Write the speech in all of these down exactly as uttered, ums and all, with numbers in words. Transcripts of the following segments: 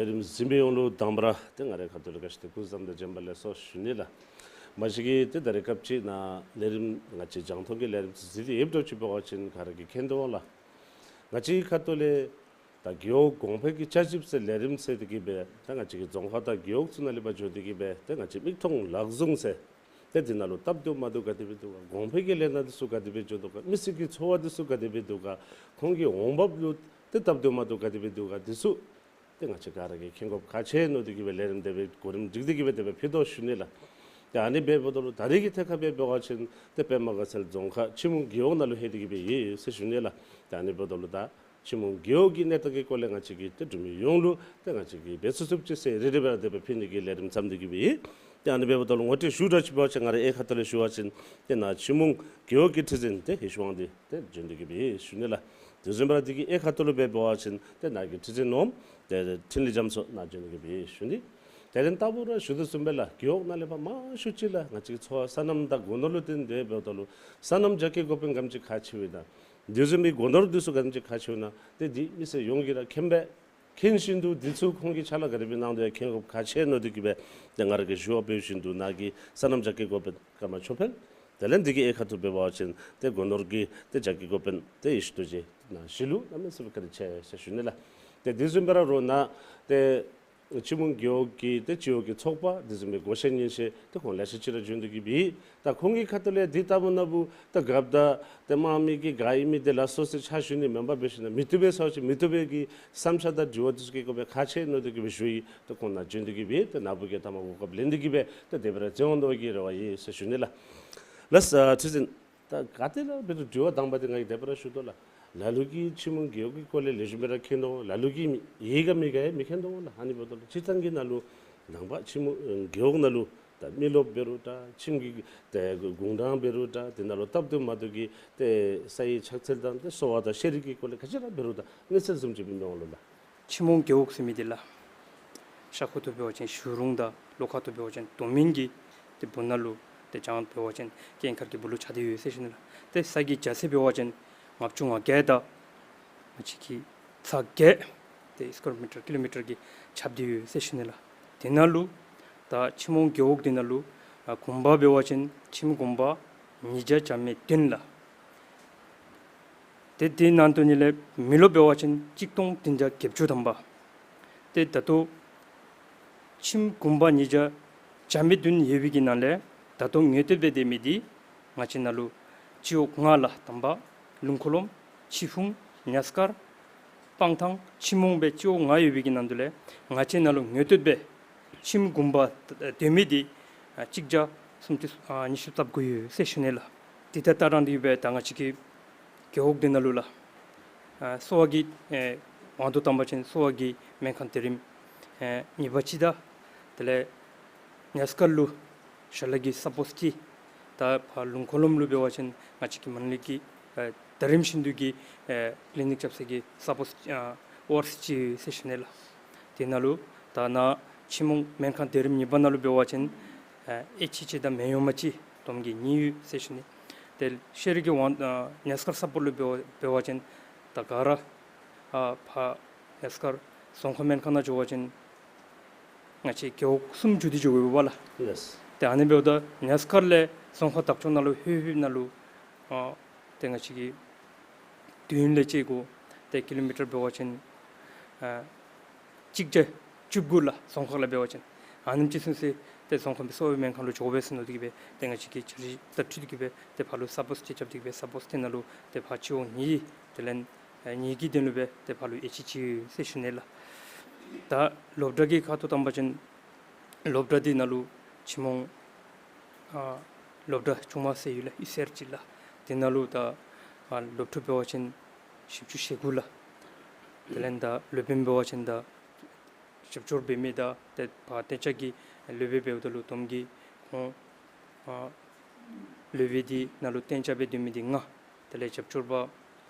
ལས་རིམ་གཟིགས་མི་ཡོངས་ལུ་དང་པ་ར་ཏེ་ང་རའི་ཁ་ཐུག་ལས་ག་ཅི་ཏེ་སྐུ་གཟུགས་བཟང་དང་བྱོན་པ་ལེགས་སོ་ཞུ་ནི་ལགས། མ་གཞི་གིས་ཏེ་ད་རེས་སྐབས་ཅིག་ནཱ་ལས་རིམ་ང་བཅས་རྒྱང་མཐོང་གི་ལས་རིམ་ཚུ་གཟིགས་ཏེ་ཡོདཔ་འདྲཝ་ཅིག་འབད་བ་ཅིན་ག་ར་གིས་མཁྱེན་དོ་ལགས། ང་བཅས་ཁ་ཐུག་ལས་ད་རྒེད་འོག་གོང་འཕེལ་གྱི་བྱ་གཞག་ཟེར་ལས་རིམ་ཟེར་ཏེ་གིས་སྦེ་ད་ང་བཅས་ཀྱི་རྫོང་ཁག་དང་རྒེད་འོག་ཚུ་ནང་ལས་ཕར་བྱོན་ཏེ་གིས་སྦེ་ད་ང་བཅས་མིག་མཐོང་ལག་བཟུང་ཟེར་ཏེ་འདི་ནང་ལུ་སྟབས་བདེཝ་མ་བདེཝ་ག་དེ་སྦེ་འདུག་ག། གོང་འཕེལ་གྱི་ལས་སྣ་འདི་ཚུ་ག་དེ་སྦེ་འགྱོ་དོ་ག། མི་སེར་གྱི་འཚོ་བ་འདི་ཚུ་ག་དེ་སྦེ་འདུག་ག། ཁོང་གི་འོང་འབབ་ལུ་ཏེ་སྟབས་བདེཝ་མ་བདེཝ་ག་དེ་སྦེ་འདུག་ག། འདི་ཚུ་ཏེ་ང་བཅས་ག་ར་གིས་མཁྱེན་དགོཔ་ཁག་ཆེ་ནི་འདི་གིས་སྦེ་ལས་རིམ་དེ་སྦེ་གོ་རིམ་སྒྲིག་སྟེ་གིས་སྦེ་དེ་སྦེ་ཕུལ་དོ་ཞུ་ནི་ལགས། ཏེ་ཨ་ནི་འབདཝ་ད་ལུ་ད་རེས་ཀྱི་ཐད་ཁར་སྦེ་འབད་བ་ཅིན་ཏེ་པདྨ་དགའ་ཚལ་རྫོང་ཁག་ཆུ་མོང་རྒེད་འོག་ནང་ལུ་ལྷོད་དེ་གིས་སྦེ་ཡོད་ཟེར་ཞུ་ནི་ལགས། ཏེ་ཨ་ནི་འབདཝ་ད་ལུ་ད་ཆུ་མོང་རྒེད་འོག་གི་གནས་སྟངས་ཀྱི་སྐོར་ལས་ང་བཅས་ཀྱིས་ཏེ་འབྲུག་མི་ཡོངས་ལུ་ཏེ་ང་བཅས་ཀྱིས་འབད་ཚུགས་ཚུགསཔ་ཅིག་ཟེར་རེ་རེ་བཞིན་དེ་སྦེ་ཕུལ་ནི་གི་ལས་རིམ་བརྩམས་ཏེ་གིས་སྦེ་ཡོད། ཏེ་ཨ་ནི་འབདཝ་ད་ལུ་ངོ་སྤྲོད་ཞུཝ་འདྲཝ་ཅིག་འབད་བ་ཅིན་ང་རའི་གཡས་ཁ་ཐུག་ལས་ཞུ་བ་ཅིན་ཏེ་ནཱ་ཆུ་མོང་རྒེད་འོག་གི་ཁྲི་འཛིན་ཏེ་ཡེ་ཤེས་དབང་འདུས་ཏེ་བྱོན་ཏེ་གིས་སྦེ་ཡོད་ཞུ་ནི་ལགས། དེ་བཟུམ་སྦེ་ར་འདི་གི་གཡས་ཁ་ཐུག་ལུ་འབད་བ་ཅིན་ཏེ་ནཱ་གི་ཁྲི་འཛིན་ནོམ་ཏེ་འཕྲིན་ལས་རྒྱ་མཚོ་ནཱ་བྱོན་ཏེ་གིས་སྦེ་ཡོད་ཞུ་ནི། དེ་ལས་ལྟ་བུ་ར་ཞུ་དོ་བཟུམ་སྦེ་ལགས་རྒེད་འོག་ནང་ལས་ཕར་མང་ཤོས་ཅིག་ལགས་ང་བཅས་ཀྱི་འཚོ་བ་སོ་ནམ་དང་སྒོ་ནོར་ལུ་བརྟེན་ཏེ་འབདཝ་ད་ལུ་སོ་ནམ་རྒྱགས་བཀོལ་དགོ་པའི་གནམ་གཤིས་ཁག་ཆེཝ་ཨིན་ན། དེ་བཟུམ་སྦེ་སྒོ་ནོར་འདི་ཚུ་ག་དེམ་ཅིག་ཁག་ཆེཝ་ཨིན་ན་ཏེ་འདི་མི་སེར་ཡོངས་ཀྱིས་ར་མཁྱེན་པས། མཁྱེན་བཞིན་དུ་འདི་ཚུ་ཁོང་གིས་ཕྱག་ལཱ་ག་དེ་སྦེ་གནང་དོ་ཡང་མཁྱེན་དགོཔ་ཁག་ཆེ་ནི་འདི་གིས་སྦེ་ཏེ་ང་ར་གིས་ཞུ་བ་འབད་བཞིན་དུ་ནཱ་གི་སོ་ནམ་རྒྱགས་བཀོལ་དགོ་པའི་ཀརྨ་ཆོས་འཕེལ། དེ་ལས་འདི་གི་གཡས་ཁ་ཐུག་འབད་བ་ཅིན་ཏེ་སྒོ་ནོར་གྱི་ཏེ་རྒྱགས་བཀོལ་དགོ་པའི་ཏེ་ཡེ་ཤེས་རྡོ་རྗེ་ནཱ་གཞིས་ལུ་གནམ་མེད་ས་མེད་བཀའ་དྲིན་ཆེ་ཟེར་ཞུ་ནི་ལགས། ཏེ་དེ་བཟུམ་སྦེ་ར་རོགས་ནཱ་ཏེ་ཆུ་མོང་རྒེད་འོག་གི་ཏེ་སྤྱི་འོག་གི་ཚོགས་པ་དེ་བཟུམ་སྦེ་སྒོ་ཤེས་ཉན་ཤེས་ཏེ་ཁོང་ལེ་ཤ་ཅིག་ར་བྱོན་ཏེ་གིས་སྦེ་ད་ཁོང་གི་ཁ་ཐུག་ལས་འདི་ལྟ་བུ་ན་བུ་ད་རྒཔོ་དང་ཏེ་དམངས་མི་གི་ག་ཨིན་མི་དེ་ལ་སོ་སོའི་ཕྱག་ཞུ་ནི་མེན་པར་འབད་ཞིན་ན་མི་བཏུབ་པའི་ས་ཅིག་མི་བཏུབ་པའི་གི་བསམ་འཆར་དང་དྲི་བ་འདི་ཚུ་བཀོད་དགོ་པའི་ཁག་ཆེ་ནི་འདི་གིས་སྦེ་ཞུ་ཡི། ཏེ་ཁོང་ནཱ་བྱོན་ཏེ་གིས་སྦེ་ཏེ་ནཱ་བུ་གིས་ཐ་མ་གོ་སྐབས་ལེན་ཏེ་གིས་སྦེ་ཏེ་དེ་སྦེ་ར་བྱོན་འོང་དོ་གི་རེ་བ་ཡོད་ཟེར་ཞུ་ནི་ལགས། ལགས་སོ་ཁྲི་འཛིན། ད་ག་ཏེ་ར་འབད་རུང་དྲི་བ་དང་པ་འདི་ང་གིས་དེ་སྦེ་ར་ཞུ་དོ་ལགས། ལ་ལུ་གིས་ཆུ་མོང་རྒེད་འོག་གི་སྐོར་ལས་ལེགས་ཤོམ་སྦེ་ར་མཁྱེན་དོ། ལ་ལུ་གིས་ཡོད་ག་མེད་ག་ཡང་མི་མཁྱེན་དོ་ལགས། ཨ་ནི་འབདཝ་ད་ལུ་སྤྱིར་བཏང་གི་ནང་ལུ་ནང་པ་ཆུ་མོང་རྒེད་འོག་ནང་ལུ་ད་མི་རློབས་འབད་རུང་ད་ཁྱིམ་གྱི་ཏེ་གུང་ཐང་འབད་རུང་ད་དེ་ནང་ལུ་སྟབས་བདེ་མ་བདེ་གི་ཏེ་ས་ཡི་ཆགས་ཚུལ་དང་ཏེ་གསོ་བ་དང་ཤེས་རིག་གི་སྐོར་ལས་ག་ཅི་ར་འབད་རུང་ད་གནས་ཚུལ་བཟུམ་ཅིག་སྦེ་མི་འོང་ལོ་ལགས། ཆུ་མོང་རྒེད་འོག་ཟེར་མི་འདི་ལགས། ཤར་ཁུག་ཏུ་འབད་བ་ཅིན་ཞུ་རུང་དང་ལྷོ་ཁ་ཐུག་འབད་བ་ཅིན་མདོ་སྨད་ཀྱི་ཏེ་སྦུག་ན་ལུ་ཏེ་བྱང་འབད་བ་ཅིན་དཀྱིལ་མཁར་གྱི་སྦུག་ལུ་ཆགས་ཏེ་ཡོད་ཟེར་ཞུ་ནི་ལགས། ཏེ་ས་གི་རྒྱ་ཚད་འབད་བ་ཅིན་ལྔ་བཅུ་ང་བརྒྱད་དང་ང་བཅས་ཀྱི་ཚ་བརྒྱད་ཏེ་སི་ཀུ་ཝེར་མི་ཊར་ཀི་ལོ་མི་ཊར་གྱིས་ཁྱབ་སྟེ་ཡོད་ཟེར་ཞུ་ནི་ལགས། དེ་ནང་ལུ་ད་ཆུ་མོང་རྒེད་འོག་དེ་ནང་ལུ་ཨ་དགོན་པ་འབད་བ་ཅིན་ཁྱིམ་དགོན་པ་ཉིས་བརྒྱ་བརྒྱ་མེད་བདུན་ལགས། ཏེ་དེ་ནང་དོ་ནི་ལས་མི་རློབས་འབད་བ་ཅིན་གཅིག་སྟོང་བདུན་བརྒྱ་བརྒྱད་ཅུ་ཐམ་པ། ཏེ་ད་ལྟོ་ཁྱིམ་དགོན་པ་ཉིས་བརྒྱ་བརྒྱ་མེད་བདུན་ཡོད་པའི་གི་ནང་ལས་ད་ལྟོ་ངེས་གཏོད་འབད་སྡོད་མི་འདི་ང་བཅས་ནང་ལུ་སྤྱི་འོག་ལྔ་ལགས། དང་པ་ལུང་མཁོ་ལུང་ཆི་ཧྥུང་ཉ་སྐར་སྤང་ཐང་ཆུ་མོང་སྦེ་སྤྱི་འོག་ལྔ་ཡོད་པའི་གི་ནང་དོ་ལས་ང་བཅས་ནང་ལུ་ངེས་གཏོད་འབད་ཁྱིམ་དགོན་པ་སྡོད་མི་འདི་ཨ་གཅིག་བརྒྱ་སུམ་ཅུ་ཨ་ཉི་ཤུ་རྩ་དགུ་ཡོད་ཟེར་ཞུ་ནི་ལགས། དེ་ད་ལྟ་རང་འདི་སྦེ་ད་ང་བཅས་ཀྱི་རྒེད་འོག་འདི་ནང་ལུ་ལགས། ཨ་གསོ་བ་གི་ཨེ་དབང་དུ་བཏང་བ་ཅིན་གསོ་བ་གི་སྨན་ཁང་སྡེ་རིམ་ཨེ་གཉིས་པ་ཅིག་དང་དེ་ལས་ཉ་སྐར་ལུ་ཞལ་ལག་གི་ས་པོ་ཅིག་དང་ཕར་ལུང་མཁོ་ལུང་ལུ་འབད་བ་ཅིན་ང་བཅས་ཀྱི་མ་ཎི་ལེགས་ཀྱི་ཨེ་ད་རིམ་བཞིན་དུ་གི་ཨེ་ཀི་ལི་ནིཀ་རྐྱབ་ས་གི་ས་པོ་ཅིག་ཨ་ཨོ་ཨར་སི་ཅིག་ཡོད་ཟེར་ཞུ་ནི་ལགས། དེ་ནང་ལུ་ད་ནཱ་ཆུ་མོང་སྨན་ཁང་སྡེ་རིམ་གཉིས་པ་ནང་ལུ་འབད་བ་ཅིན་ཨེ་ཨེ་ཆི་ཅིག་དང་མེ་ཡོ་མ་ཅིག་བསྡོམས་ཀྱིས་གཉིས་ཡོད་ཟེར་ཞུ་ནི། ཏེ་ཤེས་རིག་གི་དབང་ཨ་ཉ་སྐར་ས་པོ་ལུ་འབད་བ་འབད་བ་ཅིན་ད་ག་ར་ཨ་ཕར་ཉ་སྐར་རྫོང་ཁག་སྨན་ཁང་ནང་འགྱོ་བ་ཅིན་ང་བཅས་རྒེད་འོག་གསུམ་བརྒྱུད་དེ་འགྱོ་དགོ་པས་ལགས། ལགས། ཏེ་ཨ་ནི་འབདཝ་ད་ཉ་སྐར་ལས་རྫོང་ཁག་དག་ཅོག་ནང་ལུ་ལྷོད་ལྷོདཔ་ནང་ལུ་ཨ་ཏེ་ང་བཅས་ཀྱི་མདུན་ལས་བཅད་དགོ། ཏེ་ཀི་ལོ་མི་ཊར་འབད་བ་ཅིན་ཨ་གཅིག་བརྒྱ་བཅུ་དགུ་ལགས། རྫོང་ཁག་ལས་འབད་བ་ཅིན་ཨ་ནེམ་ཅིག་སོང་སྟེ་ཏེ་རྫོང་ཁག་གི་གསོ་བའི་སྨན་ཁང་ལུ་འགྱོ་དགོ་པས་ཟེར་མནོ་སྟེ་གིས་སྦེ་ཏེ་ང་བཅས་ཀྱིས་བྱ་རིག་དང་འཁྲིལ་ཏེ་གིས་སྦེ་ཏེ་ཕར་ལུ་ས་པོ་ཅིག་རྐྱབ་སྟེ་གིས་སྦེ་ས་པོ་ཅིག་ནང་ལུ་ཏེ་ཕར་སྤྱི་འོག་གཉིས་དེ་ལས་ཨེ་གཉིས་ཀྱི་དོན་ལུ་སྦེ་ཏེ་ཕར་ལུ་ཨེ་ཆི་ཅིག་ཡོད་ཟེར་ཞུ་ནི་ལགས། ད་སློབ་གྲྭ་གི་ཁ་ཐུག་བཏང་བ་ཅིན་སློབ་གྲྭ་འདི་ནང་ལུ་ཆུ་མོང་ཨ་སློབ་གྲྭ་ཆུང་མ་ཟེར་ཡོད་ལགས། ཨི་སི་ཨར་ཅིག་ལགས། དེ་ནང་ལུ་ད་ཨ་སློབ་ཕྲུག་འབད་བ་ཅིན་བཞི་བཅུ་ཞེ་དགུ་ལགས། དེ་ལས་ད་སློབ་དཔོན་འབད་བ་ཅིན་ད་རྒྱབ་སྐྱོར་འབད་མི་དང་ཏེ་ཕར་གཏན་འཇགས་ཀྱི་སློབ་དཔོན་འབདཝ་ད་ལུ་བསྡོམས་ཀྱིས་ཁོང་ཨ་སློབ་དཔོན་འདི་ནང་ལུ་གཏན་འཇགས་སྦེ་སྡོད་མི་འདི་ལྔ། དེ་ལས་རྒྱབ་སྐྱོར་པ་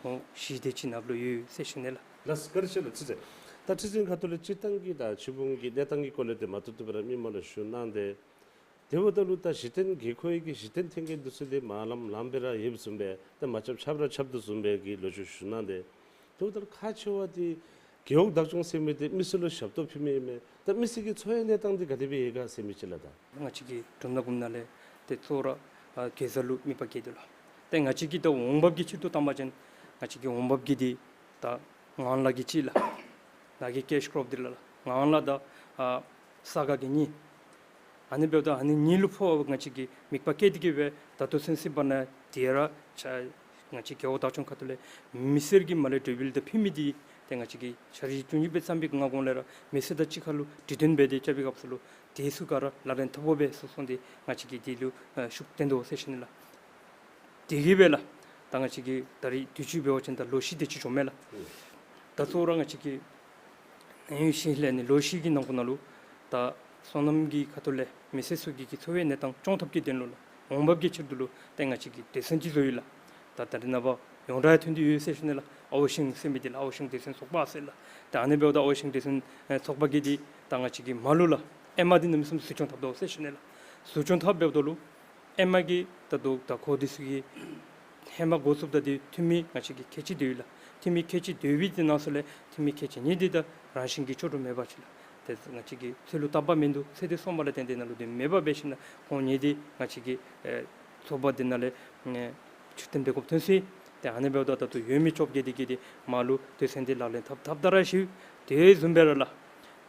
ཁོང་བཞི་དེ་ཅིག་ནང་ལུ་ཡོད་ཟེར་ཞུ་ནི་ལགས། ལགས་བཀའ་དྲིན་ཆེ་ལགས་ཁྲི་འཛིན། ད་ཁྲི་འཛིན་ཁ་ཐུག་ལས་སྤྱིར་བཏང་གི་ད་ཆུ་མོང་གི་གནས་སྟངས་ཀྱི་སྐོར་ལས་ཏེ་མ་ཐུབ་ཐུབ་སྦེ་ར་མི་མང་ལུ་ཞུ་གནང་སྟེ། དེ་འབདཝ་ད་ལུ་ད་གཞི་རྟེན་དགོས་མཁོ་བའི་གི་གཞི་རྟེན་ཐོན་སྐྱེད་འདི་ཚུ་ཏེ་མ་ལངམ་ལངམ་སྦེ་ར་ཡོདཔ་བཟུམ་སྦེ་ཏེ་མ་ཁྱབ་ཁྱབ་ར་ཁྱབ་དོ་བཟུམ་སྦེ་གི་ལོ་རྒྱུས་ཞུ་གནང་སྟེ། དེ་འབདཝ་ད་ལུ་ཁག་ཆེ་བ་འདི་ རྒེད་འོག་བདག་སྐྱོང་ཟེར་མི་འདི་མི་སེར་ལུ་ཞབས་ཏོག་ཕུལ་མི་ཨིན་མས། ད་མི་སེར་གྱི་འཚོ་བའི་གནས་སྟངས་འདི་ག་དེ་སྦེ་ཡོད་ག་ཟེར་མི་ཅིག་ལགས། ད་ང་བཅས་ཀྱི་འབྲུག་ནང་འབུམ་ནང་ལས་ཏེ་གཙོ་བོ་ར་ཨ་གེ་ཛ་ལུ་དམིགས་པ་བསྐྱེད་དོ་ལགས། ཏེ་ང་བཅས་ཀྱི་ད་འོང་འབབ་ཀྱི་ཕྱིར་དུ་བཏང་པ་ཅིན་ང་བཅས་ཀྱི་འོང་འབབ་ཀྱི་འདི་ད་ངང་ལག་གི་གཅིག་ལགས། ནཱ་གི་ཀེཤ་ཀྲོཔ་འདི་ལགས། ལགས་ངང་ལག་དང་ཨ་ས་ག་གི་གཉིས། ཨ་ནི་འབདཝ་ད་ཨ་ནི་གཉིས་ལུ་ཕོག་ང་བཅས་ཀྱིས་དམིགས་པ་བསྐྱེད་དེ་གིས་སྦེ་ད་ལྟོ་ཚུན་ཚོད་བར་ན་དེ་ར་ཆ་ང་བཅས་རྒེད་འོག་བདག་སྐྱོང་ཁ་ཐུག་ལས་མི་སེར་གྱིས་མར་ལས་གྲོས་འབུལ་དང་ཕུལ་མི་འདི་ཏེ་ང་བཅས་ཀྱིས་འཆར་གཞི་བཅུ་གཉིས་པའི་བརྩམས་པའི་སྔ་གོང་ལས་ར་མི་སེར་དང་གཅིག་ཁར་ལུ་གྲོས་བསྟུན་འབད་དེ་རྐྱབ་པའི་སྐབས་སུ་ལུ་དེ་ཚུ་ག་ར་ལག་ལེན་འཐབ་དགོ་པས་ཟེར་གསུངས་ཏེ་ང་བཅས་ཀྱིས་དེ་ལུ་ཨ་ཤུགས་བཏོན་དོ་ཟེར་ཞུ་ནི་ལགས། དེ་གིས་སྦེ་ལགས། ད་ང་བཅས་ཀྱི་ད་རིས་དུས་ཅི་འབད་བ་ཅིན་ད་ལོ་ཤི་དེ་ཅིག་འགྱོཝ་མས་ལགས། ད་གཙོ་བོ་ར་ང་བཅས་ཀྱི་ཨེ་ཡུ་ཤི་ལས་ནི་ལོ་ཤི་གི་ནང་འཁོད་ནང་ལུ་ད་སོ་ནམ་གྱི་ཁ་ཐུག་ལས་མི་སེར་ཚུ་གི་གི་འཚོ་བའི་གནས་སྟངས་སྐྱོང་ཐབས་ཀྱི་དོན་ལུ་ལགས། འོང་འབབ་ཀྱི་ཕྱིར་དུ་ལུ་ཏེ་ང་བཅས་ཀྱིས་སྡེ་ཚན་ཅིག་བཟོ་ཡི་ལགས། ད་ད་རེས་ནངས་པ་ཡོངས་གྲགས་ཐོན་ཏེ་ཡོད་ཟེར་ཞུ་ནི་ལགས། ཨའོ་ཤིང་ཟེར་མི་འདི་ལགས། ཨའོ་ཤིང་སྡེ་ཚན་ཚོགས་པ་ཟེར་ལགས། ད་ཨ་ནི་འབདཝ་ད་ཨའོ་ཤིང་སྡེ་ཚན་ཨེ་ཚོགས་པ་གིས་འདི་ད་ང་བཅས་ཀྱིས་མར་ལུ་ལགས་ཨེ་མ་འདི་གནམ་མེད་ས་མེད་འཛུགས་སྐྱོང་འཐབ་དོ་ཟེར་ཞུ་ནི་ལགས། འཛུགས་སྐྱོང་འཐབ་འབདཝ་ད་ལུ་ཨེ་མ་གི་ད་ལྟོ་ད་ཁོ་འདི་ཚུ་གི་ཧེ་མ་འགོ་བཙུགསཔ་ད་འདི་འཐུས་མི་ང་བཅས་ཀྱི་ཁལ་གཅིག་སྡོད་ཡི་ལགས། འཐུས་མི་ཁལ་གཅིག་སྡོད་པའི་འདི་ནང་ཚུ་ལས་འཐུས་མི་ཁལ་གཅིག་གཉིས་འདི་ད་རང་བཞིན་གྱིས་ཆོག་འགྲོ་མེད་པ་ཅིག་ལགས། ཏེ་ང་བཅས་ཀྱིས་ཚུ་ལུ་བཏབ་པ་མིན་འདུག། ཚེ་འདི་སོང་བ་ལས་བརྟེན་ཏེ་ནཱ་ལུ་འདི་མེད་པ་འབད་ཞིནམ་ལས་ཁོང་གཉིས་འདི་ང་བཅས་ཀྱི་ཨེ་ཚོགས་པ་འདི་ནང་ལས་ཨེ་ཕྱིར་འཐེན་འབད་དགོཔ་ཐོན་ཅི། ཏེ་ཨ་ནི་འབདཝ་ད་ད་ལྟོ་ཡོད་མི་བཅོ་བརྒྱད་འདི་གིས་འདི་མར་ལུ་དོན་ཚན་འདི་ལག་ལེན་འཐབ་འཐབ་ད་ར་ཞུ། དེ་བཟུམ་སྦེ་ར་ལགས།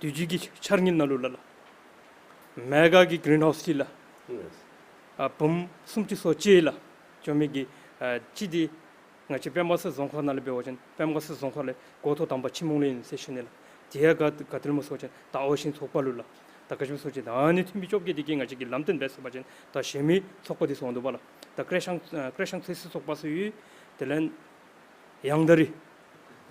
དུས་ཅི་གི་འཆར་དངུལ་ནང་ལུ་ལགས་ལགས། མེ་ག་གི་གིརིན་ཧའུསི་ཅིག་ལགས། ཨ་འབུམ་སུམ་ཅུ་སོ་གཅིག་ལགས། བཅོ་མི་གི་ཨ་གཅིག་འདི་ང་བཅས་པདྨ་གསར་རྫོང་ཁག་ནང་ལས་འབད་བ་ཅིན་པདྨ་གསར་རྫོང་ཁག་ལས་འགོ་ཐོག་དང་པ་ཆི་མོང་ལས་ཨིན་ཟེར་ཞུ་ནི་ལགས། དེ་ཡང་ག་ག་ཏེ་ལུ་སྨོ་ཟེར་བ་ཅིན་ད་ཨའོ་ཤིང་ཚོགས་པ་ལུ་ལགས། ད་ག་ཅི་སྨོ་ཟེར་བ་ཅིན་ད་ཨ་ནི་འཐུས་མི་བཅོ་བརྒྱད་འདི་གིས་ང་བཅས་ཀྱིས་ལམ་སྟོན་འབད་ཚུགས་པ་ཅིན་ད་གཞན་མི་ཚོགས་པ་འདི་ཚུ་འོང་དོ་བ་ལགས། ད་ཀྲེ་ཤང་ཨ་ཀྲེ་ཤང་ཚོད་བསྲེ་ཚོགས་པ་ཚུ་ཡོད། དེ་ལས་ཡང་ད་རིས་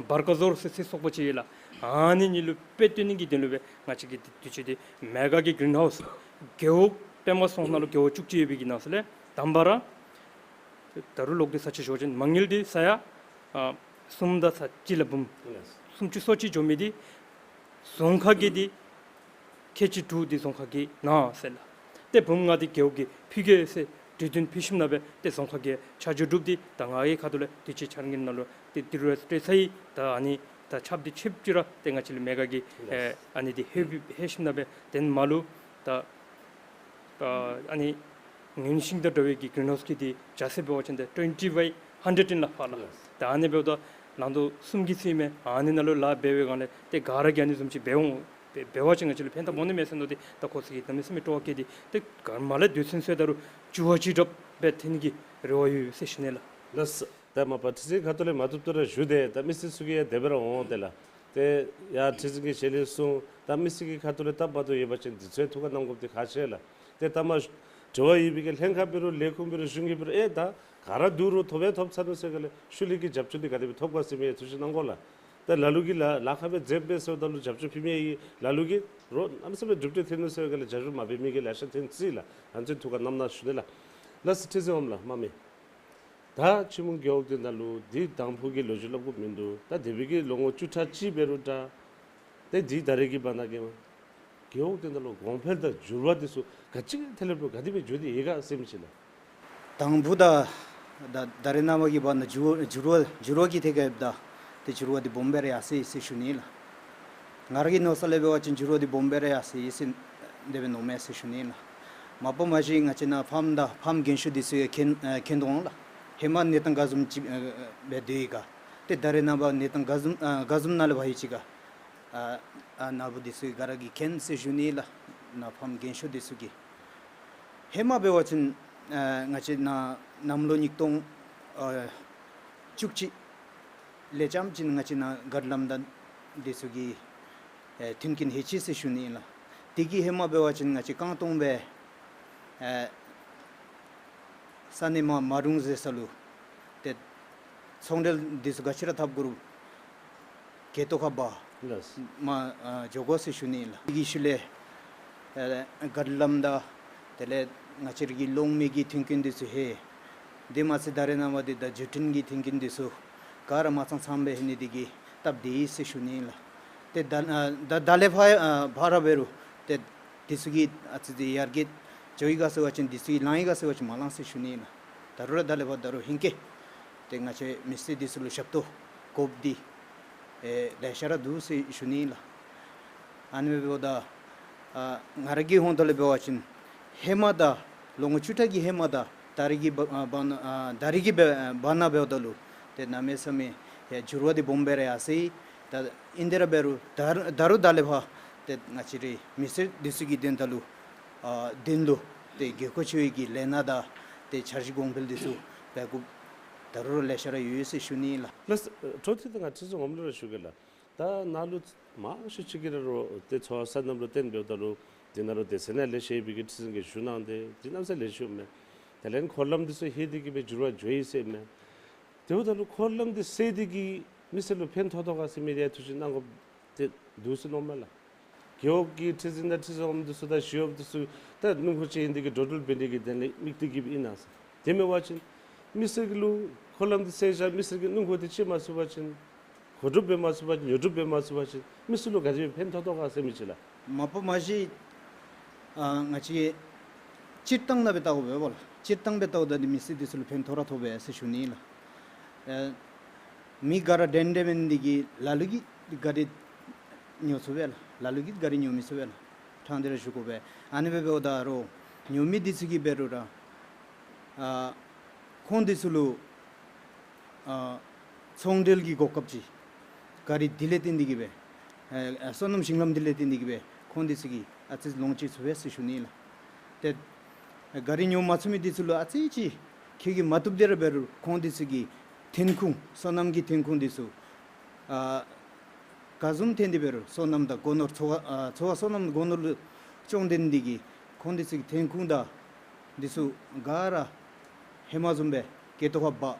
བར་ཀ་ཟོར་ཟེར་ཚོད་བསྲེ་ཚོགས་པ་ཅིག་ཡོད་ལགས། ཨ་ནི་གཉིས་ལུ་དཔེ་སྟོན་ནི་གི་དོན་ལུ་སྦེ་ང་བཅས་ཀྱིས་དུས་ཅི་འདི་མེ་ག་གི་གིརིན་ཧའུསི་རྒེད་འོག་པདྨ་རྫོང་ནང་ལུ་རྒེད་འོག་བཅུ་གཅིག་ཡོད་པའི་གི་ནང་ཚུ་ལས་དང་པ་ར་ད་རུང་ལོག་སྟེ་ས་ཆ་ཞུ་བ་ཅིན་མ་དངུལ་འདི་ས་ཡ་ཨ་གསུམ་དང་ས་གཅིག་ལགས། འབུམ་སུམ་ཅུ་སོ་གཅིག་འགྱོ་མི་འདི་རྫོང་ཁག་གི་འདི་ཁལ་གཅིག་དྲུག་འདི་རྫོང་ཁག་གི་ནང་ཟེར་ལགས། ཏེ་འབུམ་ལྔ་འདི་རྒེད་འོག་གིས་ཕུལ་གེ་ཟེར་གྲོས་བསྟུན་ཕུལ་ཞིནམ་ལས་སྦེ་ཏེ་རྫོང་ཁག་གིས་ཆ་འཇོག་གྲུབ་སྟེ་ད་ང་གི་ཁ་ཐུག་ལས་དུས་ཅི་འཆར་དངུལ་ནང་ལུ་ཏེ་ཏི་རུ་སྤྲོད་ཚར་ཡི། ད་ཨ་ནི་ད་ཆརཔ་འདི་ཆིབས་ཅི་ར་ཏེ་ང་བཅས་ལུ་མེ་ག་གིས་ཨེ་ཨ་ནི་འདི་ལྷོད་ལྷོད་ཞིནམ་ལས་སྦེ་ཏེ་མར་ལུ་ད་ཨ་ཨ་ནི་ངན་ཤིང་དང་འདྲ་བའི་གི་གིརིན་ཧའུསི་གི་འདི་རྒྱ་ཚད་འབད་བ་ཅིན་ཏེ་ཊུ་ཝེན་ཊི་བའི་ཧན་ཌེཌ་ཨིན་ལགས་ཕར་ལགས། ད་ཨ་ནི་འབདཝ་ད་ལང་ཏོག་གསུམ་གྱི་ཚད་མས། ཨ་ནི་ནང་ལུ་ལཱ་འབད་བའི་སྒང་ལས་ཏེ་ག་ར་གིས་ཨ་ནི་བཟུམ་ཅིག་འབད་འོང་འབད་འབད་བ་ཅིན་ང་བཅས་ལུ་ཕན་ཐབས་འོང་ནི་མས་ཟེར་མནོ་སྟེ་ད་ཁོང་ཚུ་གིས་གནམ་མེད་ས་མེད་སྤྲོ་བ་བསྐྱེད་དེ་ཏེ་ག་མར་ལས་དུས་ཚོད་ཚུ་ད་རུང་འགྱུར་བ་ཅིག་འདྲཝ་སྦེ་ཐོན་ནི་གི་རེ་བ་ཡོད་ཟེར་ཞུ་ནི་ལགས། ལགས་སོ། ད་མ་པ་ཁྲི་འཛིན་ཁ་ཐུག་ལས་མ་བཏུབ་བཏུབ་ར་ཞུ་སྟེ་ད་མི་སེར་ཚུ་གིས་ཡང་དེ་སྦེ་ར་འོང་སྟེ་ལགས། ཏེ་ཡར་ཁྲི་འཛིན་གྱི་ཞལ་ལས་གསུངས། ད་མི་སེར་གྱི་ཁ་ཐུག་ལས་སྟབས་མ་བདེཝ་ཡོད་པ་ཅིན་དུས་ཚོད་ཐུགས་ཁར་གནང་དགོཔ་འདི་ཁག་ཆེ་ལགས། ཏེ་ད་མ་འབྲེལ་བ་ཡོད་པའི་གི་ལྷན་ཁག་འབད་རུང་ལས་ཁུངས་འབད་རུང་གཞུང་གིས་འབད་རུང་ཨེ་ད་ག་ར་བསྡུ་རུང་ཐོབ་སྦེ་ཐོབ་ཚར་ནུག་ཟེར་སྒང་ལས་ཤུལ་ལས་ཀྱི་རྒྱབ་སྐྱོར་འདི་ག་དེ་སྦེ་ཐོབ་ག་ཟེར་མི་ཐུགས་ཞིབ་གནང་དགོ་ལགས། ཏེ་ལ་ལུ་གིས་ལཱ་ལཱ་ཁག་སྦེ་མཛདཔ་སྦེ་ཟེརཝ་ད་ལུ་རྒྱབ་སྐྱོར་ཕུལ་མི་ཡང་ལ་ལུ་གིས་རོགས་གནམ་མེད་ས་མེད་གྲུབ་འབྲས་ཐོན་ནུག་ཟེར་སྒང་ལས་རྒྱབ་སྐྱོར་མ་འབད་མི་གིས་ལེ་ཤ་ཐོན་ཅི་ལགས། ཨ་ནི་ཚུ་ཐུགས་ཁར་གནངམ་ན་ཞུ་ནི་ལགས། ལགས་སོ་ཁྲི་འཛིན་འོགམ་ལགས་མ་མི། ད་ཆི་མོང་རྒེད་འོག་འདི་ནང་ལུ་འདི་དང་ཕུ་གི་ལོ་རྒྱུས་སླབ་དགོཔ་མིན་འདུག། ད་འདས་པའི་གི་ལོ་ངོ་བཅུ་ཕྲག་གཅིག་འབད་རུང་འདྲ། ཏེ་འདི་ད་རེས་ཀྱི་བར་ན་གི་རྒེད་འོག་འདི་ནང་ལུ་གོང་འཕེལ་དང་འགྱུར་བ་འདི་ཚུ་ག་ཅི་ཐད་ལས་འབད་རུང་ག་དེ་སྦེ་འགྱོ་སྟེ་ཡོད་ག་ཟེར་མི་ཅིག་ལགས། དང་ཕུ་ད་ད་ད་རེས་ནངས་པ་གི་བར་ན་འགྱུར་འགྱུར་བ་འགྱུར་བ་གི་ཐད་ཁར་ད་ཏེ་འགྱུར་བ་འདི་སྦོམ་སྦེ་ར་ཡར་སོ་ཡི་ཟེར་ཞུ་ནི་ལགས། ང་ར་གི་མནོ་ས་ལས་འབད་བ་ཅིན་འགྱུར་བ་འདི་སྦོམ་སྦེ་ར་ཡར་སོ་ཡི་ཟེར་དེ་སྦེ་མནོཝ་མས་ཟེར་ཞུ་ནི་ལགས། མ་པ་མ་གཞི་ང་བཅས་ནཱ་ཕམ་དང་ཕམ་རྒན་ཤོས་འདི་ཚུ་ཡང་མཁྱེན་ཨ་མཁྱེན་དོ་འོང་ལགས། ཧེ་མ་གནས་སྟངས་ག་བཟུམ་ཅིག་ཨ་སྦེ་སྡོད་ཡི་ག། ཏེ་ད་རེས་ནངས་པ་གནས་སྟངས་ག་བཟུམ་ཨ་ག་བཟུམ་ནང་ལུ་འབད་ཡི་ཅིག་ག། ཨ་ཨ་ནཱ་བུ་འདི་ཚུ་ག་ར་གིས་མཁྱེན་ཟེར་ཞུ་ནི་ལགས། ནཱ་ཕམ་རྒན་ཤོས་འདི་ཚུ་གིས། ཧེ་མ་འབད་བ་ཅིན་ཨ་ང་བཅས་ནཱ་གནམ་ལོ་ཉིས་སྟོང་ཨ་བཅུ་གཅིག་ལས་རྐྱངམ་ཅིག་ང་བཅས་ནཱ་གཱརཌ་ལམ་དང་འདི་ཚུ་གི་ཨེ་མཐུན་རྐྱེན་ལེགས་ཅི་ཟེར་ཞུ་ནི་ཨིན་ལགས། དེ་གི་ཧེ་མ་འབད་བ་ཅིན་ང་བཅས་རྐང་སྟོང་སྦེ་ཨེ་ས་གནས་མ་མ་རུང་ཟེར་ས་ལུ་ཏེ་ཚོང་འབྲེལ་འདི་ཚུ་ག་ཅི་ར་འཐབ་དགོ་རུང་རྒེད་ཐོག་ཁར་འབག་ལགས། མར་ཨ་འགྱོ་དགོ་ཟེར་ཞུ་ནི་ཨིན་ལགས། དེ་གི་ཤུལ་ལས་ཨེ་གཱརཌ་ལམ་དང་དེ་ལས་ང་བཅས་ར་གི་གློག་མེ་གི་མཐུན་རྐྱེན་འདི་ཚུ་ལྷོད། དེ་མ་ཚད་ད་རེས་ནངས་པ་འདི་ད་བརྒྱུད་འཕྲིན་གྱི་མཐུན་རྐྱེན་འདི་ཚུ་ག་ར་མ་ཚང་ཚངམ་སྦེ་ལྷོད་ནི་དེ་གིས་སྟབས་བདེ་ཡི་ཟེར་ཞུ་ནི་ཨིན་ལགས། ཏེ་ད་ཨ་ད་ད་ལས་ཕར་ཨ་ཕར་འབད་རུང་ཏེ་འདི་ཚུ་གི་ཨ་ཙི་ཙི་ཡར་རྒྱས་འགྱོ་ཡི་ག་ཟེར་བ་ཅིན་འདི་ཚུ་གི་ལང་ཡི་ག་ཟེར་བ་ཅིན་མ་ལང་ཟེར་ཞུ་ནི་ཨིན་ལགས། ད་རུང་ར་ད་ལས་ཕར་ད་རུང་ཧིང་གི་ཏེ་ང་བཅས་མི་སེར་འདི་ཚུ་ལུ་ཞབས་ཏོག་དགོཔ་འདི་ ཨེ་ལེ་ཤ་ར་འདུག་ཟེར་ཞུ་ནི་ལགས། ཨ་ནི་འབདཝ་ད་ཨ་ང་ར་གི་ཧོང་ཏོ་ལས་འབད་བ་ཅིན་ཧེ་མ་དང་ལོ་ངོ་བཅུ་ཕྲག་གི་ཧེ་མ་དང་ད་རེས་ཀྱི་བར་ཨ་བར་ན་ཨ་ད་རེས་ཀྱི་བར་བར་ན་འབདཝ་ད་ལུ་ཏེ་གནམ་མེད་ས་མེད་ཡ་འགྱུར་བ་འདི་སྦོམ་སྦེ་ར་ཡར་སོ་ཡི། ད་ཨིན་ཏེ་ར་འབད་རུང་ད་ད་རུང་ད་ལས་ཕར་ཏེ་ང་བཅས་རའི་མི་སེར་འདི་ཚུ་གི་དོན་དག་ལུ་ཨ་དོན་ལུ་ཏེ་དགོས་མཁོ་ཆེ་བའི་གི་ལས་སྣ་དང་ཏེ་འཆར་གཞི་གོང་འཕེལ་འདི་ཚུ་འབད་དགོཔ་ད་རུང་ར་ལེ་ཤ་ར་ཡོད་ཡོད་ཟེར་ཞུ་ནི་ལགས། ལགས། འཕྲོ་མཐུད་དེ་ང་ཁྲི་འཛིན་ངོ་མ་ལུ་ར་ཞུ་གེ་ལགས། ད་ནཱ་ལུ་མང་ཤོས་ཅིག་གིས་ར་རོགས་ཏེ་ཚོར་བ་སོ་ནམ་ལུ་བརྟེན་འབདཝ་ད་ལུ་འདི་ནང་ལུ་སྡེ་ཚན་ནང་ལས་བྱེད་པའི་གི་ཁྲི་འཛིན་གྱིས་ཞུ་གནང་སྟེ་འདི་གནམ་ས་ལེགས་ཤོམ་མས། དེ་ལས་འཁོར་ལམ་འདི་ཚུ་ལྷོད་དེ་གིས་སྦེ་འགྱུར་བ་འགྱོ་ཡི་ཟེར་མས། དེ་འབདཝ་ད་ལུ་འཁོར་ལམ་འདི་སེལ་ཏེ་གིས་མི་སེར་ལུ་ཕན་ཐོགས་ཐོགས་ག་ཟེར་མི་འདི་ཡང་ཐུགས་བཞེད་གནང་དགོཔ་འདི་འདུག་ཟེར་མནོཝ་མས་ལགས། རྒེད་འོག་གི་ཁྲི་འཛིན་དང་ཁྲི་འཛིན་འོགམ་འདི་ཚུ་དང་ཞི་གཡོགཔ་འདི་ཚུ་ད་སྣུམ་འཁོར་ཅིག་ཨིན་ཏེ་གིས་འགྲོ་འགྲུལ་འབད་ནི་གི་དོན་ལས་དམིགས་ཏེ་གིས་སྦེ་ཨིན་ན་ཟེར། དེ་མེན་པ་ཅིན་མི་སེར་གྱི་ལུ་འཁོར་ལམ་འདི་སེལ་བཞག་མི་སེར་གྱིས་སྣུམ་འཁོར་འདི་ཁྱིད་མ་ཚུགས་པ་ཅིན་གོ་སྒྲུབ་འབད་མ་ཚུགས་པ་ཅིན་ཉོ་སྒྲུབ་འབད་མ་ཚུགས་པ་ཅིན་མི་སེར་ལུ་ག་དེ་སྦེ་ཕན་ཐོགས་ཐོགས་ག་ཟེར་མི་ཅིག་ལགས། མ་པ་མ་གཞི་ཨ་ང་བཅས་སྤྱིར་བཏང་ནང་སྦེ་བལྟཝ་འབདཝ་ལགས། སྤྱིར་བཏང་སྦེ་བལྟཝ་ད་འདི་མི་སེར་འདི་ཚུ་ལུ་ཕན་ཐོགས་ར་ཐོགས་པས་ཟེར་ཞུ་ནི་ལགས། ཨ་མི་ག་ར་འདྲན་འདྲ་མེན་འདི་གིས་ལ་ལུ་གིས་ག་ར་ཉོ་ཚུགས་པས་ལགས། ལ་ལུ་གིས་ག་ར་ཉོ་མི་ཚུགས་པས་ལགས། ཕྲང་སྟེ་ར་ཞུ་དགོ་པས། ཨ་ནི་སྦེ་འབདཝ་ད་རོགས་ཉོ་མི་འདི་ཚུ་གིས་འབད་རུང་ར་ཨ་ཁོང་འདི་ཚུ་ལུ་ཨ་ཚོང་འབྲེལ་གྱི་གོ་སྐབས་ཅིག་ག་ར་འདི་ལས་བརྟེན་ཏེ་གིས་སྦེ་ཨ་སོ་ནམ་ཞིང་ལམ་འདི་ལས་བརྟེན་ཏེ་གིས་སྦེ་ཁོང་འདི་ཚུ་གིས་ཨ་ཙི་ལོངས་སྤྱོད་ཚུགས་པས་ཟེར་ཞུ་ནི་ལགས། ཏེ་ག་ར་ཉོ་མ་ཚུགས་མི་འདི་ཚུ་ལུ་ཨ་ཙི་ཅིག་ཁྱོད་ཀྱིས་མ་བཏུབ་སྟེ་ར་འབད་རུང་ཁོང་འདི་ཚུ་གི་ཐོན་ཁུངས་སོ་ནམ་གྱི་ཐོན་ཁུངས་འདི་ཚུ་ཨ་ག་བཟུམ་ཐོན་ཏེ་འབད་རུང་སོ་ནམ་དང་སྒོ་ནོར་འཚོ་བ་ཨ་འཚོ་བ་སོ་ནམ་སྒོ་ནོར་ལུ་བཅོལ་ཏེ་འདི་གིས་ཁོང་འདི་ཚུ་གི་ཐོན་ཁུངས་དང་འདི་ཚུ་ག་ར་ཧེ་མ་བཟུམ་སྦེ་སྐེ་ཐོག་ཁར་འབག་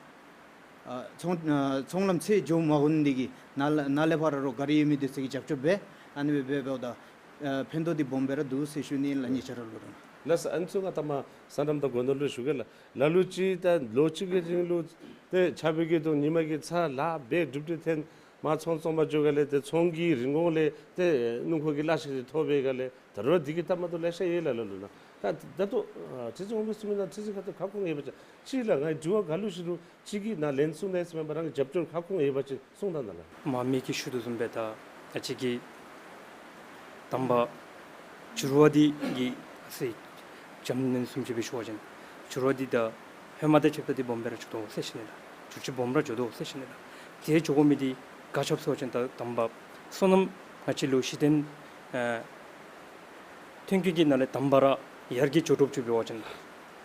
ཨ་ཚོང་ཨ་ཚོང་ལམ་ཚུར་འགྱོ་མ་དགོ་ནི་འདི་གིས་ནཱ་ལས་ནཱ་ལས་ཕར་ར་རོགས་ག་ར་ཡོད་མི་འདི་ཚུ་གིས་རྒྱབ་སྐྱོར་འབད། ཨ་ནི་སྦེ་འབད་འབདཝ་ད་ཨ་ཕན་ཐོགས་འདི་སྦོམ་སྦེ་ར་འདུག་ཟེར་ཞུ་ནི་ལགས། ཉེ་ཆར་ལུ་ར། ལགས་སོ། ཨ་ནི་ཚུ་ང་ད་མ་སོ་ནམ་དང་སྒོ་ནོར་ལུ་ཞུ་གེ་ལགས། ལ་ལུ་ཅིག་ད་ལོ་གཅིག་གི་རིང་ལུ་ཏེ་ཆརཔ་གིས་དང་ཉིམ་གིས་ཚར་ལཱ་འབད་འགྲུབ་སྟེ་ཐོན་མར་ཚོང་བཙོང་པར་འགྱོ་ག་ལས་ཏེ་ཚོང་གི་རིན་གོང་ལས་ཏེ་སྣུམ་འཁོར་གྱི་གླ་ཆ་འདི་ཐོབ་པའི་སྒང་ལས་ད་རུང་འདི་གི་ལྟ་མ་ཐུབ་ལེ་ཤ་ཡོད་ལགས་ལ་ལུ་ནང་། ད་ད་ལྟོ་ཨ་ཁྲི་འཛིན་འོགམ་ལུ་གསུང་མི་ནང་ཁྲི་འཛིན་ཁ་ཐུག་ཁ་སྐོང་ཡོད་པ་ཅིན་ཅིག་ལགས། ང་དྲི་བ་ག་ལུ་ཞུ་རུང་ཅིག་གིས་ནཱ་ལན་གསུང་ནི་ཟེར་མེན་པར་རང་གི་རྒྱབ་སྐྱོར་ཁ་སྐོང་ཡོད་པ་ཅིན་གསུང་ད་ནཱ་ལགས། མ་མི་གིས་ཞུ་དོ་བཟུམ་སྦེ་ད་ཨ་ཅིག་གིས་དང་པ་འགྱུར་བ་འདི་གི་ཨ་ཙི་འཇམ་ནན་བཟུམ་ཅིག་སྦེ་ཞུ་བ་ཅིན་འགྱུར་བ་འདི་ད་ཧེ་མ་དང་ཕྱདཔ་ད་འདི་སྦོམ་སྦེ་ར་འགྱོ་དོ་ཟེར་ཞུ་ནི་ལགས། འགྱུར་བཅོས་སྦོམ་ར་འགྱོ་དོ་ཟེར་ཞུ་ནི་ལགས། དེ་འགྱོ་དགོ་མི་འདི་ག་ཅི་སྦེ་ཟེར་བ་ཅིན་ད་དང་པ་སོ་ནམ་ང་བཅས་ལུ་གཞི་རྟེན་ཨ་ཐོན་སྐྱེད་ཀྱི་ནང་ལས་དང་པ་ར་ཡར་རྒྱས་འགྱོ་དོ་བཟུམ་ཅིག་འབད་བ་ཅིན་ལགས།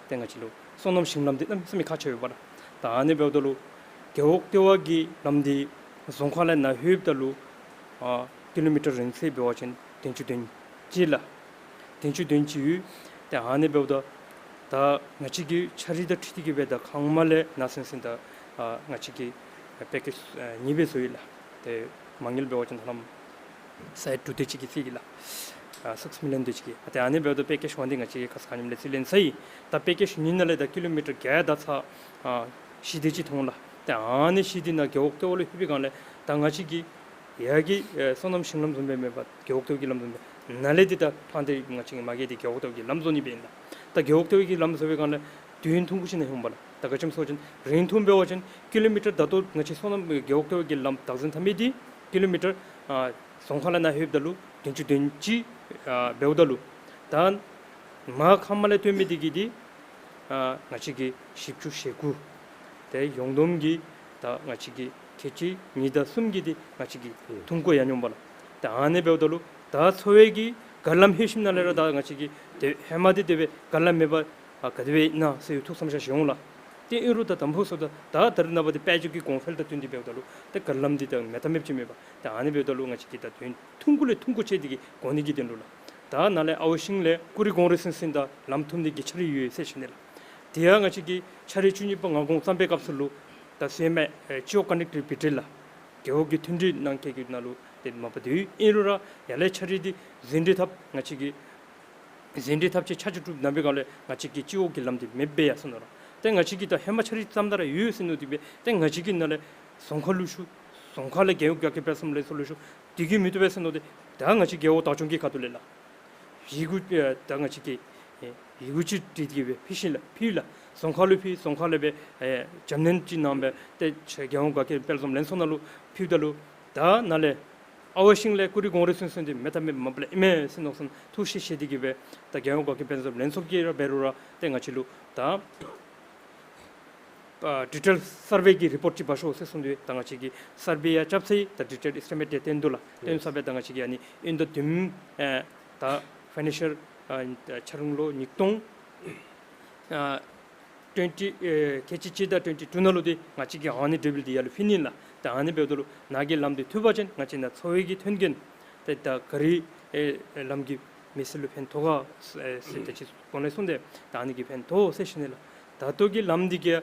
ཏེ་ང་བཅས་ལུ་སོ་ནམ་ཞིང་ལམ་འདི་གནམ་མེད་ས་མེད་ཁག་ཆེ་བས་པ་ལགས། ད་ཨ་ནི་འབདཝ་ད་ལུ་རྒེད་འོག་ལྟེ་བ་གི་ལམ་འདི་རྫོང་ཁག་ལས་ནཱ་ལྷོདཔ་ད་ལུ་ཨ་ཀི་ལོ་མི་ཊར་རིང་ཚད་འབད་བ་ཅིན་བདུན་ཅུ་དོན་གཅིག་ལགས། བདུན་ཅུ་དོན་གཅིག་ཡོད། ཏེ་ཨ་ནི་འབདཝ་ད་ད་ང་བཅས་ཀྱི་ཕྱག་བྲིས་དང་འཁྲིལ་ཏེ་གིས་སྦེ་ད་ཁང་མ་ལས་ནཱ་ཚུན་ཚོད་ད་ཨ་ང་བཅས་ཀྱིས་པེ་ཀེཇ་ཨ་གཉིས་སྦེ་བཟོ་ཡི་ལགས། ཏེ་མ་དངུལ་འབད་བ་ཅིན་ཧ་ལམ་ས་ཡ་དྲུག་དེ་ཅིག་གི་རྩིས་ཀྱི་ལགས། ཨ་སིགསི་མི་ལི་ཡོན་དེ་ཅིག་གི། ཨ་ཏེ་ཨ་ནི་འབདཝ་ད་པེ་ཀེཇ་ཝན་འདི་ང་བཅས་ཀྱིས་ཁ་ཙ་ཁ་ཉིནམ་ལས་རྩིས་ལེན་ཚར་ཡི། ད་པེ་ཀེཇ་གཉིས་ནང་ལས་ད་ཀི་ལོ་མི་ཊར་བརྒྱ་དང་ཚག་ཨ་བཞི་དེ་ཅིག་ཐོན་ལགས། ཏེ་ཨ་ནི་བཞི་འདི་ནཱ་རྒེད་འོག་ལྟེ་བ་ལུ་ལྷོད་པའི་སྒང་ལས་ད་ང་བཅས་ཀྱི་ཡར་གྱི་ཨེ་སོ་ནམ་ཞིང་ལམ་བཟུམ་སྦེ་མེན་པར་རྒེད་འོག་ལྟེ་བའི་ལམ་བཟུམ་སྦེ་ནཱ་ལས་འདི་ད་ཕར་འདི་ང་བཅས་ཀྱིས་མ་གི་འདི་རྒེད་འོག་ལྟེ་བའི་ལམ་བཟོ་ནི་སྦེ་ཨིན་ལགས། ད་རྒེད་འོག་ལྟེ་བའི་ལམ་བཟོ་བའི་སྒང་ལས་དོན་ཐུང་ཀུ་ཅིག་ནང་ལྷོད་པས་ལགས། ད་ག་ཅི་སྨོ་ཟེར་བ་ཅིན་རིང་ཐུང་འབད་བ་ཅིན་ཀི་ལོ་མི་ཊར་ད་ལྟོ་ང་བཅས་སོ་ནམ་རྒེད་འོག་ལྟེ་བའི་ལམ་བདག་འཛིན་འཐབ་མི་འདི་ཀི་ལོ་མི་ཊར་ཨ་རྫོང་ཁག་ལས་ནཱ་ལྷོདཔ་ད་ལུ་བདུན་ཅུ་དོན་གཅིག་ཨ་འབདཝ་ད་ལུ་ད་མར་ཁང་མ་ལས་བཏོན་མི་འདི་གི་འདི་ཨ་ང་བཅས་ཀྱིས་བཞི་བཅུ་ཞེ་དགུ། ཏེ་ཡོངས་བསྡོམས་ཀྱིས་ད་ང་བཅས་ཀྱིས་ཁལ་གཅིག་གཉིས་དང་གསུམ་གྱི་འདི་ང་བཅས་ཀྱིས་ཨུམ་ཐུང་ཀུ་ཡར་འོང་པས་ལགས། ད་ཨ་ནི་འབདཝ་ད་ལུ་ད་འཚོ་བའི་གི་ག་ལམ་ལྷོད་ཞིནམ་ལས་ར་ད་ང་བཅས་ཀྱིས་ཏེ་ཧེ་མ་འདི་དེ་སྦེ་ག་ལམ་མེད་པར་ཨ་ག་དེ་སྦེ་ཨིན་ན་ཟེར་ཐུགས་བསམ་བཞག་ཞིནམ་ལས་ཏེ་ཨིན་རུང་ད་དང་པ་ཟེརཝ་ད་ད་ད་རེས་ནངས་པ་འདི་དཔལ་འབྱོར་གྱི་གོང་འཕེལ་དང་བསྟུན་ཏེ་འབདཝ་ད་ལུ་ཏེ་ག་ལམ་འདི་ད་མེད་ཐབས་མེདཔ་ཅིག་མས་པ། ད་ཨ་ནི་འབདཝ་ད་ལུ་ང་བཅས་ཀྱིས་ད་དོན་ཐུང་ཀུ་ལས་ཐུང་ཀུ་ཅིག་འདི་གི་གོ་ནི་གི་དོན་ལུ་ལགས། ད་ནཱ་ལས་ཨའོ་ཤིང་ལས་ཀུ་རི་གོང་རི་ཚུན་ཚོད་ད་ལམ་ཐུམ་འདི་གི་འཆར་གཞི་ཡོད་ཟེར་ཞུ་ནི་ལགས། དེ་ཡང་ང་བཅས་ཀྱིས་འཆར་གཞི་བཅུ་གཉིས་པ་མངའ་ཁོངས་བརྩམ་པའི་སྐབས་སུ་ལུ་ད་ཟེར་མི་ཨེ་སྤྱི་འོག་ཀ་ནེག་ཊི་བི་ཊི་ལགས། རྒེད་འོག་གི་མཐུན་སྒྲིལ་གནང་མཁན་གྱི་ནང་ལུ་ཏེ་མ་པ་འདི་ཨིན་རུང་ར་ཡར་ལས་འཆར་གཞི་འདི་ཟིན་བྲིས་འཐབ་ང་བཅས་ཀྱིས་ཟིན་བྲིས་འཐབ་ཆེད་ཆ་འཇོག་གྲུབ་གནང་པའི་སྒང་ལས་ང་བཅས་ཀྱིས་སྤྱི་འོག་གི་ལམ་འདི་མེདཔ་སྦེ་ཡར་སོ་ནུག་ལགས། ཏེ་ང་བཅས་ཀྱིས་ད་ཧེ་མ་འཆར་གཞི་བརྩམས་ད་ར་ཡོད་ཟེར་མནོ་སྟེ་སྦེ་ཏེ་ང་བཅས་ཀྱིས་ནཱ་ལས་རྫོང་ཁག་ལུ་ཞུ། རྫོང་ཁག་ལས་རྒེད་འོག་རྒེད་འོག་གི་དཔོན་གསུམ་ལས་ཚུར་ལུ་ཞུ། དེ་གིས་མི་བཏུབ་པས་ཟེར་མནོ་སྟེ་ད་ང་བཅས་རྒེད་འོག་བདག་སྐྱོང་གི་ཁ་ཐུག་ལས་ལགས། ཡི་གུ་ཨེ་ད་ང་བཅས་ཀྱིས་ཨེ་ཡི་གུ་ཅིག་བྲིས་ཏེ་སྦེ་ཕུལ་ཞིནམ་ལས་ཕུལ་ལགས། རྫོང་ཁག་ལུ་ཕུལ། རྫོང་ཁག་ལས་སྦེ་ཨེ་འཇམ་ནན་ཅིག་གནང་སྦེ་ཏེ་རྒྱལ་ཡོངས་དགའ་སྐྱིད་དཔལ་འཛོམས་ལྷན་ཚོགས་ནང་ལུ་ཕུལཝ་ད་ལུ་ ད་ནཱ་ལས་ཨ་ཝ་ཤིང་ལས་ཀུ་རི་གོང་རི་ཚུན་ཚོད་འདི་མེད་ཐབས་མེདཔ་མ་པ་ལས་ཨིན་མས་ཟེར་མནོ་བསམ་ཐུགས་བཞེས་བཞེས་ཏེ་གི་སྦེ་ད་རྒྱལ་ཡོངས་འགོག་རྐྱེན་དཔལ་འབྱོར་ལྷན་ཚོགས་ཀྱིས་ར་འབད་རུང་ར་ཏེ་ང་བཅས་ལུ་ད་ཨ་ཌི་ཊེལ་སར་ཝེ་གི་རི་པོརཊ་ཅིག་འབག་ཤོག་ཟེར་གསུངས་དོ། ད་ང་བཅས་ཀྱིས་སར་ཝེ་ཡང་རྐྱབ་ཚར་ཡི། ད་ཌི་ཊེལ་ཨེས་ཊི་མེཊ་ཡང་བཏོན་དོ་ལགས། བཏོན་ཡེས། ཚར་སྦེ་ད་ང་བཅས་ཀྱིས་ཨ་ནི་ཨིན་ཟླ་བདུན་ཨེ་ད་ཕའི་ནེན་ཤལ་ཨ་འཆར་ལོ་ཉིས་སྟོང་ཨ་ཊུ་ཝེན་ཊི་ཨེ་ཁལ་གཅིག་གཅིག་དང་ཊུ་ཝེན་ཊི་ཊུ་ནང་ལུ་འདི་ང་བཅས་ཀྱིས་ཨ་ནི་འབྲས་བུ་འདི་ཡར་ལུ་ཕུལ་ནི་ལགས། ད་ཨ་ནི་འབདཝ་ད་ལུ་ནཱ་གི་ལམ་འདི་མཐུད་པ་ཅིན་ང་བཅས་ནཱ་འཚོ་བའི་གི་མཐུན་རྐྱེན་ཏེ་ད་ག་རི་ཨེ་ལམ་གྱིས་མི་སེར་ལུ་ཕན་ཐོགས་ག་ཟེར་ཏེ་ཅིག་གོང་ལས་གསུངས་ཏེ་ད་ཨ་ནི་གིས་ཕན་ཐོགས་ཟེར་ཞུ་ནི་ལགས། ད་ལྟོ་གི་ལམ་འདི་གིས་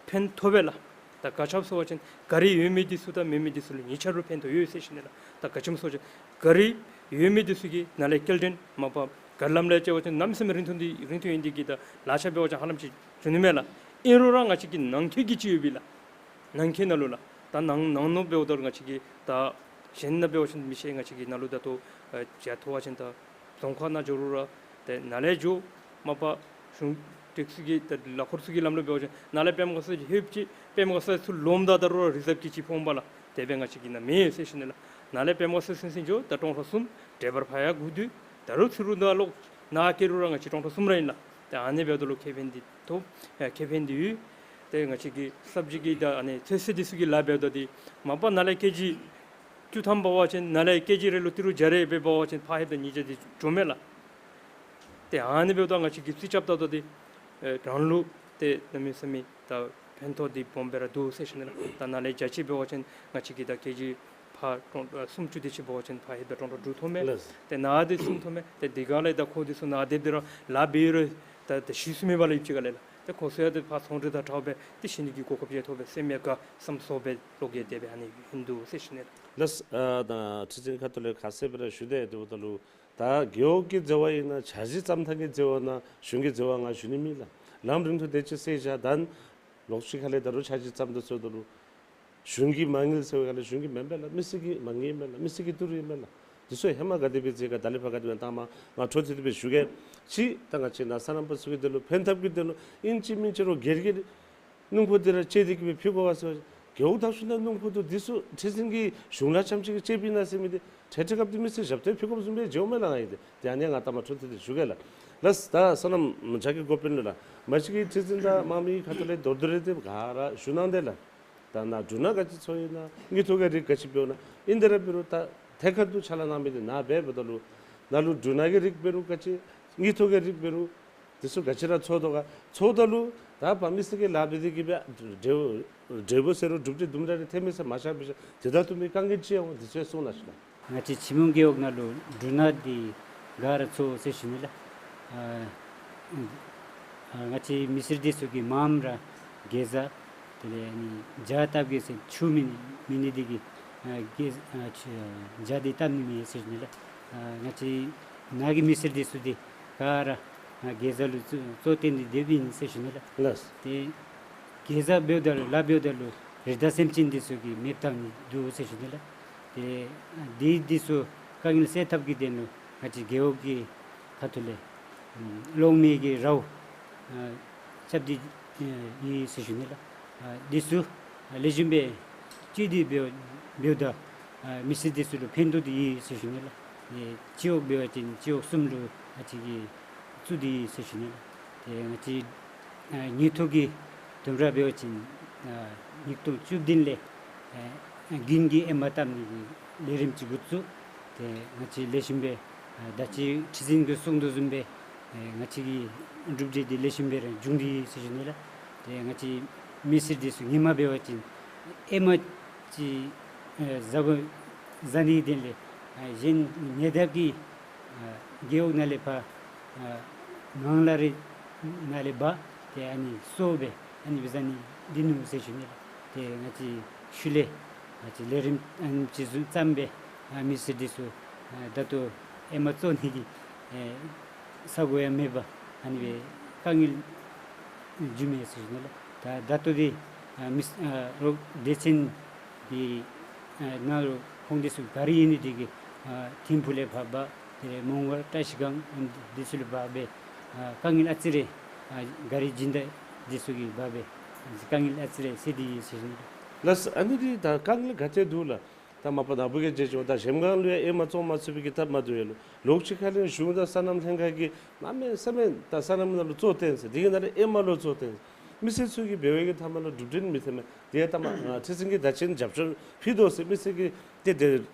ཕན་ཐོགས་པས་ལགས། ད་ག་ཅི་སྨོ་ཟེར་བ་ཅིན་ག་རི་ཡོད་མི་འདི་ཚུ་དང་མེད་མི་འདི་ཚུ་ལུ་གཉིས་ཆ་ར་ཕན་ཐོགས་ཡོད་ཟེར་ཞུ་ནི་ལགས། ད་ག་ཅི་སྨོ་ཟེར་བ་ཅིན་ག་རི་ཡོད་མི་འདི་ཚུ་གིས་ནཱ་ལས་སྐྱེལ་འདྲེན་མ་པ་ག་རི་ལམ་ལས་བྱ་བ་ཅིན་གནམ་མེད་ས་མེད་རིང་ཐུང་འདི་རིང་ཐུང་ཨིན་འདི་གིས་ད་ལག་ཆ་འབད་བ་ཅིན་ཧ་ལམ་ཅིག་འགྱོ་ནི་མས་ལགས། ཨིན་རུང་ར་ང་བཅས་ཀྱི་ནང་འཁོད་ཀྱི་ཅིག་ཡོད་པས་ལགས། ནང་འཁོད་ནང་ལུ་ལགས། ད་ནང་ནང་ནང་འབདཝ་ད་ལུ་ང་བཅས་ཀྱིས་ད་གཞན་ནང་འབད་བ་ཅིན་མི་ཤེས། ང་བཅས་ཀྱིས་ནཱ་ལུ་ད་ལྟོ་ཨ་བྱ་ཐོབ་པ་ཅིན་ད་རྫོང་ཁག་ནང་འགྱོ་རུང་ར་ཏེ་ནཱ་ལས་འགྱོ་མ་པ་གཞུང་སྒྲིག་ཚུ་གི་ད་ལ་འཁོར་ཚུ་གི་ལམ་ལུ་འབད་བ་ཅིན་ནཱ་ལས་པདྨ་དཀར་གསལ་ལྷོདཔ་ཅིག་པདྨ་དཀར་གསལ་ཚུར་ལོགམ་ད་ད་རུང་རི་ཟབ་ཀྱི་ཅིག་ཕོགཔ་ལགས། དེ་སྦེ་ང་བཅས་ཀྱི་ནཱ་མེད་ཟེར་ཞུ་ནི་ལགས། ནཱ་ལས་པདྨ་དཀར་གསལ་ཚུན་ཚོད་འགྱོ་ད་ཀྲོང་གསར་གསུམ་ཌའི་བར་ཕར་ཡར་སྒུག་སྡོད། ད་རུང་ཚུར་ལོག་ནཱ་སྐྱེལ་རུང་ར་ང་བཅས་ཀྲོང་གསར་གསུམ་ར་ཨིན་ལགས། ཏེ་ཨ་ནི་འབདཝ་ད་ལུ་ཁེ་ཕན་འདི་ཐོབ་ཨེ་ཁེ་ཕན་འདི་ཡོད། ཏེ་ང་བཅས་ཀྱི་གསར་བརྗེ་གི་ད་ཨ་ནི་ཚོད་བསྲེ་འདི་ཚུ་གི་ལཱ་འབདཝ་ད་འདི་མ་པ་ནཱ་ལས་ཀེ་ཇི་བཅུ་ཐམ་འབག་པ་ཅིན་ནཱ་ལས་ཀེ་ཇི་རེ་ལུ་ཏི་རུ་བརྒྱ་རེ་སྦེ་འབག་པ་ཅིན་ཕར་ལྷོདཔ་ད་ཉིས་བརྒྱ་འདི་འགྱོཝ་མས་ལགས། ཏེ་ཨ་ནི་འབདཝ་ད་ང་བཅས་ཀྱིས་རྩིས་རྐྱབ་ད་ད་འདི་ཨེ་རང་ལུགས་ཏེ་གནམ་མེད་ས་མེད་ད་ཕན་ཐོགས་འདི་སྦོམ་སྦེ་ར་འདུག་ཟེར་ཞུ་ནི་ལགས། ད་ནཱ་ལས་བརྒྱ་ཅིག་འབག་པ་ཅིན་ང་བཅས་ཀྱིས་ད་ཀེ་ཇི་ཕར་ཀྲོང་ཨ་སུམ་ཅུ་དེ་ཅིག་འབག་པ་ཅིན་ཕར་ལྷོདཔ་ད་ཀྲོང་ཀྲོང་དྲུག་ཐོབ་མས། ལགས། ཏེ་ནཱ་འདི་གསུམ་ཐོབ་མས། ཏེ་འདི་ག་ལས་ད་ཁོང་འདི་ཚུ་ནཱ་ལྷོདཔ་ད་ར་ལཱ་འབད་རུང་ད་ད་ཤུལ་ཤུལ་མེད་པ་ལུ་ཡོདཔ་ཅིག་ག་ལས་ལགས། ཏེ་ཁོང་ཚུ་ཡང་ཏེ་ཕར་ཚོང་འབྲེལ་དང་འཁྲིལ་སྦེ་ཏེ་ཤེས་ནི་གི་གོ་སྐབས་ཡང་ཐོབ་སྦེ་སེམས་ཡང་དགའ་བསམ་སོར་སྦེ་ལོག་སྟེ་དེ་སྦེ་ཨ་ནི་ཨིན་འདུག་ཟེར་ཞུ་ནི་ལགས། ལགས། ཨ་ད་ཁྲི་འཛིན་ཁ་ཐུག་ལས་ཁ་གསལ་སྦེ་ར་ཞུ་སྟེ་འདུག་ད་ལུ་ད་རྒེད་འོག་གི་འབྲེལ་བ་ཨིན་ན་འཆར་གཞི་བརྩམ་ཐངས་ཀྱི་འབྲེལ་བ་ཨིན་ན་གཞུང་གི་འབྲེལ་བ་ང་ཞུ་ནི་མེད་ལགས། ལམ་རིང་ཐུང་དེ་ཅིག་བསལ་བཞག་ད་ལོག་ཅིག་ཁ་ལས་ད་རུང་འཆར་གཞི་བརྩམ་དོ་ཟེརཝ་ད་ལུ་གཞུང་གི་མ་དངུལ་ཟེར་བའི་སྒང་ལས་གཞུང་གི་མེན་པས་ལགས། མི་སེར་གྱི་མ་དངུལ་ཨིན་མས་ལགས། མི་སེར་གྱི་ཏི་རུ་ཨིན་མས་ལགས། དེ་ཚུ་ཧེ་མ་ག་དེ་སྦེ་མཛད་ག་ད་ལས་ཕར་ག་དེ་སྦེ་བཏངམ་ང་འཕྲོ་མཐུད་དེ་སྦེ་ཞུ་གེ། གཅིག་ད་ང་བཅས་ནཱ་སོ་ནམ་པ་ཚུ་གི་དོན་ལུ་ཕན་ཐབས་ཀྱི་དོན་ལུ་ཨིན་ཅི་མིན་ཅི་རོགས་སྒེར་གྱི་སྣུམ་འཁོར་འདི་ར་སྤྱོད་དེ་གི་སྦེ་ཕུལ་དགོ་པས་ཟེར་བ་ཅིན་རྒེད་འོག་དང་ཤུལ་ནང་སྣུམ་འཁོར་འདུག། འདི་ཚུ་ཁྲི་འཛིན་གྱིས་གཞུང་ལུ་རྐྱངམ་ཅིག་གིས་སྤྱོད་པའི་ནང་ཟེར་མི་འདི་འཕྲལ་འཕྲལ་སྐབས་འདི་མི་སེར་ཞབས་ཏོག་ཕུལ་དགོཔ་བཟུམ་སྦེ་འགྱོཝ་མས་ལགས། ང་ཨིན་ཏེ་ཏེ་ཨ་ནི་ང་ལྟ་མ་འཕྲོ་མཐུད་དེ་ཞུ་གེ་ལགས། ལགས། ད་སོ་ནམ་རྒྱ་གི་འགོ་དཔོན་ལུ་ལགས། མ་གཞི་གི་ཁྲི་འཛིན་དང་དམངས་མི་ཁ་ཐུག་ལས་མདོར་བསྡུས་རེ་དེ་ག་ར་ཞུ་གནང་དེ་ལགས། ད་ནཱ་འབྲུ་སྣ་ག་ཅི་འཚོ་ཡི་ན་དངུལ་ཐོག་གི་རིགས་ག་ཅི་འབདཝ་ན་ཨིན་དེ་ར་འབད་རུང་ད་ཐད་ཀར་དུ་ཕྱག་ལཱ་གནང་མི་འདི་ནཱ་འབདཝ་ད་ལུ་ནཱ་ལུ་འབྲུ་སྣ་གི་རིགས་འབད་རུང་ག་ཅི་དངུལ་ཐོག་གི་རིགས་འབད་རུང་དེ་ཚུ་ག་ཅི་ར་འཚོ་དོ་ག། འཚོཝ་ད་ལུ་ད་ཕར་མི་སེར་གྱིས་ལཱ་འབད་དེ་གི་སྦེ་འབྲས་བུ་འབྲས་བུ་ཟེར་རུང་གྲུབ་འབྲས་དུམ་གྲ་རེ་ཐོན་མི་ས་མ་ཤར་བའི་ཤར་དེ་དང་བསྟུན་པའི་དཀའ་ངལ་ཅིག་ཡོད་འོང་། དེ་ཚུ་གསུང་གནང་ཞུ་ལགས། ང་བཅས་ཕྱི་སྨད་རྒེད་འོག་ནང་ལུ་འབྲུ་སྣ་འདི་ག་ར་འཚོ་ཟེར་ཞུ་ནི་ལགས། ཨ་ཨ་ང་བཅས་མི་སེར་འདི་ཚུ་གིས་མངམ་ར་གེ་ཛ་དེ་ལས་ཨ་ནི་ཇ་བཏབ་གེ་ཟེར་ཆུ་མེད་མེད་ནི་འདི་གིས་ཨ་གེ་ཨ་ཆུ་ཇ་འདི་བཏབ་ནི་མེད་ཟེར་ཞུ་ནི་ལགས། ཨ་ང་བཅས་ནཱ་གི་མི་སེར་འདི་ཚུ་འདི་ག་ར་ཨ་གེ་ཛ་ལུ་གཙོ་གཙོ་བོ་བཏོན་ཏེ་སྡོདཔ་ཨིན་ཟེར་ཞུ་ནི་ལགས། ལགས། ཏེ་གེ་ཛ་འབདཝ་ད་ལུ་ལཱ་འབདཝ་ད་ལུ་རི་དྭགས་སེམས་ཅན་འདི་ཚུ་གིས་མེདཔ་བཏང་ནི་འདུག་ཟེར་ཞུ་ནི་ལགས། ཏེ་འདི་འདི་ཚུ་དཀའ་ངལ་སེལ་ཐབས་ཀྱི་དོན་ལུ་ང་བཅས་རྒེད་འོག་གི་ཁ་ཐུག་ལས་ཨམ་གློག་མེ་གི་རཝ་ཨ་རྐྱབ་སྟེ་ཨེ་ཡོད་ཟེར་ཞུ་ནི་ལགས། ཨ་འདི་ཚུ་ཨ་ལེགས་ཤོམ་སྦེ་སྤྱོད་དེ་འབདཝ་འབདཝ་ད་ཨ་མི་སེར་འདི་ཚུ་ལུ་ཕན་ཐོགས་ཏེ་ཡོད་ཟེར་ཞུ་ནི་ལགས། ཨེ་སྤྱི་འོག་འབད་བ་ཅིན་སྤྱི་འོག་གསུམ་ལུ་ཨ་ཅིག་གིས་བཙུགས་ཏེ་ཡོད་ཟེར་ཞུ་ནི་ལགས། ཏེ་ང་བཅས་ཨ་དངུལ་ཐོག་གི་དུམ་གྲ་འབད་བ་ཅིན་ཨ་ཉིས་སྟོང་བཅུ་བདུན་ལས་ཨ་དགུན་གྱི་ཨེ་མ་བཏབ་ནི་གི་ལས་རིམ་ཅིག་འགོ་བཙུགས། ཏེ་ང་བཅས་ལེགས་ཤོམ་སྦེ་ཨ་ད་ཅི་ཁྲི་འཛིན་གྱིས་གསུང་དོ་བཟུམ་སྦེ་ཨེ་ང་བཅས་ཀྱི་གྲུབ་འབྲས་འདི་ལེགས་ཤོམ་སྦེ་ར་བྱུང་སྟེ་ཡོད་ཟེར་ཞུ་ནི་ལགས། ཏེ་ང་བཅས་མི་སེར་འདི་ཚུ་ཧེ་མ་འབད་བ་ཅིན་ཨེ་མ་ཅིག་ཨེ་བཟའ་དགོ་བཟའ་ནི་དོན་ལས་ཨེ་གཞན་ཉེ་འདབས་ཀྱི་ཨ་རྒེད་འོག་ནང་ལས་ཕར་ཨ་ངང་ལག་རིགས་ནང་ལས་འབག་སྟེ་ཨ་ནི་གསོ་སྦེ་ཨ་ནི་སྦེ་བཟའ་ནི་འདི་ནུག་ཟེར་ཞུ་ནི་ལགས། ཏེ་ང་བཅས་ཤུལ་ལས་ང་བཅས་ལས་རིམ་ཨ་ནི་ཅིག་བཟུམ་བརྩམས་སྦེ་ཨ་མི་སེར་འདི་ཚུ་ཨ་ད་ལྟོ་ཨེ་མ་བཙོ་ནི་གི་ཨེ་ས་གོ་ཡང་མེད་པར་ཨ་ནི་སྦེ་དཀའ་ངལ་བྱུངམ་མས་ཟེར་ཞུ་ནི་ལགས། ད་ད་ལྟོ་འདི་ཨ་མི་ཨ་རོགས་སྡེ་ཚན་འདི་ཨ་ནང་ལུ་ཁོང་འདི་ཚུ་ག་རི་ཨིན་ནི་འདི་གིས་ཨ་ཐིམ་ཕུག་ལས་ཕར་འབག་དེ་ལས་མོང་སྒར་བཀྲ་ཤིས་སྒང་ཨ་འདི་ཚུ་ལུ་འབག་སྦེ་ཨ་དཀའ་ངལ་ཨ་ཙི་རེ་ཨ་ག་རི་སྦྱིན་བདག་འདི་ཚུ་གིས་འབག་སྦེ་དཀའ་ངལ་ཨ་ཙི་རེ་སེལ་ཏེ་ཡོད་ཟེར་ཞུ་ནི་ལགས། ལགས། ཨ་ནི་འདི་ད་དཀའ་ངལ་ག་ཅི་འདུག་ལགས། ད་ ད་མ་པ་ནཱ་བུ་གིས་མཇལ་བྱུང་། ད་གཞལམ་སྒང་ལུ་ཡང་ཨེ་མ་བཙོང་མ་ཚུགས་པའི་གི་ཐབས་མ་བདེཝ་ཡོད་ལོ། ལོགས་ཅིག་ཁ་ལས་གཞུང་དང་སོ་ནམ་ལྷན་ཁག་གིས་གནམ་མེད་ས་མེད་ད་སོ་ནམ་ནང་ལུ་བཙོ་བཏོན་ཟེར། དེ་གི་ནང་ལས་ཨེ་མ་ལུ་བཙོ་བཏོན་ཟེར། མི་སེར་ཚུ་གིས་འབད་བའི་གི་མཐའ་མ་ལུ་གྲུབ་འབྲས་མི་ཐོན་མས། དེ་ཡང་ད་མ་ཨ་ཁྲི་འཛིན་གྱིས་ད་ཅི་རྒྱབ་སྐྱོར་ཕུལ་དོ་ཟེར་མི་སེར་གྱིས་ཏེ་དེ་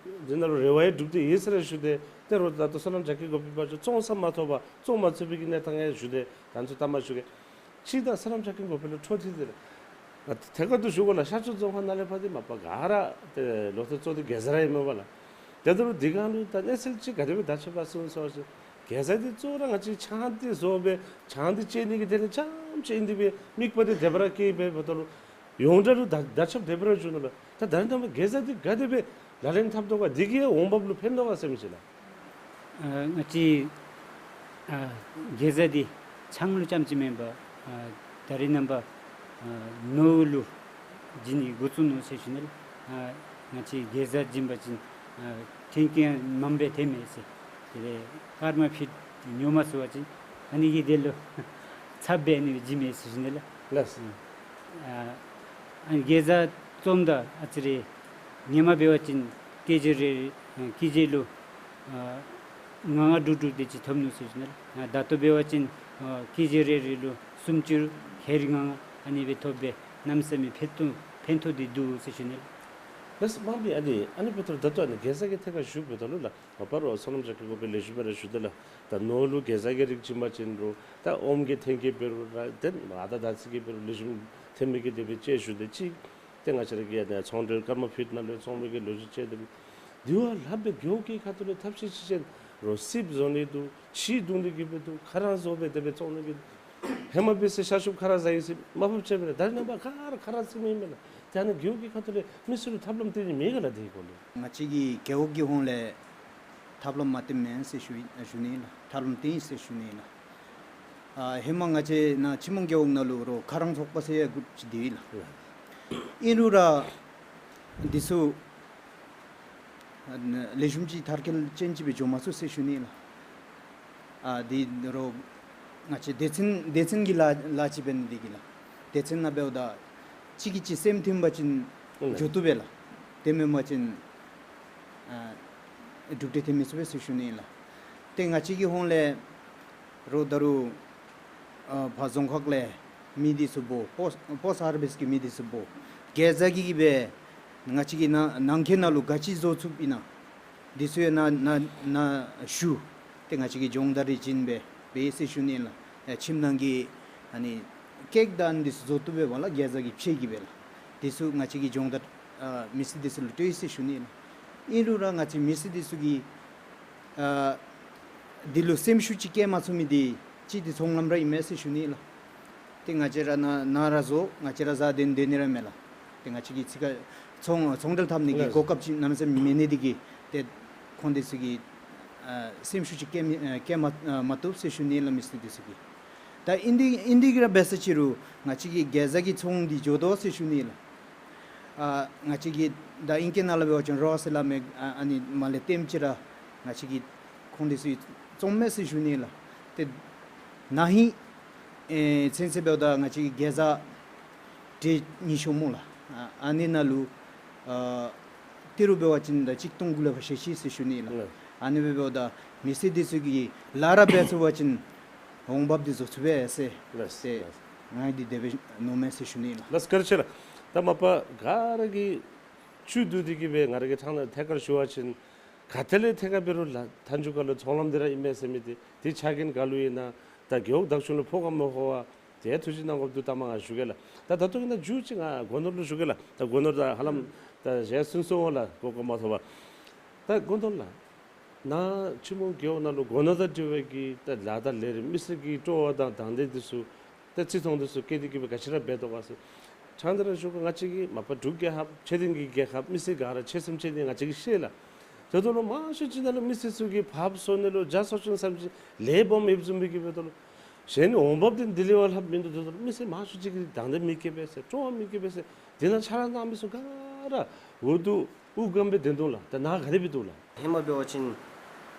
དེ་ནང་ལུ་རེ་བ་ཡང་གྲུབ་སྟེ་ཡོད་ཟེར་ར་ཞུ་སྟེ། ཏེ་རོགས་ད་ལྟོ་སོ་ནམ་རྒྱ་སྐྱེད་འགོ་དཔོན་འབད་བ་ཅིན་བཙོང་ས་མ་ཐོབ་པར་བཙོང་མ་ཚུགས་པའི་གི་གནས་སྟངས་ཡང་ཞུ་སྟེ་ད་ཚུ་ད་མ་ཞུ་གེ། ཅིག་ད་སོ་ནམ་རྒྱ་སྐྱེད་འགོ་དཔོན་ལུ་འཕྲོ་མཐུད་དེ་ལགས། ཐད་ཀར་དུ་ཞུ་དགོ་ལགས། ཤར་ཕྱོགས་རྫོང་ཁག་ནང་ལས་ཕར་འདི་མ་པ་ག་ར་ཏེ་ལོ་ཐོག་བཙོ་སྟེ་གེ་ཟ་ར་ཨིན་མས་པ་ལགས། དེ་ལྟར་འདི་སྒང་ལུ་ད་གནས་ཚུལ་ཅིག་ག་དེ་སྦེ་དར་ཁྱབ་པ་སོང་སོང་ཟེར། གེ་ཟ་འདི་གཙོ་བོ་ར་ང་བཅས་ཆང་འདི་བཟོ་སྦེ་ཆང་འདི་བཅད་ནི་གི་དོན་ལས་རྐྱངམ་ཅིག་ཨིན་ཏེ་སྦེ་དམིགས་པ་འདི་དེ་སྦེ་ར་བསྐྱེད་སྦེ་འབདཝ་ད་ལུ་ཡོངས་གྲགས་ལུ་ད་དར་ཁྱབ་དེ་སྦེ་ར་བྱུང་ནུག་ལགས། ད་ད་རེས་ནངས་པ་གེ་ཟ་འདི་ག་དེ་སྦེ་ལག་ལེན་འཐབ་དོ་ག། འདི་གིས་འོང་འབབ་ལུ་ཕན་དོ་ག་ཟེར་མི་ཅིག་ལགས། ཨ་ང་བཅས་ཨ་གེ་ཟ་འདི་ཆང་ལུ་རྐྱངམ་ཅིག་མེན་པར་ཨ་ད་རེས་ནངས་པ་ཨ་ནོར་བུ་ལུ་བྱིན་ནི་འགོ་བཙུགས་ནུག་ཟེར་ཞུ་ནི་ལགས། ཨ་ང་བཅས་གེ་ཟ་བྱིན་པ་ཅིན་ཨ་ཐོན་སྐྱེད་མངམ་སྦེ་ཐོནམ་མས་ཟེར། དེ་ལས་ཀརྨ་ཕིཊ་ཉོ་མ་ཚུགས་པ་ཅིན་ཨ་ནི་གིས་དེ་ལུ་ཚབ་སྦེ་ཨ་ནི་སྦེ་བྱིནམ་མས་ཟེར་ཞུ་ནི་ལགས། ལགས། ཨ་ཨ་ནི་གེ་ཟ་བཙོངམ་ད་ཨ་ཙི་རེ་ཧེ་མ་འབད་བ་ཅིན་ཀེ་ཇི་རེ་ཨ་ཀེ་ཇི་ལུ་ཨ་ལྔ་ལྔ་དྲུག་དྲུག་དེ་ཅིག་ཐོབ་ནུག་ཟེར་ཞུ་ནི་ལགས། ཨ་ད་ལྟོ་འབད་བ་ཅིན་ཨ་ཀེ་ཇི་རེ་རེ་ལུ་སུམ་ཅུ་ཁལ་ལྔ་ལྔ་ཨ་ནི་སྦེ་ཐོབ་སྦེ་གནམ་མེད་ས་མེད་ཕན་ཐོགས་ཕན་ཐོགས་ཏེ་འདུག་ཟེར་ཞུ་ནི་ལགས། ལགས་སོ། མ་པ་ཨ་ནི་ཨ་ནི་འབདཝ་ད་ད་ལྟོ་ཨ་ནི་གེ་ཟ་གི་ཐད་ཁར་ཞུ་འབདཝ་ད་ལུ་ལགས། མ་པ་རོགས་སོ་ནམ་རྒྱ་སྐྱེད་འགོ་དཔོན་ལེགས་ཤོམ་སྦེ་ར་ཞུ་དེས་ལགས། ད་ནོར་ལུ་གེ་ཟ་གི་རིགས་བྱིན་པ་ཅིན་རོགས་ད་ཨོམ་གྱི་ཐོན་སྐྱེད་འབད་རུང་ར་ཏེ་ཨ་ད་ད་ཚིག་གི་འབད་རུང་ལེགས་ཤོམ་ཐོན་མི་གི་དེ་སྦེ་ཅིག་ཞུ་དེས། ཅིག་ཏེ་ང་བཅས་ར་གི་ཨ་ནི་ཚོང་འབྲེལ་ཀརྨ་ཕིཊ་ནང་ལུ་ཚོང་མི་གི་ལོ་རྒྱུས་ཅིག་དེ་སྦེ་དེ་བ་ལྷག་སྦེ་རྒེད་འོག་གི་ཁ་ཐུག་ལས་ཐབས་ཤེས་ཅིག་ཅན་རོགས་སིབ་བཟོ་ནི་འདུག། ཕྱེ་བརྡུང་ནི་གི་འབད་འདུག། ཁ་རག་བཟོ་སྦེ་དེ་སྦེ་བཙོང་ནི་གི་འདུག། ཧེ་མ་འབད་ས་ཤ་ཤུབ་ཁ་རག་ཟ་ཡི་ཟེར་མ་ཕབ་ཅིག་མེན་ན། ད་རེས་ནངས་པ་ག་ར་ཁ་རག་ཟ་མི་མེན་ན། ཏེ་ཨ་ནི་རྒེད་འོག་གི་ཁ་ཐུག་ལས་མི་སེར་ལུ་ཐབས་ལམ་སྟོན་ནི་མེད་ག་ལགས། དེ་སྐོར་ལས་ང་བཅས་ཀྱི་རྒེད་འོག་གི་ཧོངས་ལས་ཐབས་ལམ་མ་སྟོནམ་མེན་ཟེར་ཞུ་ཞུ་ནི་ལགས། ཐབས་ལམ་སྟོན་ཡི་ཟེར་ཞུ་ནི་ལགས། ཨ་ཧེ་མ་ང་བཅས་ནཱ་ཆུ་མོ་རྒེད་འོག་ནང་ལུ་རོགས་ཁ་རག་ཚོགས་པ་ཟེར་ཡང་འགོ་བཙུགས་ཏེ་ཡོད་ལགས། ཨིན་རུང་ར་འདི་ཚུ་ཨ་ལེགས་ཤོམ་ཅིག་མཐར་འཁྱོལ་ཅན་ཅིག་སྦེ་འགྱོ་མ་ཚུགས་ཟེར་ཞུ་ནི་ལགས། ཨ་འདི་རོགས་ང་བཅས་སྡེ་ཚན་སྡེ་ཚན་གྱི་ལཱ་ལཱ་ཅིག་འབད་ནི་འདི་གིས་ལགས། སྡེ་ཚན་ནང་འབདཝ་ད་གཅིག་གིས་གཅིག་སེམས་མཐུན་པ་ཅིན་ཨུམ་འགྱོ་བཏུབ་པས་ལགས། དེ་མེན་པ་ཅིན་ཨ་གྲུབ་འབྲས་ཐོན་མི་ཚུགས་པས་ཟེར་ཞུ་ནི་ལགས། ཏེ་ང་བཅས་ཀྱི་ཧོངས་ལས་རོགས་ད་རུང་ཨ་ཕར་རྫོང་ཁག་ལས་མི་འདི་ཚུ་འབོ་པོསཊ་པོསཊ་ཧར་བེསཊ་གི་མི་འདི་ཚུ་འབོ་གེ་ཟ་གི་གིས་སྦེ་ང་བཅས་ཀྱི་ནང་ནང་འཁོད་ནང་ལུ་ག་ཅི་བཟོ་ཚུགསཔ་ཨིན་ན་འདི་ཚུ་ཡང་ནཱ་ནཱ་ནཱ་ཞུ། ཏེ་ང་བཅས་ཀྱིས་སྦྱོང་བརྡར་རེ་བྱིན་སྦེ་འབད་ཡི་ཟེར་ཞུ་ནི་ལགས། ཨེ་ཁྱིམ་ནང་གི་ཨ་ནི་ཀེཀ་དང་འདི་ཚུ་བཟོ་བཏུབ་པས་པ་ལགས། གེ་ཟ་གི་ཕྱེ་གིས་སྦེ་ལགས། འདི་ཚུ་ང་བཅས་ཀྱིས་སྦྱོང་བརྡར་ཨ་མི་སེར་འདི་ཚུ་ལུ་སྤྲོད་ཡི་ཟེར་ཞུ་ནི་ལགས། ཨིན་རུང་ར་ང་བཅས་མི་སེར་འདི་ཚུ་གིས་ཨ་འདི་ལུ་སེམས་ཤུགས་ཅིག་བསྐྱེད་མ་ཚུགས་མི་འདི་གཅིག་འདི་ཚོང་ལམ་ར་ཨིན་མས་ཟེར་ཞུ་ནི་ལགས། ཏེ་ང་བཅས་ར་ནཱ་ནཱ་ར་བཟོ་ང་བཅས་ར་བཟའ་སྡོད་སྡོད་ནི་ར་མས་ལགས། ཏེ་ང་བཅས་ཀྱིས་ཚིག་ཁར་ཚོང་ཚོང་འབྲེལ་འཐབ་ནི་གི་ལགས། གོ་སྐབས་ཅིག་གནམ་མེད་ས་མེད་མེད་ནི་འདི་གིས་ཏེ་ཁོང་འདི་ཚུ་གིས་ཨ་སེམས་ཤུགས་ཅིག་བསྐྱེད་མི་ཨ་བསྐྱེད་མ་ཨ་མ་བཏུབ་ཟེར་ཞུ་ནི་ལགས། མི་སེར་འདི་ཚུ་གིས་ད་ཨིན་འདི་ཨིན་འདི་གིས་ར་འབད་ས་ཅིག་རུང་ང་བཅས་ཀྱི་གེ་ཟ་གི་ཚོང་འདི་འགྱོ་དོ་ཟེར་ཞུ་ནི་ལགས། ཨ་ང་བཅས་ཀྱི་ད་ཨིང་སྐད་ནང་ལུ་འབད་བ་ཅིན་རོ་ཟེར་སླབ་མས། ཨ་ཨ་ནི་མར་ལས་ལྟདམོ་ཅིག་ར་ང་བཅས་ཀྱིས་ཁོང་འདི་ཚུ་བཙོངམ་མས་ཟེར་ཞུ་ནི་ལགས། ཏེ་ན་ཧིང་ཨེ་ཚུན་ཚོད་འབདཝ་ད་ང་བཅས་ཀྱི་གེ་ཟ་ཊྲེ་ཉི་ཤུ་སྨོ་ལགས། ཨ་ཨ་ནི་ནང་ལུ་ཨ་ཏི་རུ་འབད་བ་ཅིན་ད་གཅིག་སྟོང་དགུ་ལེགས་ཕར་བཤལ་ཅི་ཟེར་ཞུ་ནི་ལགས། ལགས། ཨ་ནི་སྦེ་འབདཝ་ད་མི་སེར་འདི་ཚུ་གིས་ལཱ་ར་འབད་ཚུགས་པ་ཅིན་འོང་འབབ་འདི་བཟོ་ཚུགས་པས་ཟེར། ལགས། ཏེ་ལགས། ང་འདི་དེ་སྦེ་མནོཝ་མས་ཟེར་ཞུ་ནི་ལགས། ལགས་བཀའ་དྲིན་ཆེ་ལགས། ད་མ་པ་ག་ར་གིས་ཇུས་བསྡུ་སྟེ་གིས་སྦེ་ང་ར་གིས་ཐང་ནང་ཐད་ཀར་ཞུ་བ་ཅིན་ག་ཏེ་ལས་ཐད་ཀར་འབད་རུང་ལགས་མཐའ་མཇུག་ཁར་ལུ་ཚོང་ལམ་འདི་ར་ཨིན་མས་ཟེར་མི་འདི་འདི་ཆ་རྐྱེན་ག་ལུ་ཨིན་ན་ད་རྒེད་འོག་བདག་སྐྱོང་ལུ་ཕོག་ག་མི་ཕོག་པ་ཏེ་ཐུགས་ཞིབ་གནང་དགོཔ་འདུག། ད་མ་ང་ཞུ་གེ་ལགས། ད་ད་ལྟོ་གི་ནང་མཇུག་ཅིག་ང་སྒོ་ནོར་ལུ་ཞུ་གེ་ལགས། ད་སྒོ་ནོར་ད་ཧ་ལམ་ད་ཞལ་གསུང་སོང་ལགས། གོ་སྐབས་མ་ཐོབ་པར། ད་སྒོ་ནོར་ལགས། ནཱ་ཆུ་མོ་རྒེད་འོག་ནང་ལུ་སྒོ་ནོར་དང་འབྲེལ་བའི་གི་ད་ལཱ་དང་ལས་རིམ་མི་སེར་གྱི་སྤྲོ་བ་དང་དང་འདོད་འདི་ཚུ་ད་བརྩི་མཐོང་འདི་ཚུ་བསྐྱེད་དེ་གིས་སྦེ་ག་ཅི་ར་འབད་དོ་ག་ཟེར། ཕྲང་སྟེ་ར་ཞུ་གེ། ང་བཅས་ཀྱི་མ་པ་འབྲུག་རྒྱལ་ཁབ་ཆོས་ལྡན་གྱི་རྒྱལ་ཁབ་མི་སེར་ག་ར་ཆོས་སེམས་ཅན་འདི་ང་བཅས་ཀྱིས་ཤེས་ལགས། དེ་འབདཝ་ད་ལུ་མང་ཤོས་ཅིག་ནང་ལུ་མི་སེར་ཚུ་གིས་ཕར་བཟོ་ནི་ལུ་རྒྱ་སོ་ཅུང་ཙམ་ཅིག་ལས་སྦོམ་ཡོདཔ་བཟུམ་སྦེ་གིས་འབདཝ་ད་ལུ་གཞན་འོང་འབབ་འདི་འདི་ལས་ཕར་ལྷགཔ་མིན་འདུག། དེ་འབདཝ་ད་ལུ་མི་སེར་མང་ཤོས་ཅིག་གིས་དང་འདོད་མི་བསྐྱེད་པས་ཟེར། སྤྲོ་བ་མི་བསྐྱེད་པས་ཟེར། དེ་ནང་ཕྱག་ལཱ་གནང་མི་ཚུ་ག་ར་འུ་སྡུག་དབུགས་སྒམ་སྦེ་སྡོད་དོ་ལགས། ད་ནཱ་ག་དེ་སྦེ་འདུག་ལགས། ཧེ་མ་འབད་བ་ཅིན་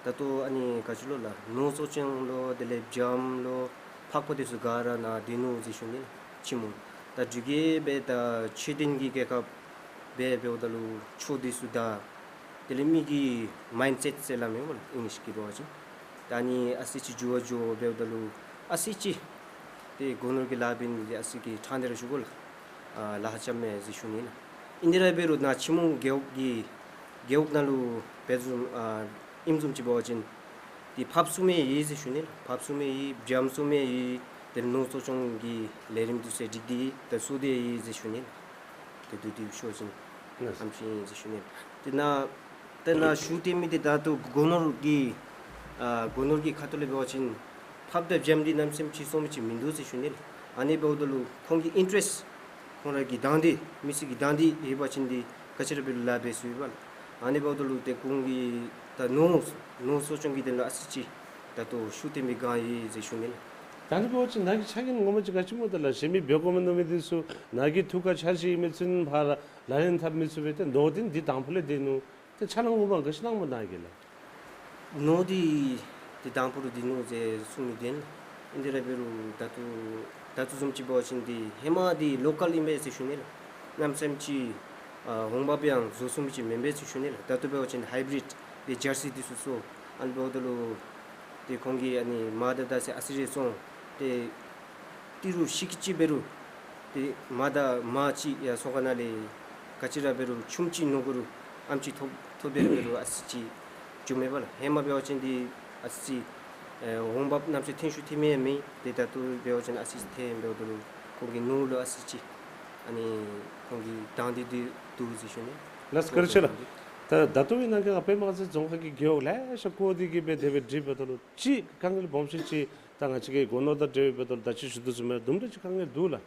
ད་ལྟོ་ཨ་ནི་ག་ཅི་ལོ་ལགས་ནོར་བཙོ་སྐྱོང་ལོ་དེ་ལས་འཇམ་ལོ་ཕག་པ་འདི་ཚུ་ག་ར་ནཱ་སྡོད་ནུག་ཟེར་ཞུ་ནི་ལགས། ཆུ་མོ་ད་འབྲུག་རྒྱལ་སྦེ་ད་ཆོས་ལྡན་གྱི་རྒྱལ་ཁབ་སྦེ་འབདཝ་ད་ལུ་ཆོས་འདི་ཚུ་ད་ དེ་ལས་མི་གི་མའིནཌ་སེཊ་ཟེར་སླབ་མས་སྨོ་ལགས་ཨིང་ལིཤ་གི་འབད་བ་ཅིན། ད་ཨ་ནི་ཨ་ཙི་ཅིག་འགྱུར་བ་འགྱོ་འབདཝ་ད་ལུ་ཨ་ཙི་ཅིག་ཏེ་སྒོ་ནོར་གྱི་ལཱ་འབད་ནི་འདི་ཨ་ཙི་ཅིག་ཕྲང་སྟེ་ར་ཞུ་དགོ་ལགས། ཨ་ལཱ་རྐྱབ་མས་ཟེར་ཞུ་ནི་ལགས། ཨིན་དེ་ར་འབད་རུང་ནཱ་ཆི་མོང་རྒེད་འོག་གི་རྒེད་འོག་ནང་ལུ་འབད་བཟུམ་ཨ་ཨིནམ་བཟུམ་ཅིག་འབད་བ་ཅིན་ཏེ་ཕར་བཙུགས་མི་ཡོད་ཟེར་ཞུ་ནི་ལགས། ཕར་བཙུགས་མི་ཡོད། འགྱམ་བཙུགས་མི་ཡོད། དེ་ལས་ནོར་གསོ་སྐྱོང་གི་ལས་རིམ་འདི་ཚུ་སྒྲིག་སྟེ་ད་བཙུགས་ཏེ་ཡོད་ཟེར་ཞུ་ནི་ལགས། ཏེ་དུས་དུས་ཤོར་ཞིནམ་ཨ་ནེམ་ཅིག་ཨིན་ཟེར་ཞུ་ནི་ལགས། ཏེ་ནཱ་ཏེ་ནཱ་ཞུ་སྟེ་མི་འདི་ད་ལྟོ་སྒོ་ནོར་གྱི་ཨ་སྒོ་ནོར་གྱི་ཁ་ཐུག་ལས་འབད་བ་ཅིན་ཕགཔ་དང་འགྱམ་འདི་གནམ་མེད་ས་མེད་ཅིག་བཙོང་མི་ཅིག་མིན་འདུག་ཟེར་ཞུ་ནི་ལགས། ཨ་ནི་འབདཝ་ད་ལུ་ཁོང་གི་ཨིན་ཊ་རེསཊ་ཁོང་ར་གི་དང་འདོད་མི་སེར་གྱི་དང་འདོད་ཡོད་པ་ཅིན་འདི་ག་ཅི་ར་འབད་རུང་ལཱ་འབད་ཚུགས་པས་ལགས། ཨ་ནི་འབདཝ་ད་ལུ་ཏེ་ཁོང་གི་ད་ནོར་ནོར་གསོ་སྐྱོང་གི་དོན་ལུ་ཨ་ཙི་ཅིག་ད་ལྟོ་ཤུགས་བཏོན་པའི་སྒང་ཡོད་ཟེར་ཞུ་ནི་ལགས། ད་ཨ་ནི་འབད་བ་ཅིན་ནཱ་གི་ཆ་རྐྱེན་ངོ་མ་ཅིག་ག་ཅི་སྨོ་ད་ལགས། གཞན་མི་འབད་དགོ་མི་ནོར་མི་འདི་ཚུ་ནཱ་གི་ཐུགས་ཁར་འཆར་གཞི་ཡོད་མི་ཚུ་ཕར་ལག་ལེན་འཐབ་མི་ཚུགས་པས། ཏེ་ནོར་འདི་འདི་དང་ཕུ་ལས་འདི་ནུག། ཏེ་ཕྱག་ལཱ་ངོ་མ་ག་ཅི་གནངམ་སྨོ་ནཱ་གིས་ལགས། ནོར་འདི་འདི་དང་ཕུ་ལུ་འདི་ནུག་ཟེར་གསུང་མི་འདི་ཨིན། ཨིན་དེ་ར་འབད་རུང་ད་ལྟོ་ད་ལྟོ་བཟུམ་ཅིག་འབད་བ་ཅིན་འདི་ཧེ་མ་འདི་ལོ་ཀཱལ་ཨིན་པས་ཟེར་ཞུ་ནི་ལགས། གནམ་མེད་ས་མེད་ཅིག་ཨ་འོང་འབབ་ཡང་བཟོ་ཚུགས་མི་ཅིག་མེན་པས་ཟེར་ཞུ་ནི་ལགས། ད་ལྟོ་འབད་བ་ཅིན་ཧའི་བི་རིཌ་ཏེ་ཇར་སི་འདི་ཚུ་བཙུགས། ཨ་ནི་འབདཝ་ད་ལུ་ཏེ་ཁོང་གིས་ཨ་ནི་མར་དང་ད་ཟེར་ཨ་ཙི་རེ་བཙོང་སྟེ་ཏི་རུ་ཤིག་ཅིག་འབད་རུང་ཏེ་མར་དང་མར་ཅིག་ཡར་སོང་ཁ་ནང་ལས་ག་ཅི་ར་འབད་རུང་ཆུམ་ཅིག་ནོར་དགོ་རུང་ཨ་ནེམ་ཅིག་ཐོབ་ཐོབ་སྦེ་ར་འབད་རུང་ཨ་ཙི་ཅིག་འགྱོཝ་མས་པ་ལགས། ཧེ་མ་འབད་བ་ཅིན་འདི་ཨ་ཙི་ཨེ་འོང་འབབ་གནམ་མེད་ས་མེད་ཐོན་ཤུགས་ཐོན་མི་ཡང་མེད། ཏེ་ད་ལྟོ་འབད་བ་ཅིན་ཨ་ཙི་ཅིག་ཐོན་འབདཝ་ད་ལུ་ཁོང་གི་ནོར་ལུ་ཨ་ཙི་ཅིག་ཨ་ནི་ཁོང་གི་དང་འདོད་འདི་འདུག་ཟེར་ཞུ་ནི། ལགས་བཀའ་དྲིན་ཆེ་ལགས། ད་ད་ལྟོ་གི་ནང་གི་ང་པདྨ་དཀར་ཟལ་རྫོང་ཁག་གི་རྒེད་འོག་ལེ་ཤ་བསྐོར་ཏེ་གི་སྦེ་དེ་སྦེ་དྲིས་འབདཝ་ད་ལུ་ཅིག་དཀའ་ངལ་སྦོམ་ཤོས་ཅིག་ད་ང་བཅས་ཀྱི་སྒོ་ནོར་དང་འབྲེལ་བའི་འབདཝ་ད་ལུ་ད་ཅི་ཞུ་དོ་བཟུམ་སྦེ་དུམ་གྲ་ཅིག་དཀའ་ངལ་འདུག་ལགས།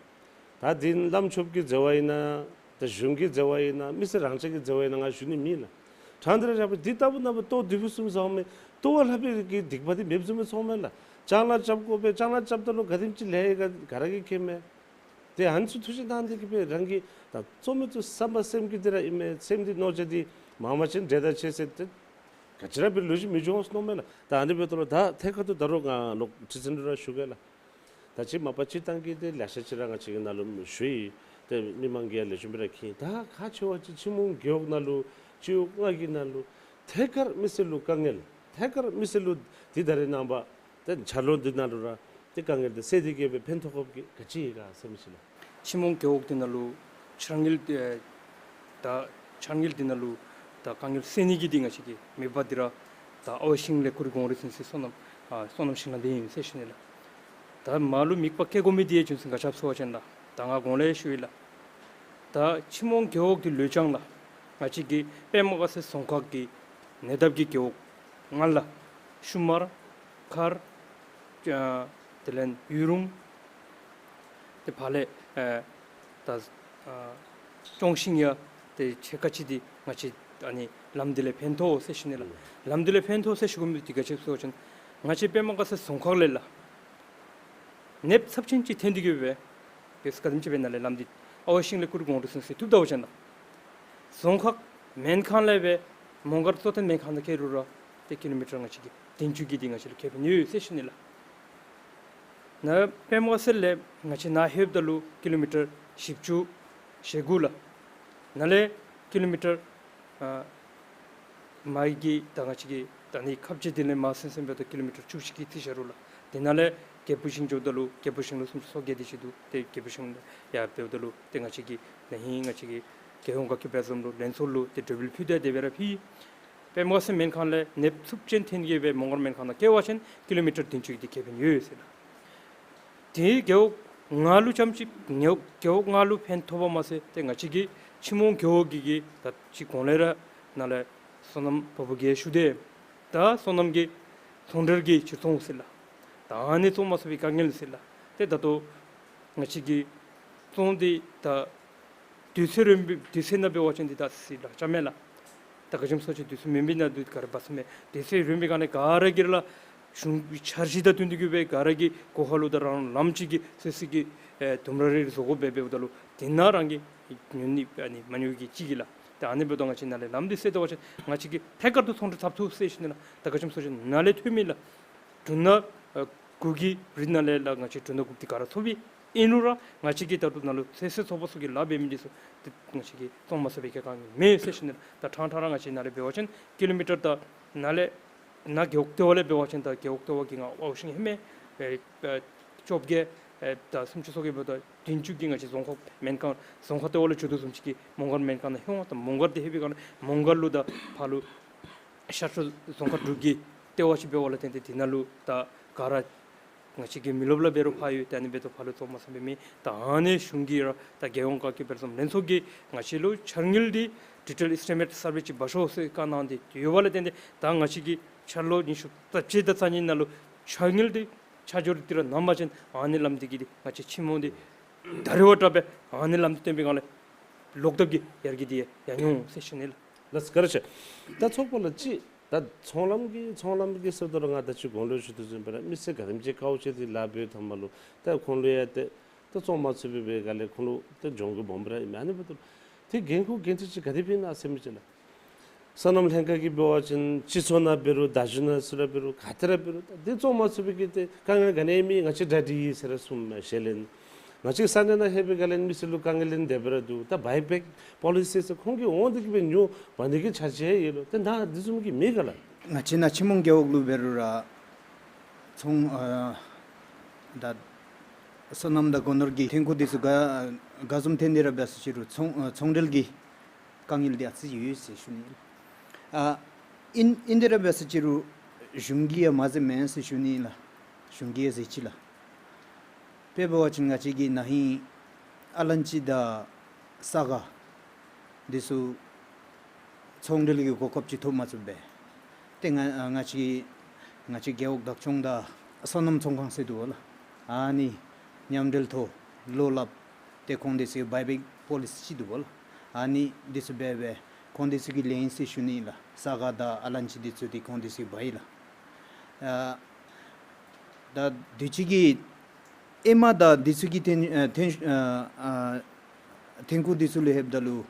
ད་འདི་བླམ་ཆོསཔ་གི་འཛོལ་བ་ཨིན་ན་ད་གཞུང་གི་འཛོལ་བ་ཨིན་ན་མི་སེར་རང་ཅག་གི་འཛོལ་བ་ཨིན་ན་ང་ཞུ་ནི་མེད་ལགས། ཕྲང་སྟེ་ར་བཞག་པས། འདི་ལྟ་བུ་ན་བུ་ལྟོ་དུས་ཕུན་སུམ་ཚོགས་མས། ལྟོ་བ་ལྷག་པའི་གི་སྡིག་པ་འདི་མེདཔ་བཟུམ་སྦེ་ཚོརཝ་མས་ལགས། ལྕང་ལཱ་རྐྱབ་དགོ་པས། ལྕང་ལཱ་རྐྱབ་ད་ལུ་ག་དེམ་ཅིག་ལས་ཡི་ག་ག་ར་གིས་མཁྱེནམ་མས། ཏེ་ཨ་ནི་ཚུ་ཐུགས་བཞེད་གནང་སྟེ་གི་སྦེ་རང་གི་ད་བཙོང་མི་ཚུ་བསམ་པ་སེམས་བསྐྱེད་འདི་ར་ཨིན་མས། སེམས་འདི་མནོ་བྱ་འདི་མང་མང་ཅིག་འདྲེ་དང་ཕྱད་ཟེར་ཏེ་ག་ཅི་ར་འབད་རུང་ལོ་རྒྱུས་མི་འགྱོ་འོང་མནོཝ་མས་ལགས། ད་ཨ་ནི་འབདཝ་ད་ལུ་ད་ཐད་ཀར་དུ་ད་རུང་ང་ལོག་ཁྲི་འཛིན་ལུ་ར་ཞུ་གེ་ལགས། ད་ཅི་མ་པ་སྤྱིར་བཏང་གི་ཏེ་ལེ་ཤ་ཅིག་ར་ང་བཅས་ཀྱིས་ནཱ་ལུ་ཞུ་ཡི། ཏེ་མི་མང་གིས་ཡང་ལེགས་ཤོམ་སྦེ་ར་མཁྱེན། ད་ཁག་ཆེ་བ་ཅིག་ཆི་མོང་རྒེད་འོག་ནང་ལུ་སྤྱི་འོག་ལྔ་གི་ནང་ལུ་ཐད་ཀར་མི་སེར་ལུ་དཀའ་ངལ་ཐད་ཀར་མི་སེར་ལུ་འདི་ད་རེས་ནངས་པ་ཏེ་འཆར་ལོ་འདི་ནང་ལུ་ར་ཏེ་དཀའ་ངལ་འདི་སེལ་ཏེ་གི་སྦེ་ཕན་ཐོགས་དགོཔ་གི་ག་ཅི་ཡོད་ག་ཟེར་མི་ཅིག་ལགས། ཆི་མོང་རྒེད་འོག་འདི་ནང་ལུ་འཆར་དངུལ་ཏེ་ད་འཆར་དངུལ་འདི་ནང་ལུ་ད་དཀའ་ངལ་སེལ་ནི་གི་འདི་ང་བཅས་ཀྱི་མེད་པ་འདི་ར་ད་ཨ་ཝ་ཤིང་ལས་ཁུར་གོང་རིམ་ཚན་ཚོགས་སོ་ནམ་ཨ་སོ་ནམ་ཤིང་ལཱ་འདི་ཨིན་ཟེར་ཞུ་ནི་ལགས། ད་མར་ལུ་དམིགས་པ་བསྐྱེད་དགོ་མི་འདི་ཡང་རྒྱུ་མཚན་ག་ཅི་སྨོ་ཟེར་བ་ཅིན་ལགས། ད་ང་གོང་ལས་ཞུ་ཡི་ལགས། ད་ཆི་མོང་རྒེད་འོག་གི་ལུས་སྦྱང་ལགས། ང་བཅས་ཀྱི་པདྨ་དཀར་ཟལ་རྫོང་ཁག་གི་ཉེ་འདབས་ཀྱི་རྒེད་འོག་ལྔ་ལགས། ཤུ་མར་མཁར་ཨ་དེ་ལས་ཡུ་རུང་ཏེ་ཕར་ལས་ཨེ་ད་ཨ་ཅོང་ཞིང་ཡང་ཏེ་ཕྱེད་ཀ་ཅིག་འདི་ང་བཅས་ཨ་ནི་ལམ་འདི་ལས་ཕན་ཐོགས་ཟེར་ཞུ་ནི་ལགས། ལམ་འདི་ལས་ཕན་ཐོགས་ཟེར་ཞུ་དགོ་མི་འདི་ག་ཅི་སྨོ་ཟེར་བ་ཅིན་ང་བཅས་པདྨ་དཀར་ཟལ་རྫོང་ཁག་ལས་ལགས། ནདཔ་ཚབས་ཆེན་ཅིག་ཐོན་ཏེ་གི་སྦེ་ག་དེམ་ཅིག་སྦེ་ནཱ་ལས་ལམ་འདི་ཨ་ཝ་ཤིང་ལས་ཁུར་གོང་རིམ་ཚན་ཚོགས་ཐུགཔ་ད་བ་ཅིན་ལགས། རྫོང་ཁག་སྨན་ཁང་ལས་སྦེ་མོང་སྒར་གཙོ་བསྟེན་སྨན་ཁང་ནང་འཁོད་རུང་ར་ཏེ་ཀི་ལོ་མི་ཊར་ང་བཅས་ཀྱི་བདུན་ཅུ་གི་འདི་ང་བཅས་ལུ་ཁེ་ཕན་ཡོད་ཟེར་ཞུ་ནི་ལགས། ནཱ་པདྨ་དཀར་ཟལ་ལས་ང་བཅས་ནཱ་ལྷོདཔ་ད་ལུ་ཀི་ལོ་མི་ཊར་བཞི་བཅུ་ཞེ་དགུ་ལགས། ནཱ་ལས་ཀི་ལོ་མི་ཊར་ཨ་མར་གྱི་ད་ང་བཅས་ཀྱི་ད་ནི་ཁབ་ཆུ་འདི་ལས་མར་སོང་སོངམ་འབདཝ་ད་ཀི་ལོ་མི་ཊར་བཅུ་གཅིག་གི་རྩིས་བཞག་རུང་ལགས། དེ་ནང་ལས་རྒད་པོ་ཞིང་འགྱོཝ་ད་ལུ་རྒད་པོ་ཞིང་ལུ་སུམ་ཅུ་སོ་བརྒྱད་དེ་ཅིག་འདུག། ཏེ་རྒད་པོ་ཞིང་ཡར་འབདཝ་ད་ལུ་ཏེ་ང་བཅས་ཀྱི་ན་ཧིང་ང་བཅས་ཀྱི་རྒྱལ་ཡོངས་དགའ་སྐྱིད་དཔལ་འཛོམས་ལུ་ལན་ཚོགས་ལུ་ཏེ་གྲོས་འབུལ་ཕུལ་ཏེ་དེ་སྦེ་ར་ཕུལ། པདྨ་དཀར་ཟལ་སྨན་ཁང་ལས་ནདཔ་ཚབས་ཆེན་ཐོན་ཏེ་གི་སྦེ་མོང་སྒར་སྨན་ཁང་ནང་འཁོད་པ་ཅིན་ཀི་ལོ་མི་ཊར་བདུན་ཅུ་གི་འདི་ཁེ་ཕན་ཡོད་ཟེར་ལགས། ཏེ་རྒེད་འོག་ལྔ་ལུ་རྐྱངམ་ཅིག་རྒེད་འོག་རྒེད་འོག་ལྔ་ལུ་ཕན་ཐོགས་པ་མ་ཚད་ཏེ་ང་བཅས་ཀྱི་ཆི་མོང་རྒེད་འོག་གི་གི་ད་ཅི་གོང་ལས་ར་ནཱ་ལས་སོ་ནམ་པ་ཕོ་གིས་ཞུ་དེས། ད་སོ་ནམ་གྱི་ཚོང་འབྲེལ་གྱི་ཕྱིར་ཚོང་ཟེར་ལགས། ད་ཨ་ནི་བཙོང་མ་ཚུགས་པའི་དཀའ་ངལ་ཟེར་ལགས། ཏེ་ད་ལྟོ་ང་བཅས་ཀྱི་བཙོང་འདི་ད་དུས་ཚོད་རན་པའི་དུས་ཚོད་ནང་འབད་བ་ཅིན་འདི་ད་ཟེར་ལགས་ཅ་མེད་ལགས། ད་ག་ཅི་སྨོ་ཟེར་བ་ཅིན་དུས་ཚོད་མེན་པའི་ནང་འདི་ག་ར་འབག་ཚུགས་མས། དུས་ཚོད་རན་པའི་སྒང་ལས་ག་ར་གིས་ར་གཞུང་གི་འཆར་གཞི་དང་བསྟུན་ཏེ་གི་སྦེ་ག་ར་གིས་གོ་ཧ་ལུ་ད་རང་ལམ་ཅིག་གི་སོ་སོ་གི་ཨེ་དུམ་ར་རེ་བཟོ་དགོ་པས། འབདཝ་ད་ལུ་དེ་ནང་རང་གི་ཉོ་ནི་ཨ་ནི་མ་ཉོ་གི་ཅིག་གི་ལགས། ད་ཨ་ནི་འབདཝ་ད་ང་བཅས་ནཱ་ལས་ལམ་འདི་སེལ་ད་བ་ཅིན་ང་བཅས་ཀྱིས་ཐད་ཀར་དུ་ཚོང་འབྲེལ་འཐབ་ཚུགས་ཟེར་ཞུ་ནི་ལགས། ད་ག་ཅི་སྨོ་ཟེར་བ་ཅིན་ནཱ་ལས་ཐོན་མི་ལགས། འབྲུ་སྣ་ཨ་དགུ་གི་རིགས་ནང་ལས་ལགས་ང་བཅས་འབྲུ་སྣ་དགུ་འདི་ག་ར་ཚུགས་པས། ཨིན་རུང་ར་ང་བཅས་ཀྱིས་ད་རུང་ནཱ་ལུ་ཚོད་བསྲེ་ཚོགས་པ་ཚུ་གིས་ལཱ་འབད་མི་འདི་ཚུ་ཏེ་ང་བཅས་ཀྱིས་བཙོང་མ་ཚུགས་པའི་གི་དཀའ་ངལ་མེད་ཟེར་ཞུ་ནི་ལགས། ད་ཕྲང་ཕྲང་ར་ང་བཅས་ནཱ་ལས་འབད་བ་ཅིན་ཀི་ལོ་མི་ཊར་ད་ནཱ་ལས་ནཱ་རྒེད་འོག་ལྟེ་བ་ལས་འབད་བ་ཅིན་ད་རྒེད་འོག་ལྟེ་བ་གི་ང་ཝའོ་ཤིང་ཧེ་མ་ཨེ་ཨེ་བཅོ་བརྒྱད་ཨེ་ད་སུམ་ཅུ་སོ་བརྒྱད་འབདཝ་ད་བདུན་ཅུ་གིས་ང་བཅས་རྫོང་ཁག་སྨན་ཁང་རྫོང་ཁག་ལྟེ་བ་ལུ་འགྱོ་དོ་བཟུམ་ཅིག་གི་མོང་སྒར་སྨན་ཁང་ནང་ལྷོད་འོང་། ད་མོང་སྒར་འདི་ལྷོད་པའི་སྒང་ལས་མོང་སྒར་ལུ་ད་ཕར་ལུ་ཤར་ཕྱོགས་རྫོང་ཁག་དྲུག་གི་ལྟེ་བ་ཅིག་འབདཝ་ལས་བརྟེན་ཏེ་འདི་ནང་ལུ་ད་ག་ར་ང་བཅས་ཀྱི་མི་རློབས་ལགས་འབད་རུང་ཕར་ཡོད། ཏེ་ཨ་ནི་འབདཝ་ད་ཕར་ལུ་བཙོང་མ་ཚུགས་པའི་མི་ད་ཨ་ནི་གཞུང་གིས་ར་ད་རྒྱལ་ཡོངས་བཀའ་བཀྱོན་འབད་རུང་ལྷན་ཚོགས་ཀྱིས་ང་བཅས་ལུ་འཆར་དངུལ་འདི་detail estimate survey ཅིག་འབད་ཤོག་ཟེར་བཀའ་གནང་སྟེ་ཡོད་པ་ལས་བརྟེན་ཏེ་ད་ང་བཅས་ཀྱིས་འཆར་ལོ་ཉི་ཤུ་རྩ་གཅིག་དང་རྩ་གཉིས་ནང་ལུ་འཆར་དངུལ་འདི་ཆ་འཇོག་འདི་ར་གནང་པ་ཅིན་ཨ་ནི་ལམ་འདི་གིས་འདི་ང་བཅས་ཆེན་མོ་འདི་ད་རེས་བ་དྲག་སྦེ་ཨ་ནི་ལམ་འདི་བཏོན་པའི་སྒང་ལས་ལོག་ལྟབ་ཀྱི་ཡར་རྒྱས་འདི་ཡང་ཡང་འོང་ཟེར་ཞུ་ནི་ལགས། ལགས་སོ་བཀའ་དྲིན་ཆེ། ད་ཚོགས་པ་ལགས་ཅིག་ད་ཚོང་ལམ་གྱི་ཚོང་ལམ་གྱི་ཟེརཝ་ད་ར་ང་ད་ཅི་གོང་ལུ་ཞུ་དོ་བཟུམ་སྦེ་ར་མི་སེར་ག་དེམ་ཅིག་དཀའཝ་སྤྱད་དེ་ལཱ་འབད་ཡོད་ཐ་མ་ལུ་ད་ཁོང་ལུ་ཡང་ཏེ་ད་བཙོང་མ་ཚུགས་པའི་སྦེ་ག་ལས་ཁོང་ལུ་ད་གྱོང་གུད་སྦོམ་སྦེ་ར་ཨིན་མས། ཨ་ནི་འབདཝ་ད་ཏེ་འགན་ཁུར་འགན་འཁྲི་ཅིག་ག་དེ་སྦེ་ཨིན་ན་ཟེར་མི་ཅིག་ལགས། སོ་ནམ་ལྷན་ཁག་གིས་འབད་བ་ཅིན་སྤྱི་ཚོགས་ནང་འབད་རུང་བརྡ་བརྒྱུད་ནང་ཚུ་ར་འབད་རུང་ག་ཏེ་ར་འབད་རུང་ད་འདི་བཙོང་མ་ཚུགས་པའི་གི་ཏེ་དཀའ་ངལ་ག་ནི་ཡང་མེད། ང་བཅས་གྲ་སྒྲིག་ཡོད་ཟེར་ར་གསུངམ་མས་ཞལ་ལས། ང་བཅས་ས་གནས་ནང་ལྷོད་པའི་སྒང་ལས་མི་སེར་ལུ་དཀའ་ངལ་ལན་འདེབས་པ་ར་འདུག། ད་བའི་བེཀ་པོ་ལི་སི་ཟེར་ཁོང་གིས་འོང་སྟེ་གིས་སྦེ་ཉོ་འབག་ནི་གི་ཆ་རྐྱེན་ཡོད་ལོ། ཏེ་ནཱ་འདི་བཟུམ་གྱི་མེད་ག་ལགས། ང་བཅས་ནཱ་ཆེན་མོ་རྒེད་འོག་ལུ་འབད་རུང་ར་ཚོང་ཨ་ད་སོ་ནམ་དང་སྒོ་ནོར་གྱི་ཐོན་ཁུངས་འདི་ཚུ་ག་ག་བཟུམ་ཐོན་ཏེ་ར་འབད་ཟེར་ཅི་རུང་ཚོང་ཨ་ཚོང་འབྲེལ་གྱི་དཀའ་ངལ་འདི་ཨ་ཙི་ཡོད་ཟེར་ཞུ་ནི་ཨིན། ཨ་ཨིན་ཨིན་ཏེ་ར་འབད་ཟེར་ཅི་རུང་གཞུང་གིས་ཡང་མ་བཟོད་མེན་ཟེར་ཞུ་ནི་ཨིན་ལགས། གཞུང་གིས་ཡང་བཟོད་ཅི་ལགས། དཔེ་འབད་བ་ཅིན་ང་བཅས་ཀྱི་ན་ཧིང་ཨ་ལན་ཅི་དང་ས་ག་འདི་ཚུ་ཚོང་འབྲེལ་གྱི་གོ་སྐབས་ཅིག་ཐོབ་མ་ཚུགས་པས། ཏེ་ང་ང་བཅས་ང་བཅས་རྒེད་འོག་བདག་སྐྱོང་དང་སོ་ནམ་ཚོང་ཁང་ཟེར་འདུག་པ་ལགས། ཨ་ནི་མཉམ་འབྲེལ་ཐོག་ལོ་ལྷགཔ་ཏེ་ཁོང་འདི་ཚུ་བའི་བེཀ་པོ་ལི་སི་ཅིག་འདུག་པ་ལགས། ཨ་ནི་འདི་ཚུ་འབད་སྦེ་ཁོང་འདི་ཚུ་གིས་ལེན་ཟེར་ཞུ་ནི་ལགས། ས་ག་དང་ཨ་ལན་ཅི་འདི་ཚུ་འདི་ཁོང་འདི་ཚུ་གིས་འབག་ཡི་ལགས། ཨ་ད་དུས་ཅི་གི་ཨེ་མ་དང་འདི་ཚུ་གི་ཐོན་ཨ་ཐོན་ཨ་ཨ་ཐོན་ཁུངས་འདི་ཚུ་ལུ་ལྷོདཔ་ད་ལུ་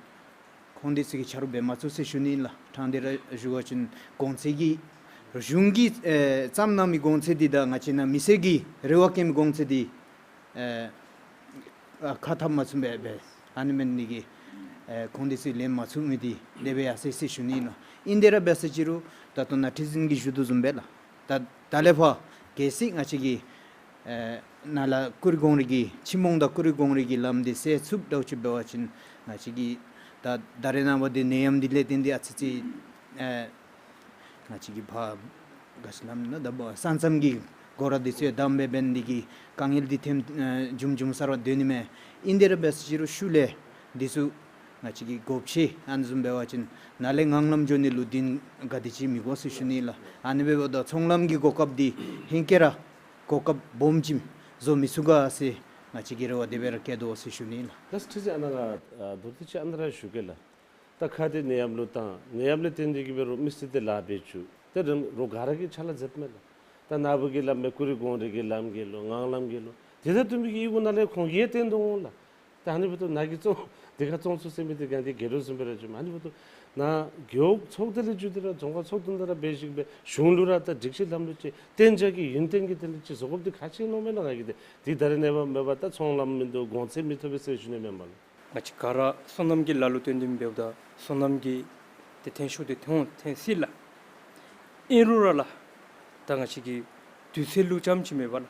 ཁོང་འདི་ཚུ་གིས་ཆ་རོགས་འབད་མ་ཚུགས་ཟེར་ཞུ་ནི་ལགས། ཕྲང་སྟེ་ར་ཞུ་བ་ཅིན་གོང་ཚད་ཀྱི་གཞུང་གིས་ཨེ་བརྩམས་གནང་མི་གོང་ཚད་འདི་དང་ང་བཅས་ནཱ་མི་སེར་གྱིས་རེ་བ་བསྐྱེད་མི་གོང་ཚད་འདི་ཨེ་ཨ་ཁ་འཐབ་མ་ཚུགས་པས་སྦེ་ཨ་ནི་མེན་ནི་གི་ཨེ་ཁོང་འདི་ཚུ་ལེན་མ་ཚུགས་མི་འདི་དེ་སྦེ་ཡར་སོ་ཡི་ཟེར་ཞུ་ནི་ལགས། ཨིན་ཏེ་ར་འབད་ཟེར་ཅི་རུང་ད་ལྟོ་ནཱ་ཁྲི་འཛིན་གྱིས་ཞུ་དོ་བཟུམ་སྦེ་ལགས། ད་ད་ལས་ཕར་གལ་སྲིད་ང་བཅས་ཀྱིས་ཨེ་ནཱ་ལས་ཀུ་རི་གོང་རི་གི་ཆི་མོང་དང་ཀུ་རི་གོང་རི་གི་ལམ་འདི་སེལ་ཚུགསཔ་འདྲཝ་ཅིག་འབད་བ་ཅིན་ང་བཅས་ཀྱིས་ད་ད་རེས་ནངས་པ་འདི་ནད་ཡམས་འདི་ལས་བརྟེན་ཏེ་ཨ་ཙི་ཙི་ཨེ་ང་བཅས་ཀྱིས་ཕར་ག་ཅི་སླབ་ན་ད་ས་མཚམས་ཀྱི་སྒོ་ར་འདི་ཚུ་ཡང་བསྡམ་སྦེ་འབད་ནི་གི་དཀའ་ངལ་འདི་ཐོནམ་ཨེ་བྱུང་བྱུང་ས་ར་སྡོད་ནི་མས། ཨིན་ཏེ་ར་འབད་ཟེར་ཅི་རུང་ཤུལ་ལས་འདི་ཚུ་ང་བཅས་ཀྱིས་སྒོ་ཕྱེ་ཨ་ནི་བཟུམ་འབད་བ་ཅིན་ནཱ་ལས་ངང་ལམ་འགྱོ་ནི་ལུ་གདེང་ག་དེ་ཅིག་མི་དགོ་ཟེར་ཞུ་ནི་ལགས། ཨ་ནི་འབདཝ་ད་ཚོང་ལམ་གྱི་གོ་སྐབས་འདི་ཧེང་སྐལ་ར་གོ་སྐབས་སྦོམ་ཅིག་བཟོ་མི་ཚུགས་ག་ཟེར་ང་བཅས་ཀྱིས་རེ་བ་དེ་སྦེ་ར་བསྐྱེད་དོ་ཟེར་ཞུ་ནི་ལགས། ལགས་ཁྲི་འཛིན་ཨ་ནཱ་ང་ཨ་མདོར་བསྡུས་ཅིག་ཨ་ནཱ་ར་ཞུ་གེ་ལགས། ད་ཁ་ཏེ་ནད་ཡམས་ལུ་བཏང་ནད་ཡམས་ལས་བརྟེན་ཏེ་གིས་འབད་རུང་མི་སེར་འདི་ལཱ་འབད་བཅུག། ཏེ་རོགས་ག་ར་གིས་ཕྱག་ལཱ་མཛདཔ་མས་ལགས། ད་ནཱ་བུ་གི་སླབ་མི་ཀུ་རི་གོང་རི་གི་ལམ་གི་ལོ་ངང་ལམ་གི་ལོ་དེ་ད་བཏོན་མི་གི་གཡུས་ཁ་ནང་ལས་ཁོང་གིས་ཡང་བཏོན་དོ་འོང་ལགས། ད་ཨ་ནི་འབདཝ་ད་ནཱ་གིས་བཙོང་དེ་ཁར་བཙོང་ཚུགས་ཟེར་མི་འདི་ག་འདི་གི་རོགས་བཟུམ་སྦེ་ར་བྱུངམ་མས། ཨ་ནི་འབདཝ་ད་ནཱ་རྒེད་འོག་ཚོགས་སྡེ་ལས་བརྒྱུད་དེ་ར་རྫོང་ཁག་ཚོགས་འདུ་ནང་ར་འབད་ཞིནམ་སྦེ་གཞུང་ལུ་ར་ད་སྒྲིག་གཞི་ལམ་ལུགས་ཅིག་གཏན་འཇགས་ཀྱི་ཡུན་བརྟན་གྱི་དེ་ལས་ཅིག་བཟོ་དགོཔ་འདི་ཁག་ཆེ་ནི་མས་ལགས། ང་གིས་དེ་འདི་ད་རེས་ནངས་པ་མེད་པར་ད་ཚོང་ལམ་མིན་འདུག་གོང་ཚད་མི་ཐོབ་པས་ཟེར་ཞུ་ནི་མེན་པ་ལགས། ང་བཅས་ག་ར་སོ་ནམ་གྱི་ལཱ་ལུ་བརྟེན་ཏེ་འབདཝ་ད་སོ་ནམ་གྱི་ཏེ་ཐོན་ཤུགས་འདི་ཐོན་ཐོན་སྲིད་ལགས། ཨིན་རུང་ར་ལགས་ད་ང་བཅས་ཀྱི་དུས་ཚོད་ལུ་ཙམ་ཅིག་མེད་པ་ལགས།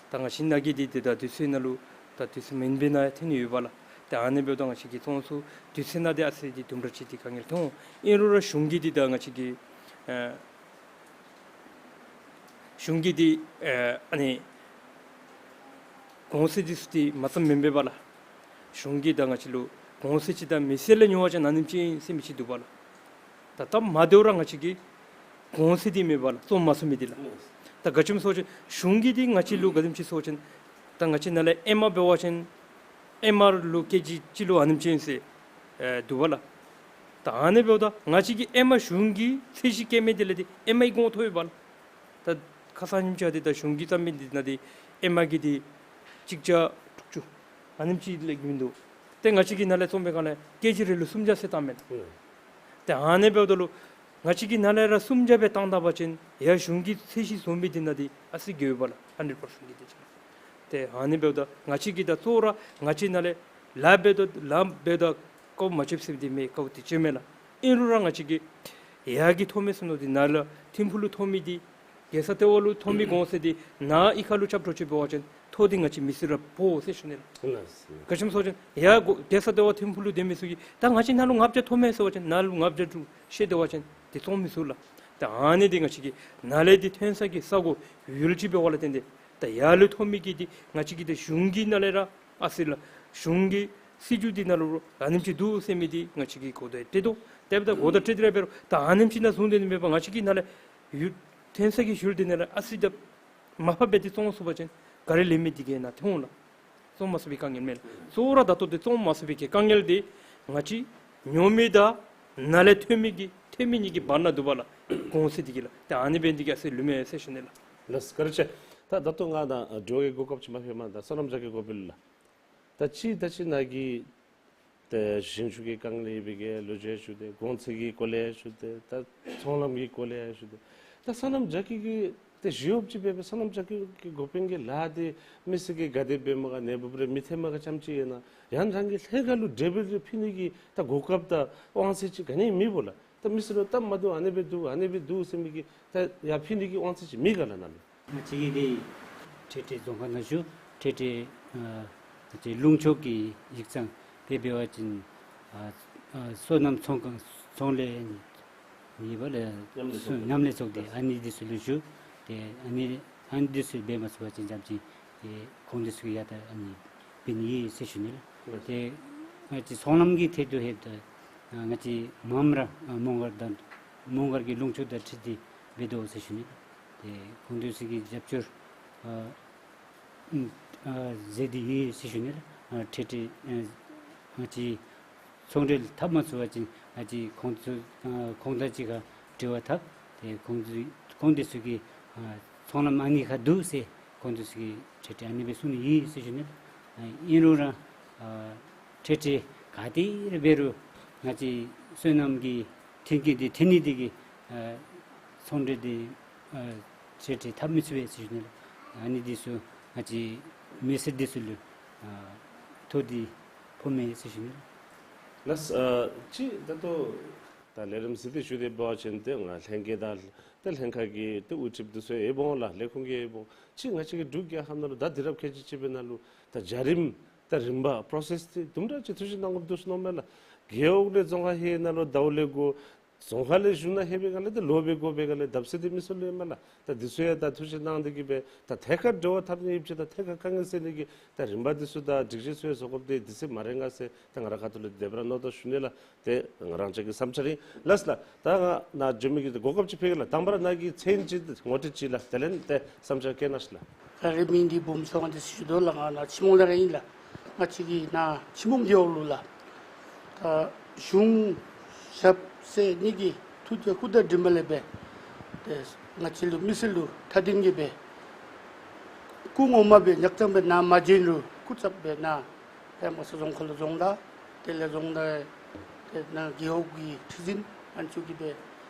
ད་ང་བཅས་ནཱ་གི་འདི་འདི་ད་དུས་ཚོད་ནང་ལུ་ད་དུས་ཚོད་མེན་པའི་ནང་ཡང་ཐོན་ཡོད་པ་ལགས། ད་ཨ་ནི་འབདཝ་ད་ང་བཅས་ཀྱིས་བཙོང་ཚུགས་དུས་ཚོད་ནང་འདི་ཨ་ཙི་འདི་དུམ་གྲ་ཅིག་འདི་དཀའ་ངལ་ཐོན། ཨིན་རུང་ར་གཞུང་གིས་འདི་ད་ང་བཅས་ཀྱི་ཨ་གཞུང་གིས་འདི་ཨ་ཨ་ནི་གོང་ཚད་འདི་ཚུ་འདི་མ་བརྩམ་མེན་པས་པ་ལགས། གཞུང་གིས་ད་ང་བཅས་ལུ་གོང་ཚད་ཅིག་དང་མི་སེར་ལས་ཉོ་བ་ཅིན་ཨ་ནེམ་ཅིག་ཨིན་ཟེར་མི་ཅིག་འདུག་པ་ལགས། ད་ད་མ་བདེཝ་ར་ང་བཅས་ཀྱི་གོང་ཚད་འདི་མེད་པ་ལགས། བཙོང་མ་ཚུགས་མི་འདི་ལགས། ད་ག་ཅི་སྨོ་ཟེར་བ་ཅིན་གཞུང་གིས་འདི་ང་བཅས་ལུ་ག་དེམ་ཅིག་ཟེར་བ་ཅིན་ད་ང་བཅས་ནཱ་ལས་ཨེ་མ་འབད་བ་ཅིན་ཨེ་མ་ལུ་ཀེ་ཇི་གཅིག་ལུ་ཨ་ནེམ་ཅིག་ཨིན་ཟེར་ཨེ་འདུག་པ་ལགས། ད་ཨ་ནི་འབདཝ་ད་ང་བཅས་ཀྱིས་ཨེ་མ་གཞུང་གིས་ཚད་གཞི་བཀལ་མི་འདི་ལས་འདི་ཨེ་མ་གི་གོང་ཐོབ་ཡོད་པ་ལགས། ད་ཁ་ཙ་ཉིནམ་ཅིག་འདི་ད་གཞུང་གིས་བརྩམས་མི་འདི་ནང་འདི་ཨེ་མ་གི་འདི་གཅིག་བརྒྱ་དྲུག་ཅུ་ཨ་ནེམ་ཅིག་ལས་མིན་འདུག། ཏེ་ང་བཅས་ཀྱིས་ནཱ་ལས་བཙོང་པའི་སྒང་ལས་ཀེ་ཇི་རེ་ལུ་སུམ་བརྒྱ་ཟེར་བཏང་མས་ལགས། ཨེ་ཏེ་ཨ་ནི་འབདཝ་ད་ལུ་ང་བཅས་ཀྱིས་ནཱ་ལས་ར་སུམ་བརྒྱ་སྦེ་བཏང་ད་པ་ཅིན་ཡར་གཞུང་གིས་ཚད་གཞི་བཟོ་མི་འདི་ནང་འདི་ཨ་ཙི་རྒྱལཝ་ལགས། ཧན་ཌེཌ་པར་སེནཊ་གི་འདི་ཅིག་ ཏེ་ཨ་ནི་འབདཝ་ད་ང་བཅས་ཀྱིས་ད་གཙོ་བོ་ར་ང་བཅས་ནཱ་ལས་ལཱ་འབད་དོ་ལཱ་འབད་དོ་དཀའཝ་མ་སྤྱོད་ཟེར་མི་འདི་མེན། དཀའཝ་འདི་སྤྱོད་མས་ལགས། ཨིན་རུང་ར་ང་བཅས་ཀྱིས་ཡར་གྱི་མཐོ་དམན་ཚུ་ནང་འདི་ནཱ་ལས་ཐིམ་ཕུག་ལུ་མཐོ་མི་འདི་རྒྱལ་ས་ལྟེ་བ་ལུ་མཐོ་མི་དགོ་ཟེར་འདི་ནཱ་གཡུས་ཁ་ལུ་རྐྱབ་འགྱོ་ཅི་འབད་བ་ཅིན་མཐོ་འདི་ང་བཅས་མི་སེར་ར་ཕོག་ཟེར་ཞུ་ནི་ལགས། ག་ཅི་སྨོ་ཟེར་བ་ཅིན་ཡར་གོ་རྒྱལ་ས་ལྟེ་བ་ཐིམ་ཕུག་ལུ་སྡོད་མི་ཚུ་གིས་ད་ང་བཅས་ནཱ་ལུ་ལྔ་བརྒྱ་མཐོ་མས་ཟེར་བ་ཅིན་ནཱ་ལུ་ལྔ་བརྒྱ་འདུག་ཤེས་སྡོད་པ་ཅིན་འདི་བཙོང་མི་ཚུགས་ལགས། ད་ཨ་ནི་འདི་ང་བཅས་ཀྱིས་ནཱ་ལས་འདི་ཐོན་ས་གི་ས་གོ་ཡུལ་ཅིག་འབདཝ་ལས་བརྟེན་ཏེ་ད་ཡར་ལུ་མཐོ་མི་གི་འདི་ང་བཅས་ཀྱིས་ད་གཞུང་གི་ནང་ལས་ར་ཨ་ཙི་ལགས་གཞུང་གི་སྲིད་བྱུས་འདི་ནང་ལུ་ཨ་ནེམ་ཅིག་འདུག་ཟེར་མི་འདི་ང་བཅས་ཀྱིས་གོ་བརྡ་སྤྲོད་དོ། དེ་འབདཝ་ད་གོ་བརྡ་སྤྲོད་དེ་ར་འབད་རུང་ད་ཨ་ནེམ་ཅིག་ནང་བཟུང་སྡོད་ནི་མེད་པར་ང་བཅས་ཀྱིས་ནཱ་ལས་ཡུལ་ཐོན་ས་གི་ཡུལ་འདི་ནང་ལས་ཨ་ཙི་ད་མར་ཕབ་འབད་དེ་བཙོང་ཚུགས་པ་ཅིན་ག་ར་ལེན་མི་འདི་གིས་ནཱ་ཐོན་འོང་ལགས། བཙོང་མ་ཚུགས་པའི་དཀའ་ངལ་མེད་ལགས། གཙོ་བོ་ར་ད་ལྟོ་འདི་བཙོང་མ་ཚུགས་པའི་གི་དཀའ་ངལ་འདི་ང་བཅས་ཉོ་མི་དང་ནཱ་ལས་ཐོན་མི་གི་ཐོན་མི་གཉིས་ཀྱི་བར་ན་འདུག་པ་ལགས། གོང་ཚད་འདི་གིས་ལགས། ཏེ་ཨ་ནི་འབད་ནི་འདི་གིས་ཨ་ཙི་ལུས་མས་ཟེར་ཞུ་ནི་ལགས། ལགས་བཀའ་དྲིན་ཆེ། ད་ད་ལྟོ་ང་ནཱ་འགྲོ་བའི་གོ་སྐབས་ཅིག་མ་ཕུལ་མ་ད་སོ་ནམ་རྒྱ་སྐྱེད་འགོ་དཔོན་ལགས། ད་ཅི་ད་ཅི་ནཱ་གི་ཏེ་ཞིང་ཆུ་གི་དཀའ་ངལ་ཡོད་པའི་གི་ལོ་རྒྱུས་ཞུ་སྟེ་གོང་ཚད་ཀྱི་སྐོར་ལས་ཞུ་སྟེ་ད་ཚོང་ལམ་གྱི་སྐོར་ལས་ཞུ་སྟེ་ད་སོ་ནམ་རྒྱ་སྐྱེད་ཀྱི་ཏེ་ཞི་གཡོགཔ་ཅིག་འབད་བའི་སོ་ནམ་རྒྱ་སྐྱེད་ཀྱི་འགོ་དཔོན་གྱི་ལཱ་འདི་མི་སེར་གྱིས་ག་དེ་འབད་མ་ག་ནེ་བུབ་རེ་མི་ཐེ་མ་ག་ཙམ་ཅིག་ཡོད་ན་ཡང་རང་གི་ལྷན་ཁག་ལུ་འབྲས་བུ་རེ་ཕུལ་ནི་གི་ད་གོ་སྐབས་དང་དབང་ཚད་ཅིག་ག་ནི་མེད་པ་ལགས། ད་མི་སེར་ལུ་སྟབས་མ་བདེཝ་ཨ་ནི་སྦེ་འདུག་ཨ་ནི་སྦེ་འདུག་ཟེར་མི་གི་ད་ཡར་ཕུལ་ནི་གི་དབང་ཚད་ཅིག་མེད་ག་ལགས་ནཱ་ལུ། ང་བཅས་ཀྱི་འདི་ཁྲེ་ཁྲེ་རྫོང་ཁག་ནང་བཞུགས་ཁྲེ་ཁྲེ་ཨ་ང་བཅས་ལུང་ཕྱོགས་ཀྱི་ཡིག་ཚང་དེ་འབད་བ་ཅིན་ཨ་ཨ་སོ་ནམ་ཚོང་ཁང་ཚོང་ལས་ནི་ནི་བ་ལས་མཉམ་ལས་ཚོགས་མཉམ་ལས་ཚོགས་སྡེ་ཨ་ནི་འདི་ཚུ་ལུ་ཞུ། ཏེ་ཨ་ནི་ཨ་ནི་འདི་ཚུ་འབད་མ་ཚུགས་པ་ཅིན་ཙམ་ཅིག་ཏེ་ཁོང་འདི་ཚུ་གི་ཡ་ད་ཨ་ནི་འབད་ནི་ཨིན་ཟེར་ཞུ་ནི་ལགས། ཏེ་ང་བཅས་ཚོང་ལམ་གྱི་ཐད་དུ་ལྷོདཔ་ད་ང་བཅས་མངམ་ར་མོང་སྒར་དང་མོང་སྒར་གྱི་ལུང་ཕྱོགས་དང་འཁྲིལ་ཏེ་འབད་དོ་ཟེར་ཞུ་ནི་ལགས། ཏེ་ཁོང་འདི་ཚུ་གིས་རྒྱབ་སྐྱོར་ཨ་ཨ་མཛད་དེ་ཡོད་ཟེར་ཞུ་ནི་ལགས། ཨ་ཁྲེ་ཁྲེ་ཨ་ང་བཅས་ཚོང་འབྲེལ་འཐབ་མ་ཚུགས་པ་ཅིན་ང་བཅས་ཁོང་ཚུ་ཨ་ཁོང་དང་གཅིག་ཁར་འབྲེལ་བ་འཐབ། ཏེ་ཁོང་ཚུ་ཁོང་འདི་ཚུ་གིས་ཨ་ཚོང་ལམ་ཨ་ནི་ཁར་འདུག་ཟེར་ཁོང་འདི་ཚུ་གིས་ཁྲེ་ཁྲེ་ཨ་ནི་སྦེ་གསུང་ནི་ཨིན་ཟེར་ཞུ་ནི་ལགས། ཨ་ཨིན་རུང་ར་ཨ་ཁྲེ་ཁྲེ་ག་དེ་ར་འབད་རུང་ང་བཅས་སོ་ནམ་གྱི་མཐུན་རྐྱེན་འདི་མཐུན་ནི་འདི་གིས་ཨ་ཚོང་འབྲེལ་འདི་ཨ་ཁྲེ་ཁྲེ་འཐབ་མི་ཚུགས་པས་ཟེར་ཞུ་ནི་ལགས། ཨ་ནི་འདི་ཚུ་ང་བཅས་མི་སེར་འདི་ཚུ་ལུ་ཨ་ཐོ་འདི་ཕོག་མས་ཟེར་ཞུ་ནི་ལགས། ལགས་ཨ་ཅི་ད་ལྟོ་ད་ལས་རིམ་གཟིགས་ཏེ་བཞུགས་ཏེ་འབད་བ་ཅིན་ཏེ་ང་ལྷན་རྒྱས་དང་ཏེ་ལྷན་ཁག་གི་ཏེ་དབུ་ཁྲིདཔ་འདི་ཚུ་ཡང་འབདཝ་ལགས། ལས་ཁུངས་ཀྱི་ཡང་འབདཝ་ཅིག་ང་བཅས་ཀྱི་འབྲུག་རྒྱལ་ཁབ་ནང་ལུ་ད་དུས་རབས་ཁལ་གཅིག་གཅིག་པའི་ནང་ལུ་ད་བྱ་རིམ་ད་རིམ་པ་པྲོ་སེསི་འདི་དུམ་གྲ་ཅིག་ཐུགས་ཞིབ་གནང་དགོཔ་འདུག་ཟེར་མནོཝ་མས་ལགས། རྒེད་འོག་ལས་རྫོང་ཁག་ཧེ་ནང་ལུ་ཟླཝ་ལས་འགོ་རྫོང་ཁག་ལས་གཞུང་ནང་ལྷོད་པའི་སྒང་ལས་ཏེ་ལོ་སྦེ་འགོར་བའི་སྒང་ལས་བརྡབ་གསིག་འདི་མི་ཚུ་ལུ་ཡོད་མས་ལགས། ད་འདི་ཚུ་ཡང་ད་ཐུགས་ཞིབ་གནང་སྟེ་གིས་སྦེ་ད་ཐད་ཀར་འབྲེལ་བ་འཐབ་ནི་ཡོདཔ་ཅིག་དང་ཐད་ཀར་དཀའ་ངལ་སེལ་ནི་གི་ད་རིམ་པ་འདི་ཚུ་དང་སྒྲིག་གཞི་ཚུ་ཡང་བཟོ་དགོཔ་འདི་དུས་ཚོད་མ་རན་ག་ཟེར་ད་ང་རའི་ཁ་ཐུག་ལས་དེ་སྦེ་ར་མནོ་དོ་ཞུ་ནི་ལགས། ཏེ་ང་རང་ཅག་གི་བསམ་འཆར་ཨིན། ལགས་ལགས། ད་ང་ནཱ་འབྱོན་མི་གི་གོ་སྐབས་ཅིག་ཕུལ་གེ་ལགས། དང་པ་ར་ནཱ་གི་མཚན་ཅིག་ངོ་སྤྲོད་ཅིག་ལགས། དེ་ལས་ཏེ་བསམ་འཆར་བཀོད་གནང་ཤིག་ལགས། ང་རའི་མིང་འདི་འབུམ་ཚེ་དབང་འདི་ཟེར་ཞུ་དོ་ལགས། ང་ནཱ་ཆི་མོང་ལས་ར་ཨིན་ལགས། ང་བཅས་ཀྱི་ནཱ་ཆི་མོང་རྒེད་འོག་ལུ་ལགས། ད་གཞུང་ཞབས་ཟེར་གཉིས་ཀྱི་ཐུགས་རྗེ་སྐུ་དང་མགྲིན་པ་ལས་སྦེ་ཏེ་ང་བཅས་ལུ་མི་སེར་ལུ་མཐའ་དོན་གྱི་སྦེ་སྐུ་ངོ་མ་སྦེ་ཉག་ཚང་སྦེ་ནཱ་མ་བྱོན་རུང་སྐུ་ཚབ་སྦེ་ནཱ་ཕར་མ་སེར་རྫོང་ཁག་ལུ་རྫོང་བདག་དེ་ལས་རྫོང་བདག་དེ་ནང་རྒེད་འོག་གི་ཁྲི་འཛིན་ཨ་ནི་ཚུ་གིས་སྦེ་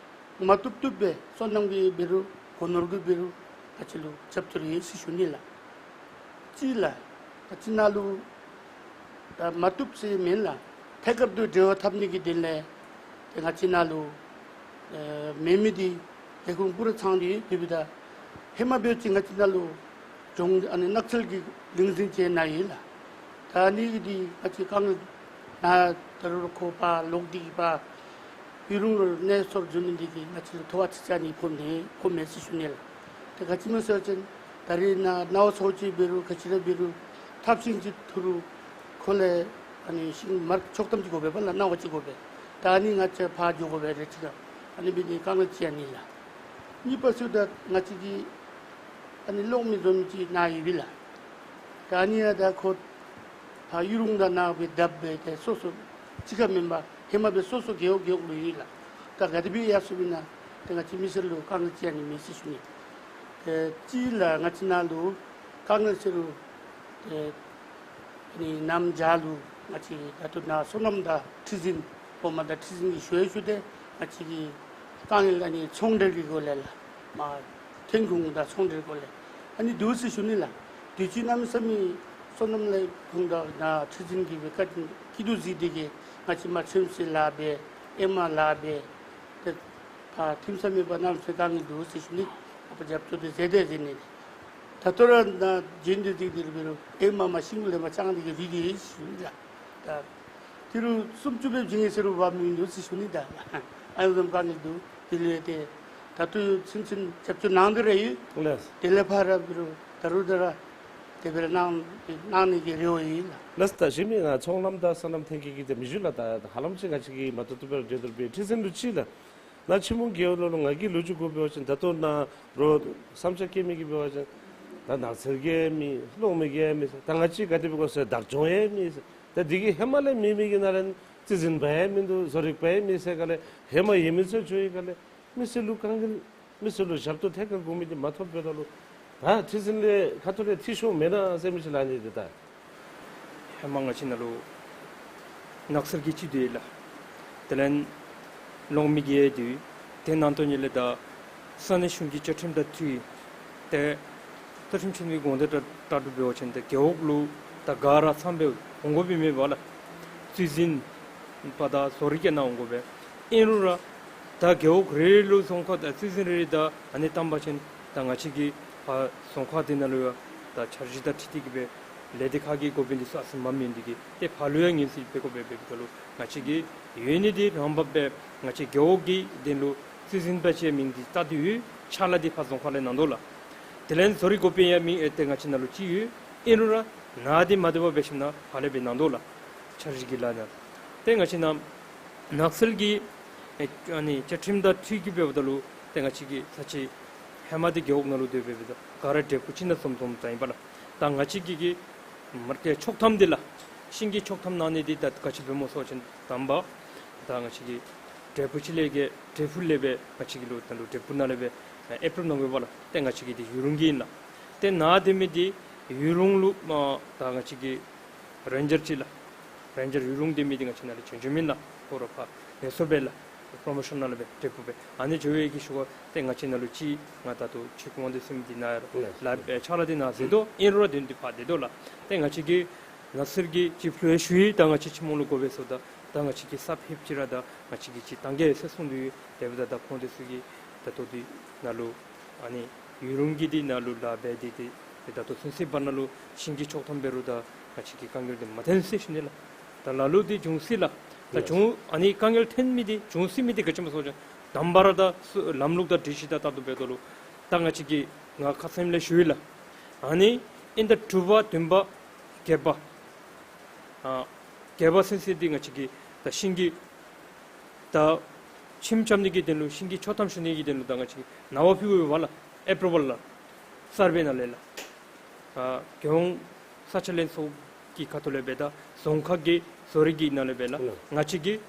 མ་བཏུབ་བཏུབ་སྦེ་སོ་ནམ་གྱི་འབད་རུང་སྒོ་ནོར་གྱི་འབད་རུང་ང་བཅས་ལུ་རྒྱབ་སྐྱོར་ཡོད་ཟེར་ཞུ་ནི་ལགས། ཅིག་ལགས། ད་ཅི་ནཱ་ལུ་ད་མ་བཏུབ་ཟེར་མེན་ལགས། ཐད་ཀར་དུ་འབྲེལ་བ་འཐབ་ནི་གི་དོན་ལས་ཏེ་ང་བཅས་ནཱ་ལུ་ཨེ་མེད་མི་འདི་ལས་ཁུངས་པུ་ར་ཚང་སྟེ་ཡོད་དེ་འབདཝ་ད་ཧེ་མ་འབད་བ་ཅིན་ང་བཅས་ནཱ་ལུ་གྱོང་ཨ་ནི་ནགས་ཚལ་གྱི་ལས་འཛིན་ཅིག་ནཱ་ཡོད་ལགས། ད་ཨ་ནི་གི་འདི་ང་བཅས་དཀའ་ངལ་ནཱ་ད་རུང་ཁོ་ཕར་ལོག་སྟེ་གིས་ཕར་ཡུལ་ལུ་གནས་སྐོར་འགྱོ་ནི་འདི་གིས་ང་བཅས་ལུ་ཐོ་བ་ཅིག་ཅིག་ཨ་ནི་ཕོག་མེད་ཕོག་མེད་ཟེར་ཞུ་ནི་ལགས། ཏེ་ག་ཅི་སྨོ་ཟེར་བ་ཅིན་ད་རེས་ནཱ་གནམ་ཚོད་ཅིག་འབད་རུང་ག་ཅི་ར་འབད་རུང་ཐབས་ཤེས་ཅིག་འཐུ་རུང་ཁོ་ལས་ཨ་ནི་ཤིང་མར་ཆོག་ཐམ་ཅིག་དགོ་པས་པ་ལགས། གནམ་ཚོད་ཅིག་དགོ་པས། ད་ཨ་ནི་ང་བཅས་ཕར་འགྱོ་དགོ་པས་རེ་ཅིག་ལགས། ཨ་ནི་འབད་ནི་དཀའ་ངལ་ཅིག་ཨ་ནི་ལགས། གཉིས་པ་ཟེརཝ་ད་ང་བཅས་ཀྱི་ཨ་ནི་གློག་མེ་བཟོ་མི་ཅིག་ནཱ་ཡོད་པས་ལགས། ད་ཨ་ནི་ཡང་ད་ཁོ་ཕར་གཡུ་རུང་དང་ནཱ་སྦེ་བརྡབ་སྦེ་ཏེ་སོ་སོ་གཅིག་ཁར་མེན་པར་ཧེ་མ་སྦེ་སོ་སོ་རྒེད་འོག་རྒེད་འོག་ལུ་ཡོད་ལགས། ད་ག་དེ་སྦེ་ཡར་སོང་མེན་ན་ཏེ་ང་བཅས་མི་སེར་ལུ་དཀའ་ངལ་ཅིག་ཨ་ནི་མེད་ཟེར་ཞུ་ནི། ཏེ་གཅིག་ལགས་ང་བཅས་ནཱ་ལུ་དཀའ་ངལ་ཟེར་རུང་ཏེ་ཨ་ནི་གནམ་བྱཱར་ལུ་ང་བཅས་ད་ལྟོ་ནཱ་སོ་ནམ་དང་ཁྲི་འཛིན་འོག་མ་དང་ཁྲི་འཛིན་གྱིས་ཞུ་ཡང་ཞུ་སྟེ་ང་བཅས་ཀྱི་དཀའ་ངལ་ཨ་ནི་ཚོང་འབྲེལ་གྱི་སྒོ་ལས་ལགས། མ་ཐོན་ཁུངས་དང་ཚོང་འབྲེལ་སྒོ་ལས་ཨ་ནི་འདུག་ཟེར་ཞུ་ནི་ལགས། དུས་ཅི་གནམ་མེད་ས་མེད་སོ་ནམ་ལས་ཁུངས་དང་ན་ཁྲི་འཛིན་གྱིས་སྦེ་བཀའ་དྲིན་སྐྱིད་སྡུག་གཟིགས་ཏེ་གིས་ང་བཅས་མ་ཁྲིམས་སྲིད་ལཱ་འབད་ཨེ་མ་ལཱ་འབད་ཏེ་ཕར་ཁྲིམས་ས་མེད་པར་གནམ་མེད་ས་མེད་དཀའ་ངལ་འདུག་ཟེར་ཞུ་ནི། ཨ་ཕར་རྒྱབ་སྐྱོར་འདི་མཛད་དེ་ཟེར་ནི། ད་ལྟོ་ར་ན་རྒྱུན་དུ་དེ་འདི་རུ་འབད་རུང་ཨེ་མ་མ་ཤིང་ལས་མ་ཅང་དེ་གི་རི་དེ་ཞུ་ནི་ལགས། ད་ཏི་རུ་སུམ་ཅུ་སྦེ་བྱིན་ཡི་ཟེར་རུང་འབག་མི་མིན་འདུག་ཟེར་ཞུ་ནི། ད་ཨ་ནི་བཟུམ་དཀའ་ངལ་འདུག། དེ་ལས་ཏེ་ད་ལྟོ་ཚུན་ཚོད་རྒྱབ་སྐྱོར་གནང་སྟེ་ར་ཡོད། ལགས། དེ་ལས་ཕར་ར་འབད་རུང་ད་རུང་ད་ར་དེ་སྦེ་ར་གནང་གནང་ནི་གི་རེ་བ་ཡོད་ལགས། ལགས། ད་ཞུ་མི་ང་ཚོང་ལམ་དང་སོ་ནམ་ཐོན་སྐྱེད་ཀྱི་དེ་མི་ཞུ་ལགས། ད་ཧ་ལམ་ཅིག་ང་བཅས་ཀྱིས་མ་ཐུབ་ཐུབ་སྦེ་ར་འབྲེལ་བསྡུར་འབད་ཁྲི་འཛིན་ལུ་ཅིག་ལགས། ནཱ་ཆུ་མོ་རྒེད་འོག་ལུ་ང་གིས་ལོ་རྒྱུས་གོ་འབད་བ་ཅིན་ད་ལྟོ་ནཱ་རོགས་བསམ་འཆར་བཀོད་མི་གིས་འབད་བ་ཅིན་ད་ནགས་ཚལ་གྱི་མེད་གློག་མེ་གི་མེད་ཟེར། ད་ང་བཅས་ག་དེ་སྦེ་གོ་ཟེར་བདག་སྐྱོང་ཡང་མེད་ཟེར། ད་འདི་གིས་ཧེ་མ་ལས་མེད་མི་གི་ནང་ལས་རྩིས་འཛིན་པ་ཡང་མིན་འདུག། བཟོ་རིག་པ་ཡང་མེད་ཟེར་ག་ལས་ཧེ་མ་ཡོད་མི་ཚུ་འགྱོ་ཡི་ག་ལས་མི་སེར་ལུ་དཀའ་ངལ་མི་སེར་ལུ་ཞབས་ཏོག་ཐད་ཀར་དགོ་མི་འདི་མ་ཐོབ་པའི་ཐོག་ལུ་ད་ཁྲི་འཛིན་ལས་ཁ་ཐུག་ལས་ཐེ་ཤུགས་མེད་ན་ཟེར་མི་ཅིག་ལགས་ནི། འདི་ད་ཧེ་མ་ང་བཅས་ནཱ་ལུ་ནགས་ཚལ་གྱི་ཅིག་འདུག་ལགས། དེ་ལས་གློག་མེ་གི་ཡང་འདུག། དེ་ནང་དོན་ཉིད་ལས་ད་ས་གནས་གཞུང་གི་བཅའ་ཁྲིམས་དང་འཁྲིལ་ཏེ་བཅའ་ཁྲིམས་ཆེན་མོའི་དགོངས་དོན་ལྟར་ལྟར་དུ་འབད་བ་ཅིན་ཏེ་རྒེད་འོག་ལུ་ད་ག་ར་ཚངམ་སྦེ་འོང་དགོ་པའི་མེད་པ་ལགས། རྩིས་འཛིན་པ་དང་བཟོ་རིག་གི་ནང་འོང་དགོ་པས། ཨིན་རུང་ར་ད་རྒེད་འོག་རེ་རེ་ལུ་རྫོང་ཁག་དང་རྩིས་འཛིན་རེ་རེ་དང་ཨ་ནི་བཏང་པ་ཅིན་ད་ང་བཅས་ཀྱིས་ཕར་རྫོང་ཁག་འདི་ནང་ལུ་ཡང་ད་འཆར་གཞི་དང་འཁྲིལ་ཏེ་གིས་སྦེ་ལས་སྡེ་ཁག་གི་འགོ་དཔོན་འདི་ཚུ་ཨ་ཙི་མངམ་ཨིན་ཏེ་གིས་ཏེ་ཕར་ལུ་ཡང་ངོས་འཛིན་འབད་དགོ་པས། འབདཝ་ད་ལུ་ང་བཅས་ཀྱི་ཡོད་ནི་འདི་རང་བབས་སྦེ་ང་བཅས་རྒེད་འོག་གི་དོན་ལུ་རྩིས་འཛིན་པ་ཅིག་མིང་འདི་བཏགས་ཏེ་ཡོད། ཕྱག་ལཱ་འདི་ཕར་རྫོང་ཁག་ལས་གནང་དོ་ལགས། དེ་ལས་བཟོ་རིག་འགོ་དཔོན་ཡང་མིང་ཨེ་ཏེ་ང་བཅས་ནང་ལུ་ཅིག་ཡོད། ཨིན་རུང་ར་ནཱ་འདི་མ་བདེཝ་འབད་ཞིནམ་ན་ཕར་ལས་སྦེ་གནང་དོ་ལགས། འཆར་གཞི་གི་ལཱ་ནང་ཏེ་ང་བཅས་ནཱ་ནགས་ཚལ་གྱི་ཨེ་ཨ་ནི་བཅའ་ཁྲིམས་དང་འཁྲིལ་གྱི་འབདཝ་ད་ལུ་ཏེ་ང་བཅས་ཀྱི་ས་ཆ་ཧེ་མ་འདི་རྒེད་འོག་ནང་ལུ་སྡོད་པའི་སྦེ་ད་ག་ར་འབྲས་སྤུངས་ཅིག་ནང་འཛོམས་འཛོམསམ་ད་ཨིན་པས་ལགས། ད་ང་བཅས་ཀྱི་གི་མར་གྱི་ཆོག་ཐམ་འདི་ལགས། ཤིང་གི་ཆོག་ཐམ་གནང་ནི་འདི་ད་ག་ཅི་སྦེ་སྨོ་ཟེར་བ་ཅིན་དང་པ་ད་ང་བཅས་ཀྱི་འབྲས་སྤུངས་ཅིག་ལས་ཀྱི་འབྲས་སྤུངས་ལས་སྦེ་ང་བཅས་ཀྱི་ལུ་ད་ལུ་འབྲས་སྤུངས་ནང་ལས་སྦེ་ཨེ་པྲོལ་གནང་དགོ་པས་ལགས། ཏེ་ང་བཅས་ཀྱི་འདི་ཡུལ་གྲུ་གི་ཨིན་ལགས། ཏེ་ནཱ་སྡོད་མི་འདི་ཡུལ་གྲུ་ལུ་མ་ད་ང་བཅས་ཀྱི་རེན་ཇར་ཅིག་ལགས། རེན་ཇར་ཡུལ་གྲུ་སྡོད་མི་འདི་ང་བཅས་ནཱ་ལས་བྱོན་བྱོནམ་ཨིན་ལགས། ཁོ་ར་ཕར་ངལ་གསོ་འབད་ལགས། པྲོ་མོ་ཤཱན་ནང་ལས་སྦེ་འབྲས་སྤུངས་སྦེ་ཨ་ནི་འགྱོ་བའི་གི་ཤུལ་ཁར་ཏེ་ང་བཅས་ནང་ལུ་ཅིག་ང་ད་ལྟོ་ཅིག་གོང་དུ་གསུངས་མི་འདི་ནང་ཡང་ར་ལགས། ལཱ་འབད་ཕྱག་ལཱ་འདི་ནཱ་མཛད་དོ། ཨིན་རུང་ར་དོན་འདི་ཕར་སྡོད་དོ་ལགས། ཏེ་ང་བཅས་ཀྱིས་ནགས་ཚལ་གྱི་ཅིག་ཕུལ་ཡང་ཞུ་ཡི། ད་ང་བཅས་ཆུ་མོ་ལུ་དགོ་པས་ཟེརཝ་ད་ད་ང་བཅས་ཀྱིས་ས་ཕེབས་ཅིག་ར་ད་ང་བཅས་ཀྱིས་ཅིག་བཏང་གེ་ཟེར་གསུངས་ཏེ་ཡོད། དེ་འབདཝ་ད་ད་ཁོང་དེ་ཚུ་གིས་ད་ལྟོ་འདི་ནང་ལུ་ཨ་ནི་ཡུལ་གྲུ་གི་འདི་ནང་ལུ་ལཱ་འབད་དེ་ཏེ་ད་ལྟོ་ཚུན་ཚོད་བར་ན་ལུ་ཤིང་གི་ཆོག་ཐམ་འབད་རུང་ད་ང་བཅས་ཀྱིས་དཀའ་ངལ་འདི་མ་ཐོན་ཟེར་ཞུ་ནི་ལགས། ད་ལ་ལུ་འདི་འབྱུང་སྲིད་ལགས། ད་ལགས། འབྱུང་ཨ་ནི་དཀའ་ངལ་ཐོན་མི་འདི་འབྱུང་སྲིད་མི་འདི་ག་ཅི་སྨོ་ཟེར་བ་ཅིན་དང་པ་ར་ད་སུ་ལམ་ལུགས་དང་སྒྲིག་གཞི་དང་ལྟར་དུ་འབད་དོ་ལོ། ད་ང་བཅས་ཀྱིས་ང་ཁ་ཙ་ལས་ཞུ་ཡི་ལགས། ཨ་ནི་ཨིན་ད་དྲུག་པ་བདུན་པ་བརྒྱད་པ་ཨ་བརྒྱད་པ་ཚུན་ཚོད་འདི་ང་བཅས་ཀྱིས་ད་ཤིང་གི་ད་ཁྱིམ་རྐྱབ་ནི་གི་དོན་ལུ་ཤིང་གི་ཆོག་ཐམ་ཞུ་ནི་གི་དོན་ལུ་ད་ང་བཅས་ཀྱིས་གནང་བ་ཕུལཝ་ཡོདཔ་ལགས། ཨེ་པྲོ་བཱལ་ལགས། གསར་སྤེལ་ནང་ལས་ལགས། ཨ་རྒྱལ་ཡོངས་ས་ཆ་ལྷན་ཚོགས་ཀྱི་ཁ་ཐུག་ལས་འབདཝ་ད་རྫོང་ཁག་གི་བཟོ་རིག་གི་ནང་ལས་འབད་ལགས། ལགས། ང་བཅས་ཀྱིས་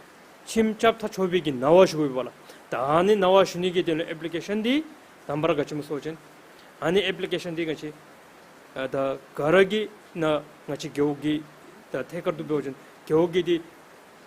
ཁྱིམ་རྐྱབ་ད་ཆོག་པའི་གི་གནང་བ་ཞུ་དགོ་པས་ལགས། ད་ཨ་ནི་གནང་བ་ཞུ་ནི་གི་དོན་ལུ་ཨེཔ་ལི་ཀེ་ཤཱན་འདི་དང་པ་ར་ག་ཅི་སྨོ་ཟེར་བ་ཅིན་ཨ་ནི་ཨེཔ་ལི་ཀེ་ཤཱན་འདི་ང་བཅས་ཨ་ད་ག་ར་གིས་ནཱ་ང་བཅས་རྒེད་འོག་གི་ད་ཐད་ཀར་དུ་འབད་བ་ཅིན་རྒེད་འོག་གི་འདི་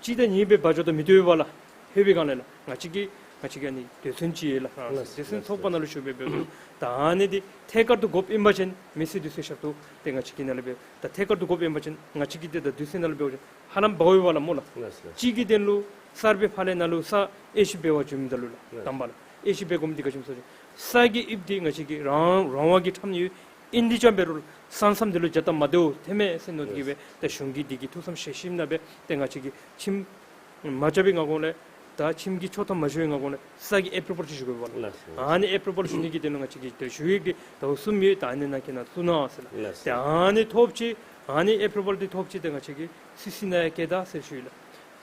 གཅིག་དང་གཉིས་སྦེ་འབད་འགྱོ་ད་མི་བཏུབ་པས་ལགས། ཧེ་བའི་སྒང་ལས་ལགས། ང་བཅས་ཀྱི་ང་བཅས་ཀྱི་ཨ་ནི་དོན་ཚན་ཅིག་ཡོད་ལགས། ལགས། དེ་ཚུ་ཚོགས་པ་ནང་ལུ་ཞུ་སྦེ་འབདཝ་ད་ད་ཨ་ནི་འདི་ཐད་ཀར་དུ་དགོཔ་ཨིན་པ་ཅིན་མི་སེར་འདི་ཚུ་ཞབས་ཏོག་ཏེ་ང་བཅས་ཀྱི་ནང་ལས་འབད་ད་ཐད་ཀར་དུ་དགོཔ་ཨིན་པ་ཅིན་ང་བཅས་ཀྱི་འདི་ད་དུས་ཚོད་ནང་ལུ་འབད་བ་ཅིན་ཧ་ལམ་འབག་འོང་པས་ལགས་སྨོ་ལགས། ལགས་ལགས། གཅིག་གི་དོན་ལུ་གསར་སྤེལ་ཕར་ལས་ནཱ་ལུ་ས་དབྱེ་ཞིབ་འབད་བར་འགྱོ་མི་ད་ལུ་ལགས། ལགས། དང་པ་ལགས། དབྱེ་ཞིབ་འབད་དགོ་མི་འདི་ག་ཅི་སྨོ་ཟེར་བ་ཅིན་ས་གི་དབྱིབས་འདི་ང་བཅས་ཀྱི་རང་རང་དབང་གིས་འཁྲབ་ནི་ཡོད། ཨིན་དེ་ཅིག་འབད་རུང་ས་མཚམས་འདི་ལུ་འཇའ་ལྟར་མ་བདེཝ་ཐོནམ་མས་ཟེར་མནོ་སྟེ་གིས་སྦེ་ད་གཞུང་གིས་འདི་གི་ཐུགས་བསམ་བཞེས་ཞིནམ་ལས་འབད་ཏེ་ང་བཅས་ཀྱིས་ཁྱིམ་མ་རྐྱབ་པའི་སྔ་གོང་ལས་ད་ཁྱིམ་གྱི་ཆོག་ཐམ་མ་ཞུ་བའི་སྔ་གོང་ལས་ས་གི་ཨེ་པྲོ་བཱལ་ཅིག་ཞུ་དགོ་པས་ལགས། ལགས། ཨ་ནི་ཨེ་པྲོ་བཱལ་ཞུ་ནི་གི་དོན་ལུ་ང་བཅས་ཀྱིས་ད་ཞུ་ཡིག་འདི་ཟླཝ་གསུམ་ཡོད། ད་ཨ་ནི་ནང་འཁོད་ནང་བཙུགས་གནང་ཟེར་ལགས། ལགས། ཏེ་ཨ་ནི་ཐོབ་ཅི་ཨ་ནི་ཨེ་པྲོ་བཱལ་འདི་ཐོབ་ཅི་ཏེ་ང་བཅས་ཀྱིས་སི་སི་ནང་ཡང་བསྐྱལ་ད་ཟེར་ཞུ་ཡི་ལགས།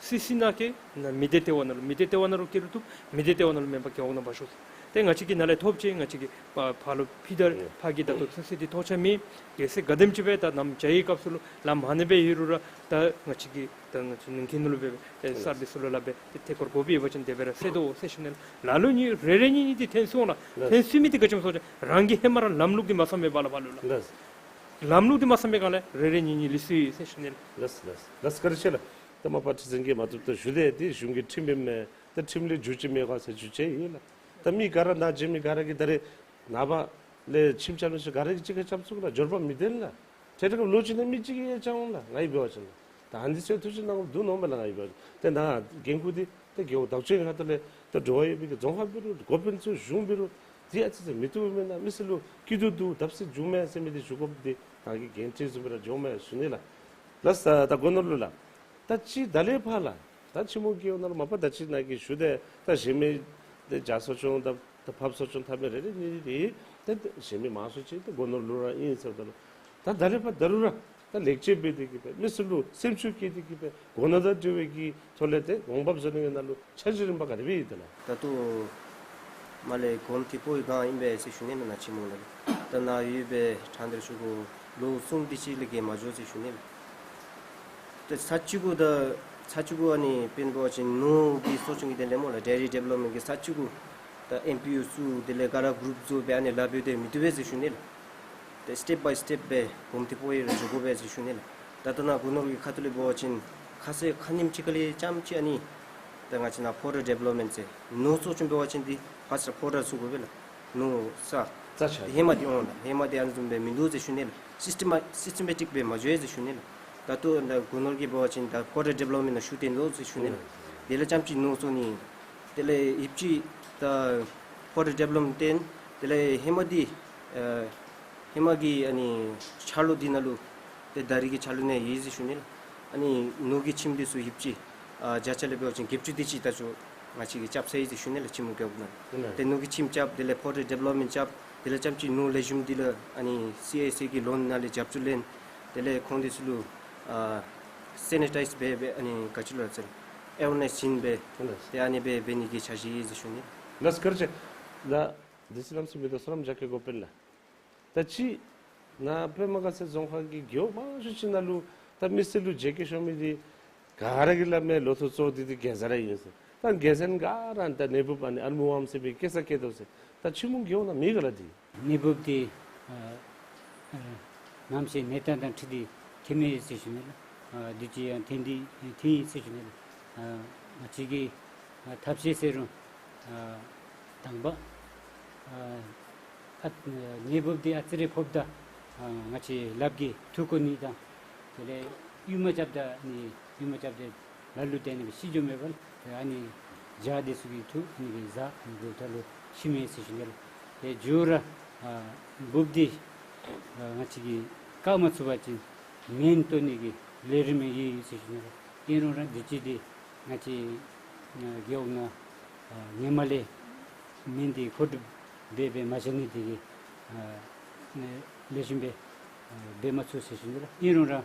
སི་སི་ནང་བསྐྱལ་ན་མི་སྡེ་ལྟེ་བ་ནང་ལུ་མི་སྡེ་ལྟེ་བ་ནང་ལུ་བསྐྱལ་རུང་བཏུབ། མི་སྡེ་ལྟེ་བ་ནང་ལུ་མེན་པར་རྒེད་འོག་ནང་འབག་ཤོག་ཟེར། ཏེ་ང་བཅས་ཀྱིས་ནཱ་ལས་ཐོབ་ཅི་ང་བཅས་ཀྱིས་ཕར་ཕར་ལུ་ཕྱིར་ད་ཕར་གྱི་ད་ལྟོ་ཚུན་ཚོད་འདི་ཐོགས་ཆགས་མེད། གལ་སྲིད་ག་དེམ་ཅིག་སྦེ་ད་ནམ་བྱ་བའི་སྐབས་སུ་ལུ་ལམ་ཧ་ནི་སྦེ་ཡོད་རུང་ར་ད་ང་བཅས་ཀྱིས་ད་ང་བཅས་ནང་འཁོད་ནང་ལུ་སྦེ་སྦེ་ཏེ་གསར་སྦེ་ཚུར་ལུ་ལཱ་འབད་དེ་ཐད་ཀར་དགོཔ་ཡོད་པ་ཅིན་དེ་སྦེ་ར་སེལ་དོ་ཟེར་ཞུ་ནི་ལགས། ལ་ལུ་གཉིས་རེ་རེ་གཉིས་གཉིས་འདི་ཐོན་སོང་ལགས། ལགས། ཐོན་སོང་མི་འདི་ག་ཅི་སྨོ་ཟེར་བ་ཅིན་རང་གིས་ཧེ་མ་ར་ལམ་ལུགས་འདི་མ་བསམ་པས་ལགས་ཕར་ལུ་ལགས། ལགས། ལམ་ལུགས་འདི་མ་བསམ་པའི་སྒང་ལས་རེ་རེ་གཉིས་གཉིས་ལུས་སོ་ཡི་ཟེར་ཞུ་ནི་ལགས། ལགས་ལགས་ལགས། བཀའ་དྲིན་ཆེ་ལགས། ད་མ་པ་ཁྲི་འཛིན་གྱིས་མ་ཐུབ་ཐུབ་ཞུ་དེ་འདི་གཞུང་གི་ཁྲིམས་ཨིན་མས། ད་ཁྲིམས་ལས་འགྱུར་ཅིག་མེད་ག་ཟེར་ཞུ་ཅི་ཡོད་ལགས། ད་མི་ག་ར་ནཱ་བྱོན་མི་ག་ར་གིས་ད་རེས་ནངས་པ་ ལས་ཁྱིམ་རྐྱབ་ནི་ཚུ་ག་ར་གིས་གཅིག་ཁར་རྐྱབ་ཚུགས་ལགས། འབྱོར་པ་མི་ལྡན་ལགས། ཏེ་དེ་སྐབས་ལོ་གཅིག་ནང་མི་གཅིག་གིས་ཡང་རྐྱབ་འོང་ལགས། ང་གིས་འབད་བ་ཅིན་ལགས། ད་ཨ་ནི་ཚུ་ཐུགས་ཅིག་གནང་དགོཔ་འདུག་མནོཝ་མས་ལགས། ང་གིས་འབད་བ་ཅིན་ཏེ་ནཱ་འགན་ཁུར་འདི་ཏེ་རྒེད་འོག་བདག་སྐྱོང་གི་ཁ་ཐུག་ལས་ཏེ་འགྲོ་བ་ཡོད་པའི་གི་རྫོང་ཁག་འབད་རུང་འགོ་དཔོན་ཚུ་གཞུང་འབད་རུང་འདི་ཨ་ཙི་ཙི་མི་བཏུབ་མེན་ན། མི་སེར་ལུ་སྐྱིད་སྡུག་འདུག་བརྡབ་གསིག་འབྱུངམ་མས་ཟེར་མི་འདི་ཞུ་དགོཔ་འདི་ནཱ་གི་འགན་འཁྲི་བཟུམ་སྦེ་ར་འགྱོཝ་མས་ཟེར་ཞུ་ནི་ལགས། ལགས་སོ། ད་སྒོ་ནོར་ལུ་ལགས། ད་ཅི་ད་ལས་ཕར་ལགས། ད་ཁྱི་མོ་རྒེད་འོག་ནང་ལུ་མ་པ་ད་ཅི་ནཱ་གིས་ཞུ་དེས། ད་གཞན་མི་ཏེ་བྱ་གསོ་སྐྱོང་དང་ད་ཕགཔ་གསོ་སྐྱོང་འཐབ་མི་རེ་རེ་གཉིས་རེ་ཏེ་གཞན་མི་མང་སུ་ཅིག་ཏེ་སྒོ་ནོར་ལུ་ར་ཨིན་ཟེརཝ་ད་ལུ། ད་ད་ལས་ཕར་ད་རུང་ར་ད་ལེགས་བཅོས་འབད་དེ་གི་སྦེ་མི་སེར་ལུ་སེམས་ཤུགས་བསྐྱེད་དེ་གི་སྦེ་སྒོ་ནོར་དང་འབྲེལ་བའི་གི་ཐོག་ལས་ཏེ་འོང་འབབ་བཟོ་ནི་གི་ནང་ལུ་འཆར་གཞི་རིམ་པ་ག་དེ་སྦེ་ཡོད་དེས་ལགས། ད་ལྟོ་མར་ལས་གོམ་ཐེ་པོ་ཡི་སྒང་ཨིན་པས་ཟེར་ཞུ་ནི་ལགས། ནཱ་ཁྱི་མོ་ནང་ལུ་ད་ནཱ་ཡོད་པའི་ཕྲང་སྟེ་ར་ཞུ་དགོ། ལོ་གསུམ་དེ་ཅིག་ལས་བརྒལ་མ་འགྱོ་ཟེར་ཞུ་ནི་ལགས། ཏེ་ས་བཅུ་དགུ་ད་ས་བཅུ་དགུ་ཨ་ནི་དཔེར་ན་འབད་བ་ཅིན་ནོར་གྱི་གསོ་སྐྱོང་གི་དོན་ལས་སྨོ་ལགས། ཌེ་ཡི་རི་ཌི་བེ་ལོབ་མེནཊ་གི་ས་བཅུ་དགུ་ད་ཨེམ་པི་ཡུ་བཙུགས། དེ་ལས་ག་ར་གུ་རུབ་བཟོ་སྦེ་ཨ་ནི་ལཱ་འབདཝ་ད་མི་བཏུབ་པས་ཟེར་ཞུ་ནི་ལགས། ཏེ་སི་ཊེབ་བའི་སི་ཊེབ་སྦེ་གོམ་ཐེ་པོ་ཡི་ར་འགྱོ་དགོ་པས་ཟེར་ཞུ་ནི་ལགས། ད་ལྟོ་ནཱ་སྒོ་ནོར་གྱི་ཁ་ཐུག་ལས་འབད་བ་ཅིན་ཁ་གསལ་ཁ་ཉིནམ་ཅིག་ཁ་ལས་རྐྱངམ་ཅིག་ཨ་ནི་ད་ང་བཅས་ནཱ་ཕོ་ཌར་ཌི་བེ་ལོབ་མེནཊ་ཟེར་ནོར་གསོ་སྐྱོང་འབད་བ་ཅིན་འདི་ཕར་ཚུར་ཕོ་ཌར་བཙུགས་དགོ་པས་ལགས། ནོར་ས་རྩྭ་ཆགས་ཧེ་མ་འདི་འོང་ལགས། ཧེ་མ་འདི་ཨ་ནི་བཟུམ་སྦེ་མིན་འདུག་ཟེར་ཞུ་ནི་ལགས། སིསི་ཊེམ་སིསི་ཊེ་མེ་ཊིཀ་སྦེ་མ་འགྱོ་ཡི་ཟེར་ཞུ་ནི་ལགས། ད་ལྟོ་ནཱ་སྒོ་ནོར་གྱིས་འབད་བ་ཅིན་ད་ཕོ་ཌར་ཌི་བེ་ལོབ་མེནཊ་ནང་ཤུགས་བཏོན་དོ་ཟེར་ཞུ་ནི་ལགས། དེ་ལས་རྐྱངམ་ཅིག་ནོར་གསོ་ནི། དེ་ལས་ཡོདཔ་ཅིག་ད་ཕོ་ཌར་ཌི་བེ་ལོབ་མེནཊ་བཏོན། དེ་ལས་ཧེ་མ་འདི་ཨ་ཧེ་མ་གི་ཨ་ནི་ཆ་ལུགས་འདི་ནང་ལུ་ཏེ་ད་རེས་ཀྱི་ཆ་ལུགས་ནང་ཡོད་ཟེར་ཞུ་ནི་ལགས། ཨ་ནི་ནོར་གྱི་ཁྱིམ་འདི་ཚུ་ཡོདཔ་ཅིག་ཨ་བརྒྱ་ཆ་ལས་འབད་བ་ཅིན་བརྒྱད་ཅུ་དེ་ཅིག་ད་ཅོག་ང་བཅས་ཀྱིས་རྐྱབ་ཚར་ཡི་ཟེར་ཞུ་ནི་ལགས། ཁྱི་མོ་རྒེད་འོག་ནང་། ཨིན་ལགས། ཏེ་ནོར་གྱི་ཁྱིམ་རྐྱབ། དེ་ལས་ཕོ་ཌར་ཌི་བེ་ལོབ་མེནཊ་རྐྱབ། དེ་ལས་རྐྱངམ་ཅིག་ནོར་ལེགས་ཤོམ་འདི་ལུ་ཨ་ནི་སི་ཨའི་སི་ཨེ་གི་ལོན་ནང་ལས་རྒྱབ་སྐྱོར་ལེན། དེ་ལས་ཁོང་འདི་ཚུ་ལུ་ཨ་སེ་ནི་ཊའིཛ་འབད་འབད་ཨ་ནི་ག་ཅི་ལོ་ཟེར་ཨེ་ཝེར་ནེསི་བྱིན་སྦེ། ཨིན་ལགས། ཏེ་ཨ་ནི་སྦེ་འབད་ནི་གི་འཆར་གཞི་ཡོད་ཟེར་ཞུ་ནི། ལགས་སོ། བཀའ་དྲིན་ཆེ་ལགས། འདི་ཚུ་གནམ་མེད་ས་མེད་བསོད་ནམས་རྒྱ་སྐྱེད་དགོ་པས་ལགས། ད་ཅི་ནཱ་པདྨ་དགའ་ཚལ་རྫོང་ཁག་གི་རྒེད་འོག་མང་ཤོས་ཅིག་ནང་ལུ་ད་མི་སེར་ལུ་བརྗེ་སྐྱེད་ཤོར་མི་འདི་ག་ར་གིས་སླབ་མས། ལོ་ཐོག་གཙོ་བོ་འདི་འདི་གེ་ཟ་ར་ཨིན་ཟེར། ད་གེ་ཟ་ནི་ག་ར་ད་ནད་འབུབ་ཨ་ནི་ཨར་མུ་ཝོརམ་ཟེར་བའི་སྐྱེ་ས་སྐྱེ་དོ་ཟེར། ད་ཁྱི་མོ་རྒེད་འོག་ནང་མེད་ག་ལགས་འདི། ནད་འབུབ་འདི་ཨ་ཨ་གནམ་གཤིས་གནས་སྟངས་དང་འཁྲིལ་ཏེ་ཐོནམ་ཨིན་ཟེར་ཞུ་ནི་ལགས། ཨ་དུས་ཅི་ཡང་ཐོན་ཏེ་ཐོན་ཡི་ཟེར་ཞུ་ནི་ལགས། ཨ་ང་བཅས་ཀྱིས་ཨ་ཐབས་ཤེས་ཟེར་རུང་ཨ་དང་པ་ཨ་ཨ་ནད་འབུབ་འདི་ཨ་ཙི་རེ་ཕོགཔ་ད་ཨ་ང་བཅས་ལགཔ་གིས་འཐུ་བཀོ་ནི་དང་དེ་ལས་ཡུར་མ་རྐྱབ་ད་ནི་ཡུར་མ་རྐྱབ་སྟེ་ལ་ལུ་བརྟེན་ནི་སྦེ་ཤི་འགྱོཝ་མས་པ་ལགས། ཨ་ནི་བྱ་འདི་ཚུ་གིས་འཐུ་ཨ་ནི་གིས་བཟའ་ཨ་ནི་འབདཝ་ད་ལུ་ཤི་མས་ཟེར་ཞུ་ནི་ལགས། ཏེ་མཇུག་ར་ཨ་འབུབ་འདི་ཨ་ང་བཅས་ཀྱིས་བཀག་མ་ཚུགས་པ་ཅིན་སྨན་བཏོན་ནི་གི་ལས་རིམ་ཡོད་ཟེར་ཞུ་ནི་ལགས། ཨིན་རུང་ར་དུས་ཅི་འདི་ང་བཅས་ཨ་རྒེད་འོག་ནང་ཨ་ཧེ་མ་ལས་སྨན་འདི་མཁོ་སྒྲུབ་འབད་འབད་མ་བཞག་ནི་དེ་གིས་ཨ་ལེགས་ཤོམ་སྦེ་ཨ་འབད་མ་ཚུགས་ཟེར་ཞུ་ནི་ལགས། ཨིན་རུང་ར་ཨ་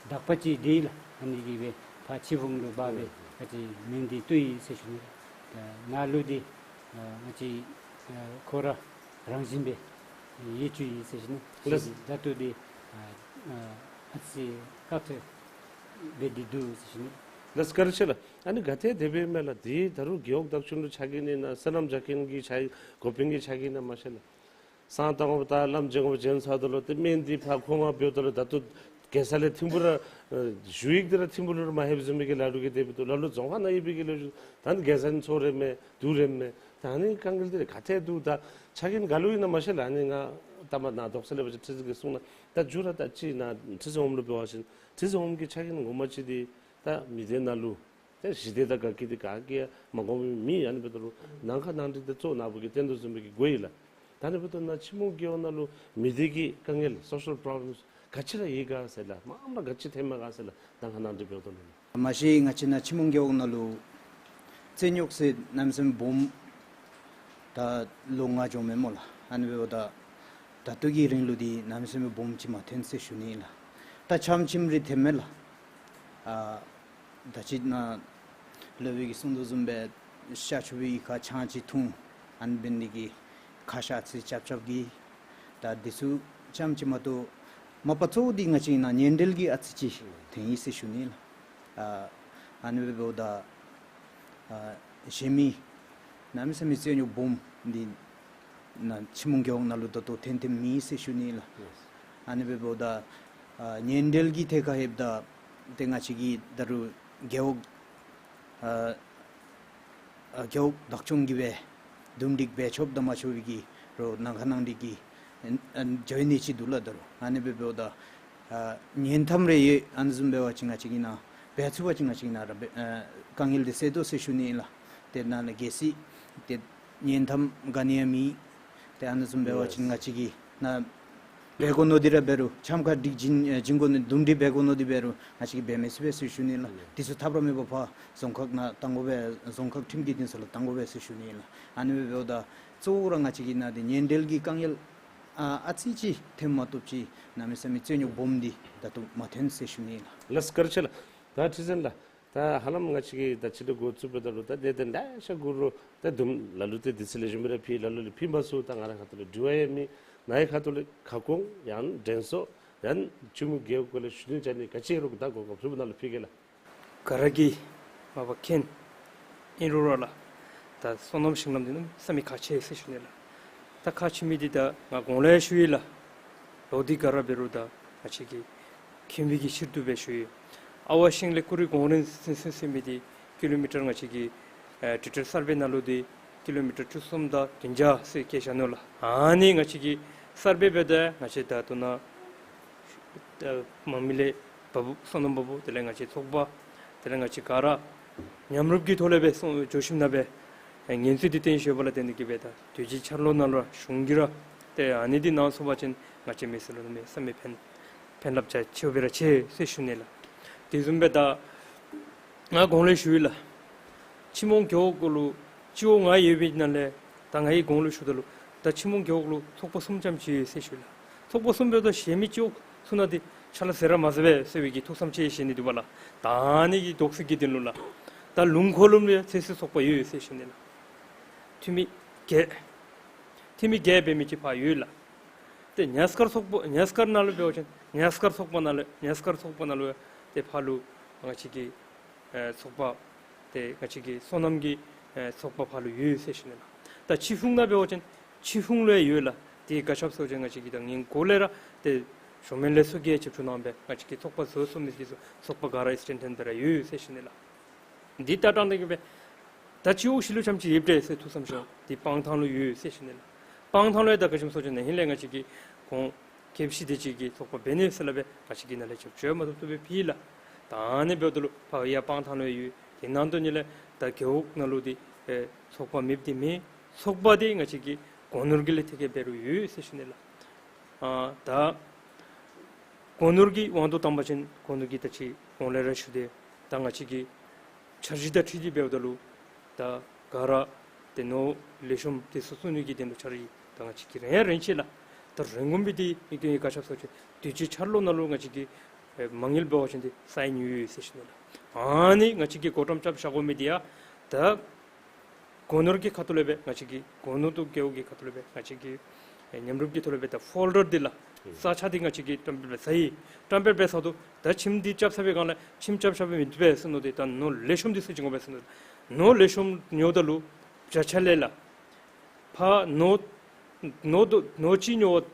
དག་པ་ཅིག་འདི་ལགས། ཨ་ནི་གིས་སྦེ་ཕར་ཕྱི་ཕོང་ལུ་འབག་སྦེ་ཨ་ཙི་སྨན་འདི་བཏོན་ཡི་ཟེར་ཞུ་ནི་ལགས། ད་ནཱ་ལུ་འདི་ཨ་ང་བཅས་ཨ་ཁོ་ར་རང་བཞིན་སྦེ་ཡིད་ཆེས་ཡོད་ཟེར་ཞུ་ནི་ལགས། ད་ལྟོ་འདི་ཨ་ཨ་ཨ་ཙི་དཀའ་ཚེགས་སྦེ་འདི་འདུག་ཟེར་ཞུ་ནི་ལགས། བཀའ་དྲིན་ཆེ་ལགས། ཨ་ནི་ག་ཏེ་དེ་སྦེ་མས་ལགས། འདི་ད་རུང་རྒེད་འོག་བདག་སྐྱོང་ལུ་ཆ་གི་ནི་ན་བསོད་ནམས་རྒྱ་སྐྱེད་ཀྱི་ཆ་འགོ་དཔོན་གྱི་ཆ་གི་ན་མ་ཤེས་ལགས། སང་ད་ངོ་ད་ལམ་བྱེད་དགོ་བྱེད་ཚརཝ་ད་ལུ་ཏེ་སྨན་འདི་ཕར་མཁོ་མ་འབདཝ་ད་ལུ་ད་ལྟོ་གེ་སར་ལས་ཐིམ་ཕུ་ར་ཨ་ཞུ་ཡིག་འདི་ར་ཐིམ་ཕུ་ལུ་ར་མ་ལྷོདཔ་བཟུམ་མའི་གི་ལ་ལུ་གིས་དེ་སྦེ་འདུག། ལ་ལུ་རྫོང་ཁག་ནང་ཡོད་པའི་གི་ལོ་རྒྱུས་ད་ནི་གེ་སར་ནི་འཚོ་རེ་མེད་འདུག་རེ་མེད། ད་ནི་དཀའ་ངལ་འདི་ར་ག་ཏེ་འདུག། ད་ཆ་གི་ནི་ག་ལུ་ཨིན་ན་མ་ཤེས་ལགས། ཨ་ནི་ང་ད་མ་ན་དོགས་སེལ་ལས་འབད་བ་ཅིན་ཁྲི་འཛིན་གྱིས་གསུངས་གནང་། ད་མཇུག་ར་ད་ཅི་ན་ཁྲི་འཛིན་འོགམ་ལུ་འབད་བ་ཅིན་ཁྲི་འཛིན་འོགམ་གི་ཆ་གི་ནི་ངོ་མ་ཅིག་འདི་ད་མི་སྡེ་ནང་ལུ་ཏེ་ཞི་བདེ་དང་དགའ་སྐྱིད་འདི་ག་གིས་ཡང་མ་དགོ་མི་མེད། ཨ་ནི་འབདཝ་ད་ལུ་ནང་ཁ་ནང་འགྲིག་འདི་གཙོ་ནཱ་བུ་གིས་བསྟན་དོ་བཟུམ་སྦེ་གི་དགོ་ཡི་ལགས། ད་ཨ་ནི་འབདཝ་ད་ནཱ་ཁྱི་མོ་རྒེད་འོག་ནང་ལུ་མི་སྡེ་གི་དཀའ་ངལ་སོ་ཤལ་པྲོབ་ལེམས་ག་ཅི་ར་ཡོད་ག་ཟེར་ལགས། མ་མ་ག་ཅི་ཐོནམ་མས་ག་ཟེར་ལགས། ནང་ཁ་ནང་འགྲིག་འབདཝ་ད་ལུ། མ་གཞི་ང་བཅས་ནཱ་ཁྱི་མོ་རྒེད་འོག་ནང་ལུ་རྩོད་རྙོགས་ཟེར་གནམ་མེད་ས་མེད་སྦོམ་ད་ལོ་ལྔ་འགྱོཝ་མས་སྨོ་ལགས། ཨ་ནི་འབདཝ་ད་ད་ལྟོ་གི་རིང་ལུ་འདི་གནམ་མེད་ས་མེད་སྦོམ་ཅིག་མ་ཐོན་ཟེར་ཞུ་ནི་ལགས། ད་ཆམ་ཆིམ་རེ་ཐོནམ་མས་ལགས། ཨ་ད་ཅི་ནཱ་སློབ་དཔོན་གྱིས་གསུངས་དོ་བཟུམ་སྦེ་ཤ་ཆུ་བོའི་ཁ་ཆང་ཅིག་འཐུང་། ཨ་ནི་འབད་ནི་གི་ཁ་ཤ་ཨ་ཙི་རྐྱབ་རྐྱབ་གི། ད་འདི་ཚུ་ཙམ་ཅིག་མ་གཏོགས་མ་པ་གཙོ་བོ་འདི་ང་བཅས་ནཱ་ཉེན་འབྲེལ་གྱི་ཨ་ཙི་ཅིག་ཐོན་ཡི་ཟེར་ཞུ་ནི་ལགས། ཨ་ཨ་ནི་འབདཝ་ད་ཨ་གཞན་མི་གནམ་མེད་ས་མེད་རྩོད་རྙོགས་སྦོམ་འདི་ནཱ་ཁྱི་མོ་རྒེད་འོག་ནང་ལུ་ད་ལྟོ་ཐོན་ཐོནམ་མེད་ཟེར་ཞུ་ནི་ལགས། ཨ་ནི་འབདཝ་ད་ཨ་ཉེན་འབྲེལ་གྱི་ཐད་ཁར་ལྷོདཔ་ད་ཏེ་ང་བཅས་ཀྱིས་ད་རུང་རྒེད་འོག་ཨ་ཨ་རྒེད་འོག་བདག་སྐྱོང་གིས་སྦེ་འདུམ་འགྲིག་འབད་ཆོགཔ་དང་མ་ཆོག་པའི་གི་ རོགས་ནང་ཁ་ནང་འགྲིག་གི་ཨ་ཨ་འཇའ་ནི་ཅིག་འདུག་ལགས། ད་རུང་ཨ་ནི་སྦེ་འབདཝ་ད་ཨ་ཉེན་མཐའམ་རེ་ཡོད། ཨ་ནི་བཟུམ་འབད་བ་ཅིན་ང་བཅས་ཀྱིས་ནཱ་འབད་ཚུགས་པ་ཅིན་ང་བཅས་ཀྱིས་ནཱ་ར་འབད་ཨ་དཀའ་ངལ་འདི་སེལ་དོ་ཟེར་ཞུ་ནི་ཨིན་ལགས། ཏེ་ནཱ་ལས་གལ་སྲིད་ཏེ་ཉེན་མཐའམ་ག་ནི་ཡང་མེད། ཏེ་ཨ་ནི་བཟུམ་འབད་བ་ཅིན་ང་བཅས་ཀྱིས་ནཱ་འབད་དགོ་མནོ་སྟེ་ར་འབད་རུང་འཆམ་ཁ་སྒྲིག་བྱིན་ཨེ་བྱིན་དགོ་མནོ་དུམ་གྲ་འབད་དགོ་མནོ་སྟེ་འབད་རུང་ང་བཅས་ཀྱིས་འབད་མི་ཚུགས་པས་ཟེར་ཞུ་ནི་ལགས། ཨུམ། དེ་ཚུ་ཐབས་ར་མེད་པར་ཕར་རྫོང་ཁག་ནང་གཏང་དགོ་པས། རྫོང་ཁག་ཁྲིམས་ཀྱི་འདུན་ས་ལུ་གཏང་དགོ་པས་ཟེར་ཞུ་ནི་ལགས། ཨ་ནི་སྦེ་འབདཝ་ད་གཙོ་བོ་ར་ང་བཅས་ཀྱིས་ནཱ་འདི་ཉེན་འབྲེལ་གྱི་དཀའ་ངལ་ཨ་ཨ་ཙི་ཅིག་ཐོནམ་མ་གཏོགས་ཅིག་གནམ་མེད་ས་མེད་རྩོད་རྙོགས་སྦོམ་འདི་ད་ལྟོ་མ་ཐོན་ཟེར་ཞུ་ནི་ལགས། ལགས་སོ་བཀའ་དྲིན་ཆེ་ལགས། ད་ཁྲི་འཛིན་ལགས། ད་ཧ་ལམ་ང་བཅས་ཀྱིས་ད་ཅི་འདྲ་འགོ་བཙུགས་འབདཝ་ད་ལུ་ད་གནད་དོན་ལེ་ཤ་གུ་རུ་ད་དུམ་ལ་ལུ་ཏེ་དུས་ཚོད་ལེགས་ཤོམ་རེ་ཕུལ། ལ་ལུ་ལས་ཕུལ་མ་ཚུགས། ད་ང་རའི་ཁ་ཐུག་ལས་དྲི་བ་ཡང་མེད། ནཱ་གི་ཁ་ཐུག་ལས་ཁ་སྐོང་ཡང་དྲན་གསོ་ཡང་ཕྱི་མི་རྒེད་འོག་ལུ་ཞུ་ནི་བཅའ་ནི་ག་ཅི་རུང་ད་གོ་སྐབས་ལྷུན་པོ་ནང་ལུ་ཕུལ་གེ་ལགས། ག་ར་གིས་མ་པ་མཁྱེན། ཨིན་རུང་ར་ལགས། ད་སོ་ནམ་ཞིང་ལམ་འདི་གནམ་མེད་ས་མེད་ཁག་ཆེ་ཟེར་ཞུ་ནི་ལགས། ད་ཁག་ཆེ་མི་འདི་ད་ང་གོང་ལས་ཞུ་ཡི་ལགས། ལོག་སྟེ་ག་ར་འབད་རུང་ད་ང་བཅས་ཀྱིས་མཁྱེན་པའི་གི་ཕྱིར་དུ་སྦེ་ཞུ་ཡི། ཨ་ཝ་ཤིང་ལས་ཀུ་རི་གོང་རིང་ཚུན་ཚོད་ཟེར་མི་འདི་ཀི་ལོ་མི་ཊར་ང་བཅས་ཀྱི་ཨེ་ཌི་ཊེལ་སར་ཝེ་ནང་ལུ་འདི་ཀི་ལོ་མི་ཊར་བཅུ་གསུམ་དང་བདུན་བརྒྱ་ཟེར་བཀོད་བཞག་ནུག་ལགས། ཨ་ནི་ང་བཅས་ཀྱིས་སར་ཝེ་འབདཝ་ད་ང་བཅས་ད་ལྟོ་ནཱ་ད་དམངས་མི་ལས་བ་སྦུག་སོ་ནམ་བ་སྦུག་དེ་ལས་ང་བཅས་ཚོགས་པ་དེ་ལས་ང་བཅས་ག་ར་མཉམ་རུབ་ཀྱི་ཐོག་ལས་སྦེ་སོང་འགྱོ་ཞིནམ་ལས་སྦེ་ཨེ་ངན་ཚུལ་འདི་བཏོན་ཞིནམ་ལས་བརྟེན་ཏེ་གིས་སྦེ་ད་དུས་ཅི་འཆར་ལོ་ནང་ལུ་ར་གཞུང་གིས་ར་ཏེ་ཨ་ནི་འདི་གནང་ཚུགས་པ་ཅིན་ང་བཅས་མི་སེར་ལུ་གནམ་མེད་ས་མེད་ཕན་ཕན་རླབས་རྒྱ་ཆེཝ་སྦེ་ར་ཆེ་ཟེར་ཞུ་ནི་ལགས། དེ་བཟུམ་སྦེ་ད་ང་གོང་ལས་ཞུ་ཡི་ལགས། ཆི་མོང་རྒེད་འོག་གུ་ལུ་སྤྱི་འོག་ལྔ་ཡོད་པའི་ནང་ལས་ད་ང་གིས་གོང་ལུ་ཞུཝ་ད་ལུ་ད་ཆི་མོང་རྒེད་འོག་ལུ་ཚོགས་པ་གསུམ་ཙམ་ཅིག་ཡོད་ཟེར་ཞུ་ཡི་ལགས། ཚོགས་པ་གསུམ་འབདཝ་ད་གཞན་མི་སྤྱི་འོག་ཚུ་ནང་འདི་ཕྱག་ལཱ་ཟེར་ར་མ་ཟེར་བས་ཟེར་བའི་གི་ཐུགས་བསམ་ཅིག་བཞེས་ནི་འདུག་པ་ལགས། ད་ཨ་ནི་གི་དོགས་སེལ་གྱི་དོན་ལུ་ལགས། ད་ལུང་འཁོར་ལུ་ཡང་ཚོད་བསྲེ་ཚོགས་པ་ཡོད་ཟེར་ཞུ་ནི་ལགས། འཐུས་མི་བརྒྱད། འཐུས་མི་བརྒྱད་འབད་མི་ཅིག་ཕར་ཡོད་ལགས། ཏེ་ཉ་སྐར་ཚོགས་པ་ཉ་སྐར་ནང་ལུ་འབད་བ་ཅིན་ཉ་སྐར་ཚོགས་པ་ནང་ལུ་ཉ་སྐར་ཚོགས་པ་ནང་ལུ་ཏེ་ཕར་ལུ་ང་བཅས་ཀྱི་ཨེ་ཚོགས་པ་ཏེ་ང་བཅས་ཀྱི་སོ་ནམ་གྱི་ཨེ་ཚོགས་པ་ཕར་ལུ་ཡོད་ཟེར་ཞུ་ནི་ལགས། ད་ཆི་ཧྥུང་ནང་འབད་བ་ཅིན་ཆི་ཧྥུང་ལུ་ཡང་ཡོད་ལགས། དེ་ག་ཅི་སྦེ་ཟེར་བ་ཅིན་ང་བཅས་ཀྱིས་ད་ངན་གོང་ལས་ར་ཏེ་ཞོ་མེན་ལས་ཚོགས་ཀྱིས་ཡང་ཆིབས་བསྒྱུར་གནང་སྦེ་ང་བཅས་ཀྱི་ཚོགས་པ་བཟོ་ཚུགས་མི་འདི་ཚུ་ཚོགས་པ་ག་ར་ཨིསི་ཊེན་ཊེན་སྦེ་ར་ཡོད་ཟེར་ཞུ་ནི་ལགས། འདི་ལྟ་སྟངས་འདི་གིས་སྦེ་ད་སྤྱི་འོག་བཞི་ལུ་ཙམ་ཅིག་ཡོདཔ་འདྲས་ཟེར་ཐུགས་བསམ་བཞེས། འདི་སྤང་ཐང་ལུ་ཡོད་ཟེར་ཞུ་ནི་ལགས། སྤང་ཐང་ལུ་ཡང་ད་ག་ཅི་སྦེ་ཟེར་བ་ཅིན་ན་ཧིང་ལས་ང་བཅས་ཀྱིས་གོང་ཁེ་པི་སི་དེ་ཅིག་གིས་ཚོགས་པ་འབད་ནི་ཟེར་སླབ་སྦེ་ང་བཅས་ཀྱིས་ནཱ་ལས་རྒྱབ་སྐྱོར་མ་ཐོབ་ཐོབ་སྦེ་ཕུལ་ལགས། ད་ཨ་ནི་འབདཝ་ད་ལུ་ཕར་ཡར་སྤང་ཐང་ལུ་ཡང་ཡོད། དེ་ནང་དོག་ཉིད་ལས་ད་རྒེད་འོག་ནང་ལུ་འདི་ཨེ་ཚོགས་པ་མེདཔ་འདི་མེད། ཚོགས་པ་འདི་ང་བཅས་ཀྱི་སྒོ་ནོར་གྱི་ལས་ཐད་ཀར་འབད་རུང་ཡོད་ཟེར་ཞུ་ནི་ལགས། ཨ་ད་སྒོ་ནོར་གྱི་དབང་དུ་བཏང་པ་ཅིན་སྒོ་ནོར་གྱི་ད་ཅི་གོང་ལས་ར་ཞུ་སྟེ་ད་ང་བཅས་ཀྱི་འཆར་གཞི་དང་འཁྲིལ་ཏེ་འབདཝ་ད་ལུ་ད་ག་ར་ཏེ་ནོར་ལེགས་ཤོམ་དེ་ཚུ་བསུ་ནི་གི་དོན་ལུ་འཆར་གཞི་ད་ང་བཅས་ཀྱིས་རན་ཡང་རན་ཅི་ལགས། ད་རན་དགོ་མི་འདི་མིག་ཏོ་གིས་ག་ཅི་སྦེ་ཟེར་བ་ཅིན་དུས་ཅི་འཆར་ལོ་ནང་ལུ་ང་བཅས་ཀྱི་ཨེ་མ་དངུལ་འབད་བ་ཅིན་འདི་སའིན་ཡོད་ཡོད་ཟེར་ཞུ་ནི་ལགས། ཨ་ནི་ང་བཅས་ཀྱིས་མགོ་བཀྲམ་རྐྱབ་བཞག་དགོ་མི་འདི་ཡང་ད་སྒོ་ནོར་གྱི་ཁ་ཐུག་ལས་སྦེ་ང་བཅས་ཀྱིས་སྒོ་ནོར་དང་རྒེད་འོག་གི་ཁ་ཐུག་ལས་སྦེ་ང་བཅས་ཀྱིས་ཨེ་མཉམ་རུབ་ཀྱི་ཐོག་ལས་སྦེ་ད་ཕོལ་ཌར་འདི་ལགས། ཨུམ་ས་ཆ་འདི་ང་བཅས་ཀྱིས་བཀྲམ་སྤེལ་འབད་ཚར་ཡི། བཀྲམ་སྤེལ་འབད་ཚར་དོ། ད་ཁྱིམ་འདི་རྐྱབ་ཚར་བའི་སྒང་ལས་ཁྱིམ་རྐྱབ་རྐྱབ་སྦེ་མི་བཏུབ་པས་ཟེར་མནོ་སྟེ་ད་ནོར་ལེགས་ཤོམ་འདི་བསུ་བྱིན་དགོ་པས་ཟེར་མནོ། ནོར་ལེགས་ཤོམ་ཉོཝ་ད་ལུ་བརྒྱ་ཆ་ལས་ལགས། ཕར་ནོར་ནོར་དུ་ནོར་གཅིག་ཉོ་བ་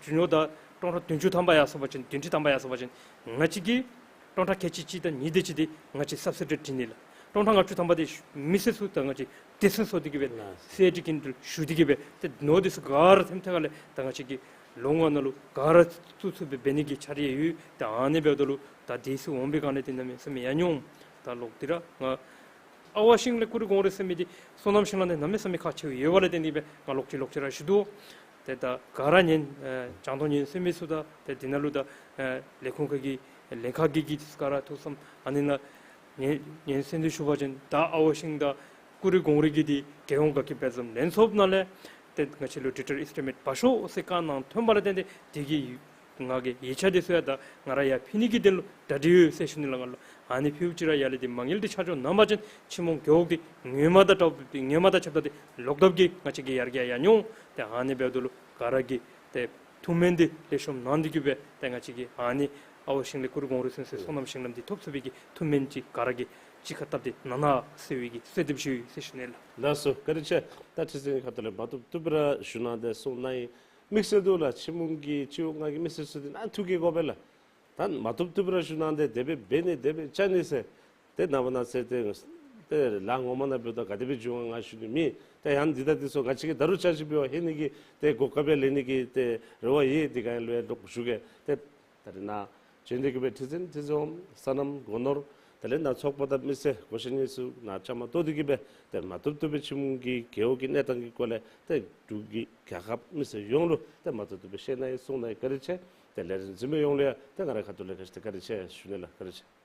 ཉོཝ་ད་སྟོང་ཕྲག་བདུན་ཅུ་ཐམ་པ་ཡར་སོང་པ་ཅིན་བདུན་ཅུ་ཐམ་པ་ཡར་སོང་པ་ཅིན་ང་བཅས་ཀྱིས་སྟོང་ཕྲག་ཁལ་གཅིག་གཅིག་དང་གཉིས་དེ་ཅིག་འདི་ང་བཅས་སབ་སི་ཌི་སྒྲིག་ནི་ལགས། སྟོང་ཕྲག་ལྔ་བཅུ་ཐམ་པ་འདི་མི་སེར་ཚུ་ད་ང་བཅས་སྡེ་ཚན་བཟོ་སྟེ་གིས་སྦེ་ལགས། སེ་ཌི་ཀིན་དུ་ཞུ་སྟེ་གིས་སྦེ་ཏེ་ནོར་འདི་ཚུ་ག་ར་ཐེམ་ཐེ་ག་ལས་ད་ང་བཅས་ཀྱིས་ལོ་ལྔ་ནང་ལུ་ག་ར་བཙུགས་ཚུགས་སྦེ་འབད་ནི་གི་འཆར་གཞི་ཡོད། ད་ཨ་ནི་འབདཝ་ད་ལུ་ད་དུས་ཚོད་འོང་པའི་སྒང་ལས་འདི་གནམ་མེད་ས་མེད་ཡར་འགྱོ་འོང་། ད་ལོག་སྟེ་ར་ང་ཨ་ཝ་ཤིང་ལས་ཀུ་རི་གོང་རིང་ཟེར་མི་འདི་སོ་ནམ་ཞིང་ལམ་འདི་གནམ་མེད་ས་མེད་ཁག་ཆེཝ་ཡོད་པ་ལས་བརྟེན་ཏེ་སྦེ་ང་ལོག་ཅི་ལོག་ཅི་ར་ཞུ་དོ། ཏེ་ད་ག་ར་ཉན་ཨེ་བྱང་ཐོག་ཉན་ཟེར་མི་ཚུ་དང་ཏེ་འདི་ནང་ལུ་ད་ཨེ་ལས་ཁུངས་ཁག་གི་ལྷན་ཁག་གི་གི་ག་ར་ཐུགས་བསམ་ཨ་ནི་ནང་ཉན་ཉན་གསན་ཏེ་ཞུ་བ་ཅིན་ད་ཨ་ཝ་ཤིང་དང་ཀུ་རི་གོང་རིང་གི་འདི་རྒྱལ་ཡོངས་དགའ་སྐྱིད་དཔལ་འཛོམས་ལྷན་ཚོགས་ནང་ལས་ཏེ་ང་བཅས་ལུ་ཌི་ཊེལ་ཨིསི་ཊི་མེཊ་འབག་ཤོག་ཟེར་བཀའ་གནང་ཐོན་པ་ལས་བརྟེན་ཏེ་དེ་གི་ང་གི་ཡིག་ཆ་འདི་ཚུ་ཡང་ད་ང་ར་ཡར་ཕུལ་ནི་གི་དོན་ལུ་གྲ་སྒྲིག་ཡོད་ཟེར་ཞུ་ནི་ལགས། ང་ལུ་ཨ་ནི་ཕུལཝ་ཅིག་ར་ཡར་ལས་འདི་མ་དངུལ་འདི་ཆ་འཇོག་གནང་པ་ཅིན་ཆི་མོང་རྒེད་འོག་འདི་སྔོན་མ་དང་འདྲཝ་སྔོན་མ་དང་ཁྱབ་ད་འདི་ལོག་ལྡབ་ཀྱིས་ང་བཅས་ཀྱི་ཡར་རྒྱས་ཡར་འགྱོ་འོང་། ཏེ་ཨ་ནི་འབདཝ་ད་ལུ་ག་ར་གིས་ཏེ་ཐུགས་སྨོན་འདི་ལེགས་ཤོམ་གནང་སྟེ་གིས་སྦེ་ཏེ་ང་བཅས་ཀྱིས་ཨ་ནི་ཨ་ཝ་ཤིང་ལས་ཀུ་རི་གོང་རིང་ཚུན་ཚོད་སོ་ནམ་ཞིང་ལམ་འདི་ཐོབ་ཚུགས་པའི་གི་ཐུགས་སྨོན་ཅིག་ག་ར་གིས་གཅིག་ཁར་བཏབ་སྟེ་གནང་གནང་ཟེར་བའི་གི་གསོལ་འདེབས་ཞུ་ཡི་ཟེར་ཞུ་ནི་ལགས། ལགས་སོ་བཀའ་དྲིན་ཆེ། ད་ཁྲི་འཛིན་ཁ་ཐུག་ལས་མ་བཏུབ་བཏུབ་ར་ཞུ་གནང་སྟེ་གསུངས་གནང་ཡི། དམིགས་བསལ་དུ་ལགས་ཆི་མོང་གི་སྤྱི་འོག་ལྔ་གི་མི་སེར་ཚུ་འདི་ནང་ཐུགས་དགྱེས་དགོ་པས་ལགས། ད་མ་བཏུབ་བཏུབ་ར་ཞུ་གནང་སྟེ་དེ་སྦེ་འབད་ནི་དེ་སྦེ་བཅའ་ནི་ཟེར་ཏེ་ནངས་པ་གནངས་ཚེ་ཏེ་ཏེ་ལཱ་ངོ་མ་ནང་འབདཝ་ད་ག་དེ་སྦེ་འབྱུང་ང་ཞུ་ནི་མེད། ཏེ་ཡང་འདི་དང་འདི་ཚུ་ང་བཅས་ཀྱིས་ད་རུང་བསྐྱར་ཞིབ་འབད་བར་ལྷོད་ནི་གི་ཏེ་གོ་སྐབས་ཡང་ལེན་ནི་གི་ཏེ་རེ་བ་ཡོད། དེ་ག་ཡང་ལུ་ཡང་ལོག་ཞུ་གེ། ཏེ་ད་རིས་ནཱ་བྱོན་ཏེ་གིས་སྦེ་ཁྲི་འཛིན་ཁྲི་འཛིན་འོགམ་སོ་ནམ་སྒོ་ནོར་དེ་ལས་ནཱ་ཚོགས་པ་དང་མི་སེར་གོ་ཤེས་ནི་ཚུ་ནཱ་བཅའ་མར་གཏོགས་ཏེ་གིས་སྦེ་ཏེ་མ་བཏུབ་བཏུབ་སྦེ་ཁྱིམ་གྱི་རྒེད་འོག་གི་གནས་སྟངས་ཀྱི་སྐོར་ལས་ཏེ་འབྲུག་གི་རྒྱལ་ཁབ་མི་སེར་ཡོངས་ལུ་ཏེ་མ་བཏུབ་བཏུབ་སྦེ་བཤད་གནང་ཡི་གསུང་གནང་ཡི། བཀའ་དྲིན་ཆེ། ཏེ་ལས་རིམ་གཟིགས་མི་ཡོངས་ལུ་ཡང་ཏེ་ང་རའི་ཁ་ཐུག་ལས་བཀྲ་ཤིས་ཏེ་བཀའ་དྲིན་ཆེ་ཞུ་ནི་ལགས། བཀའ་དྲིན་ཆེ།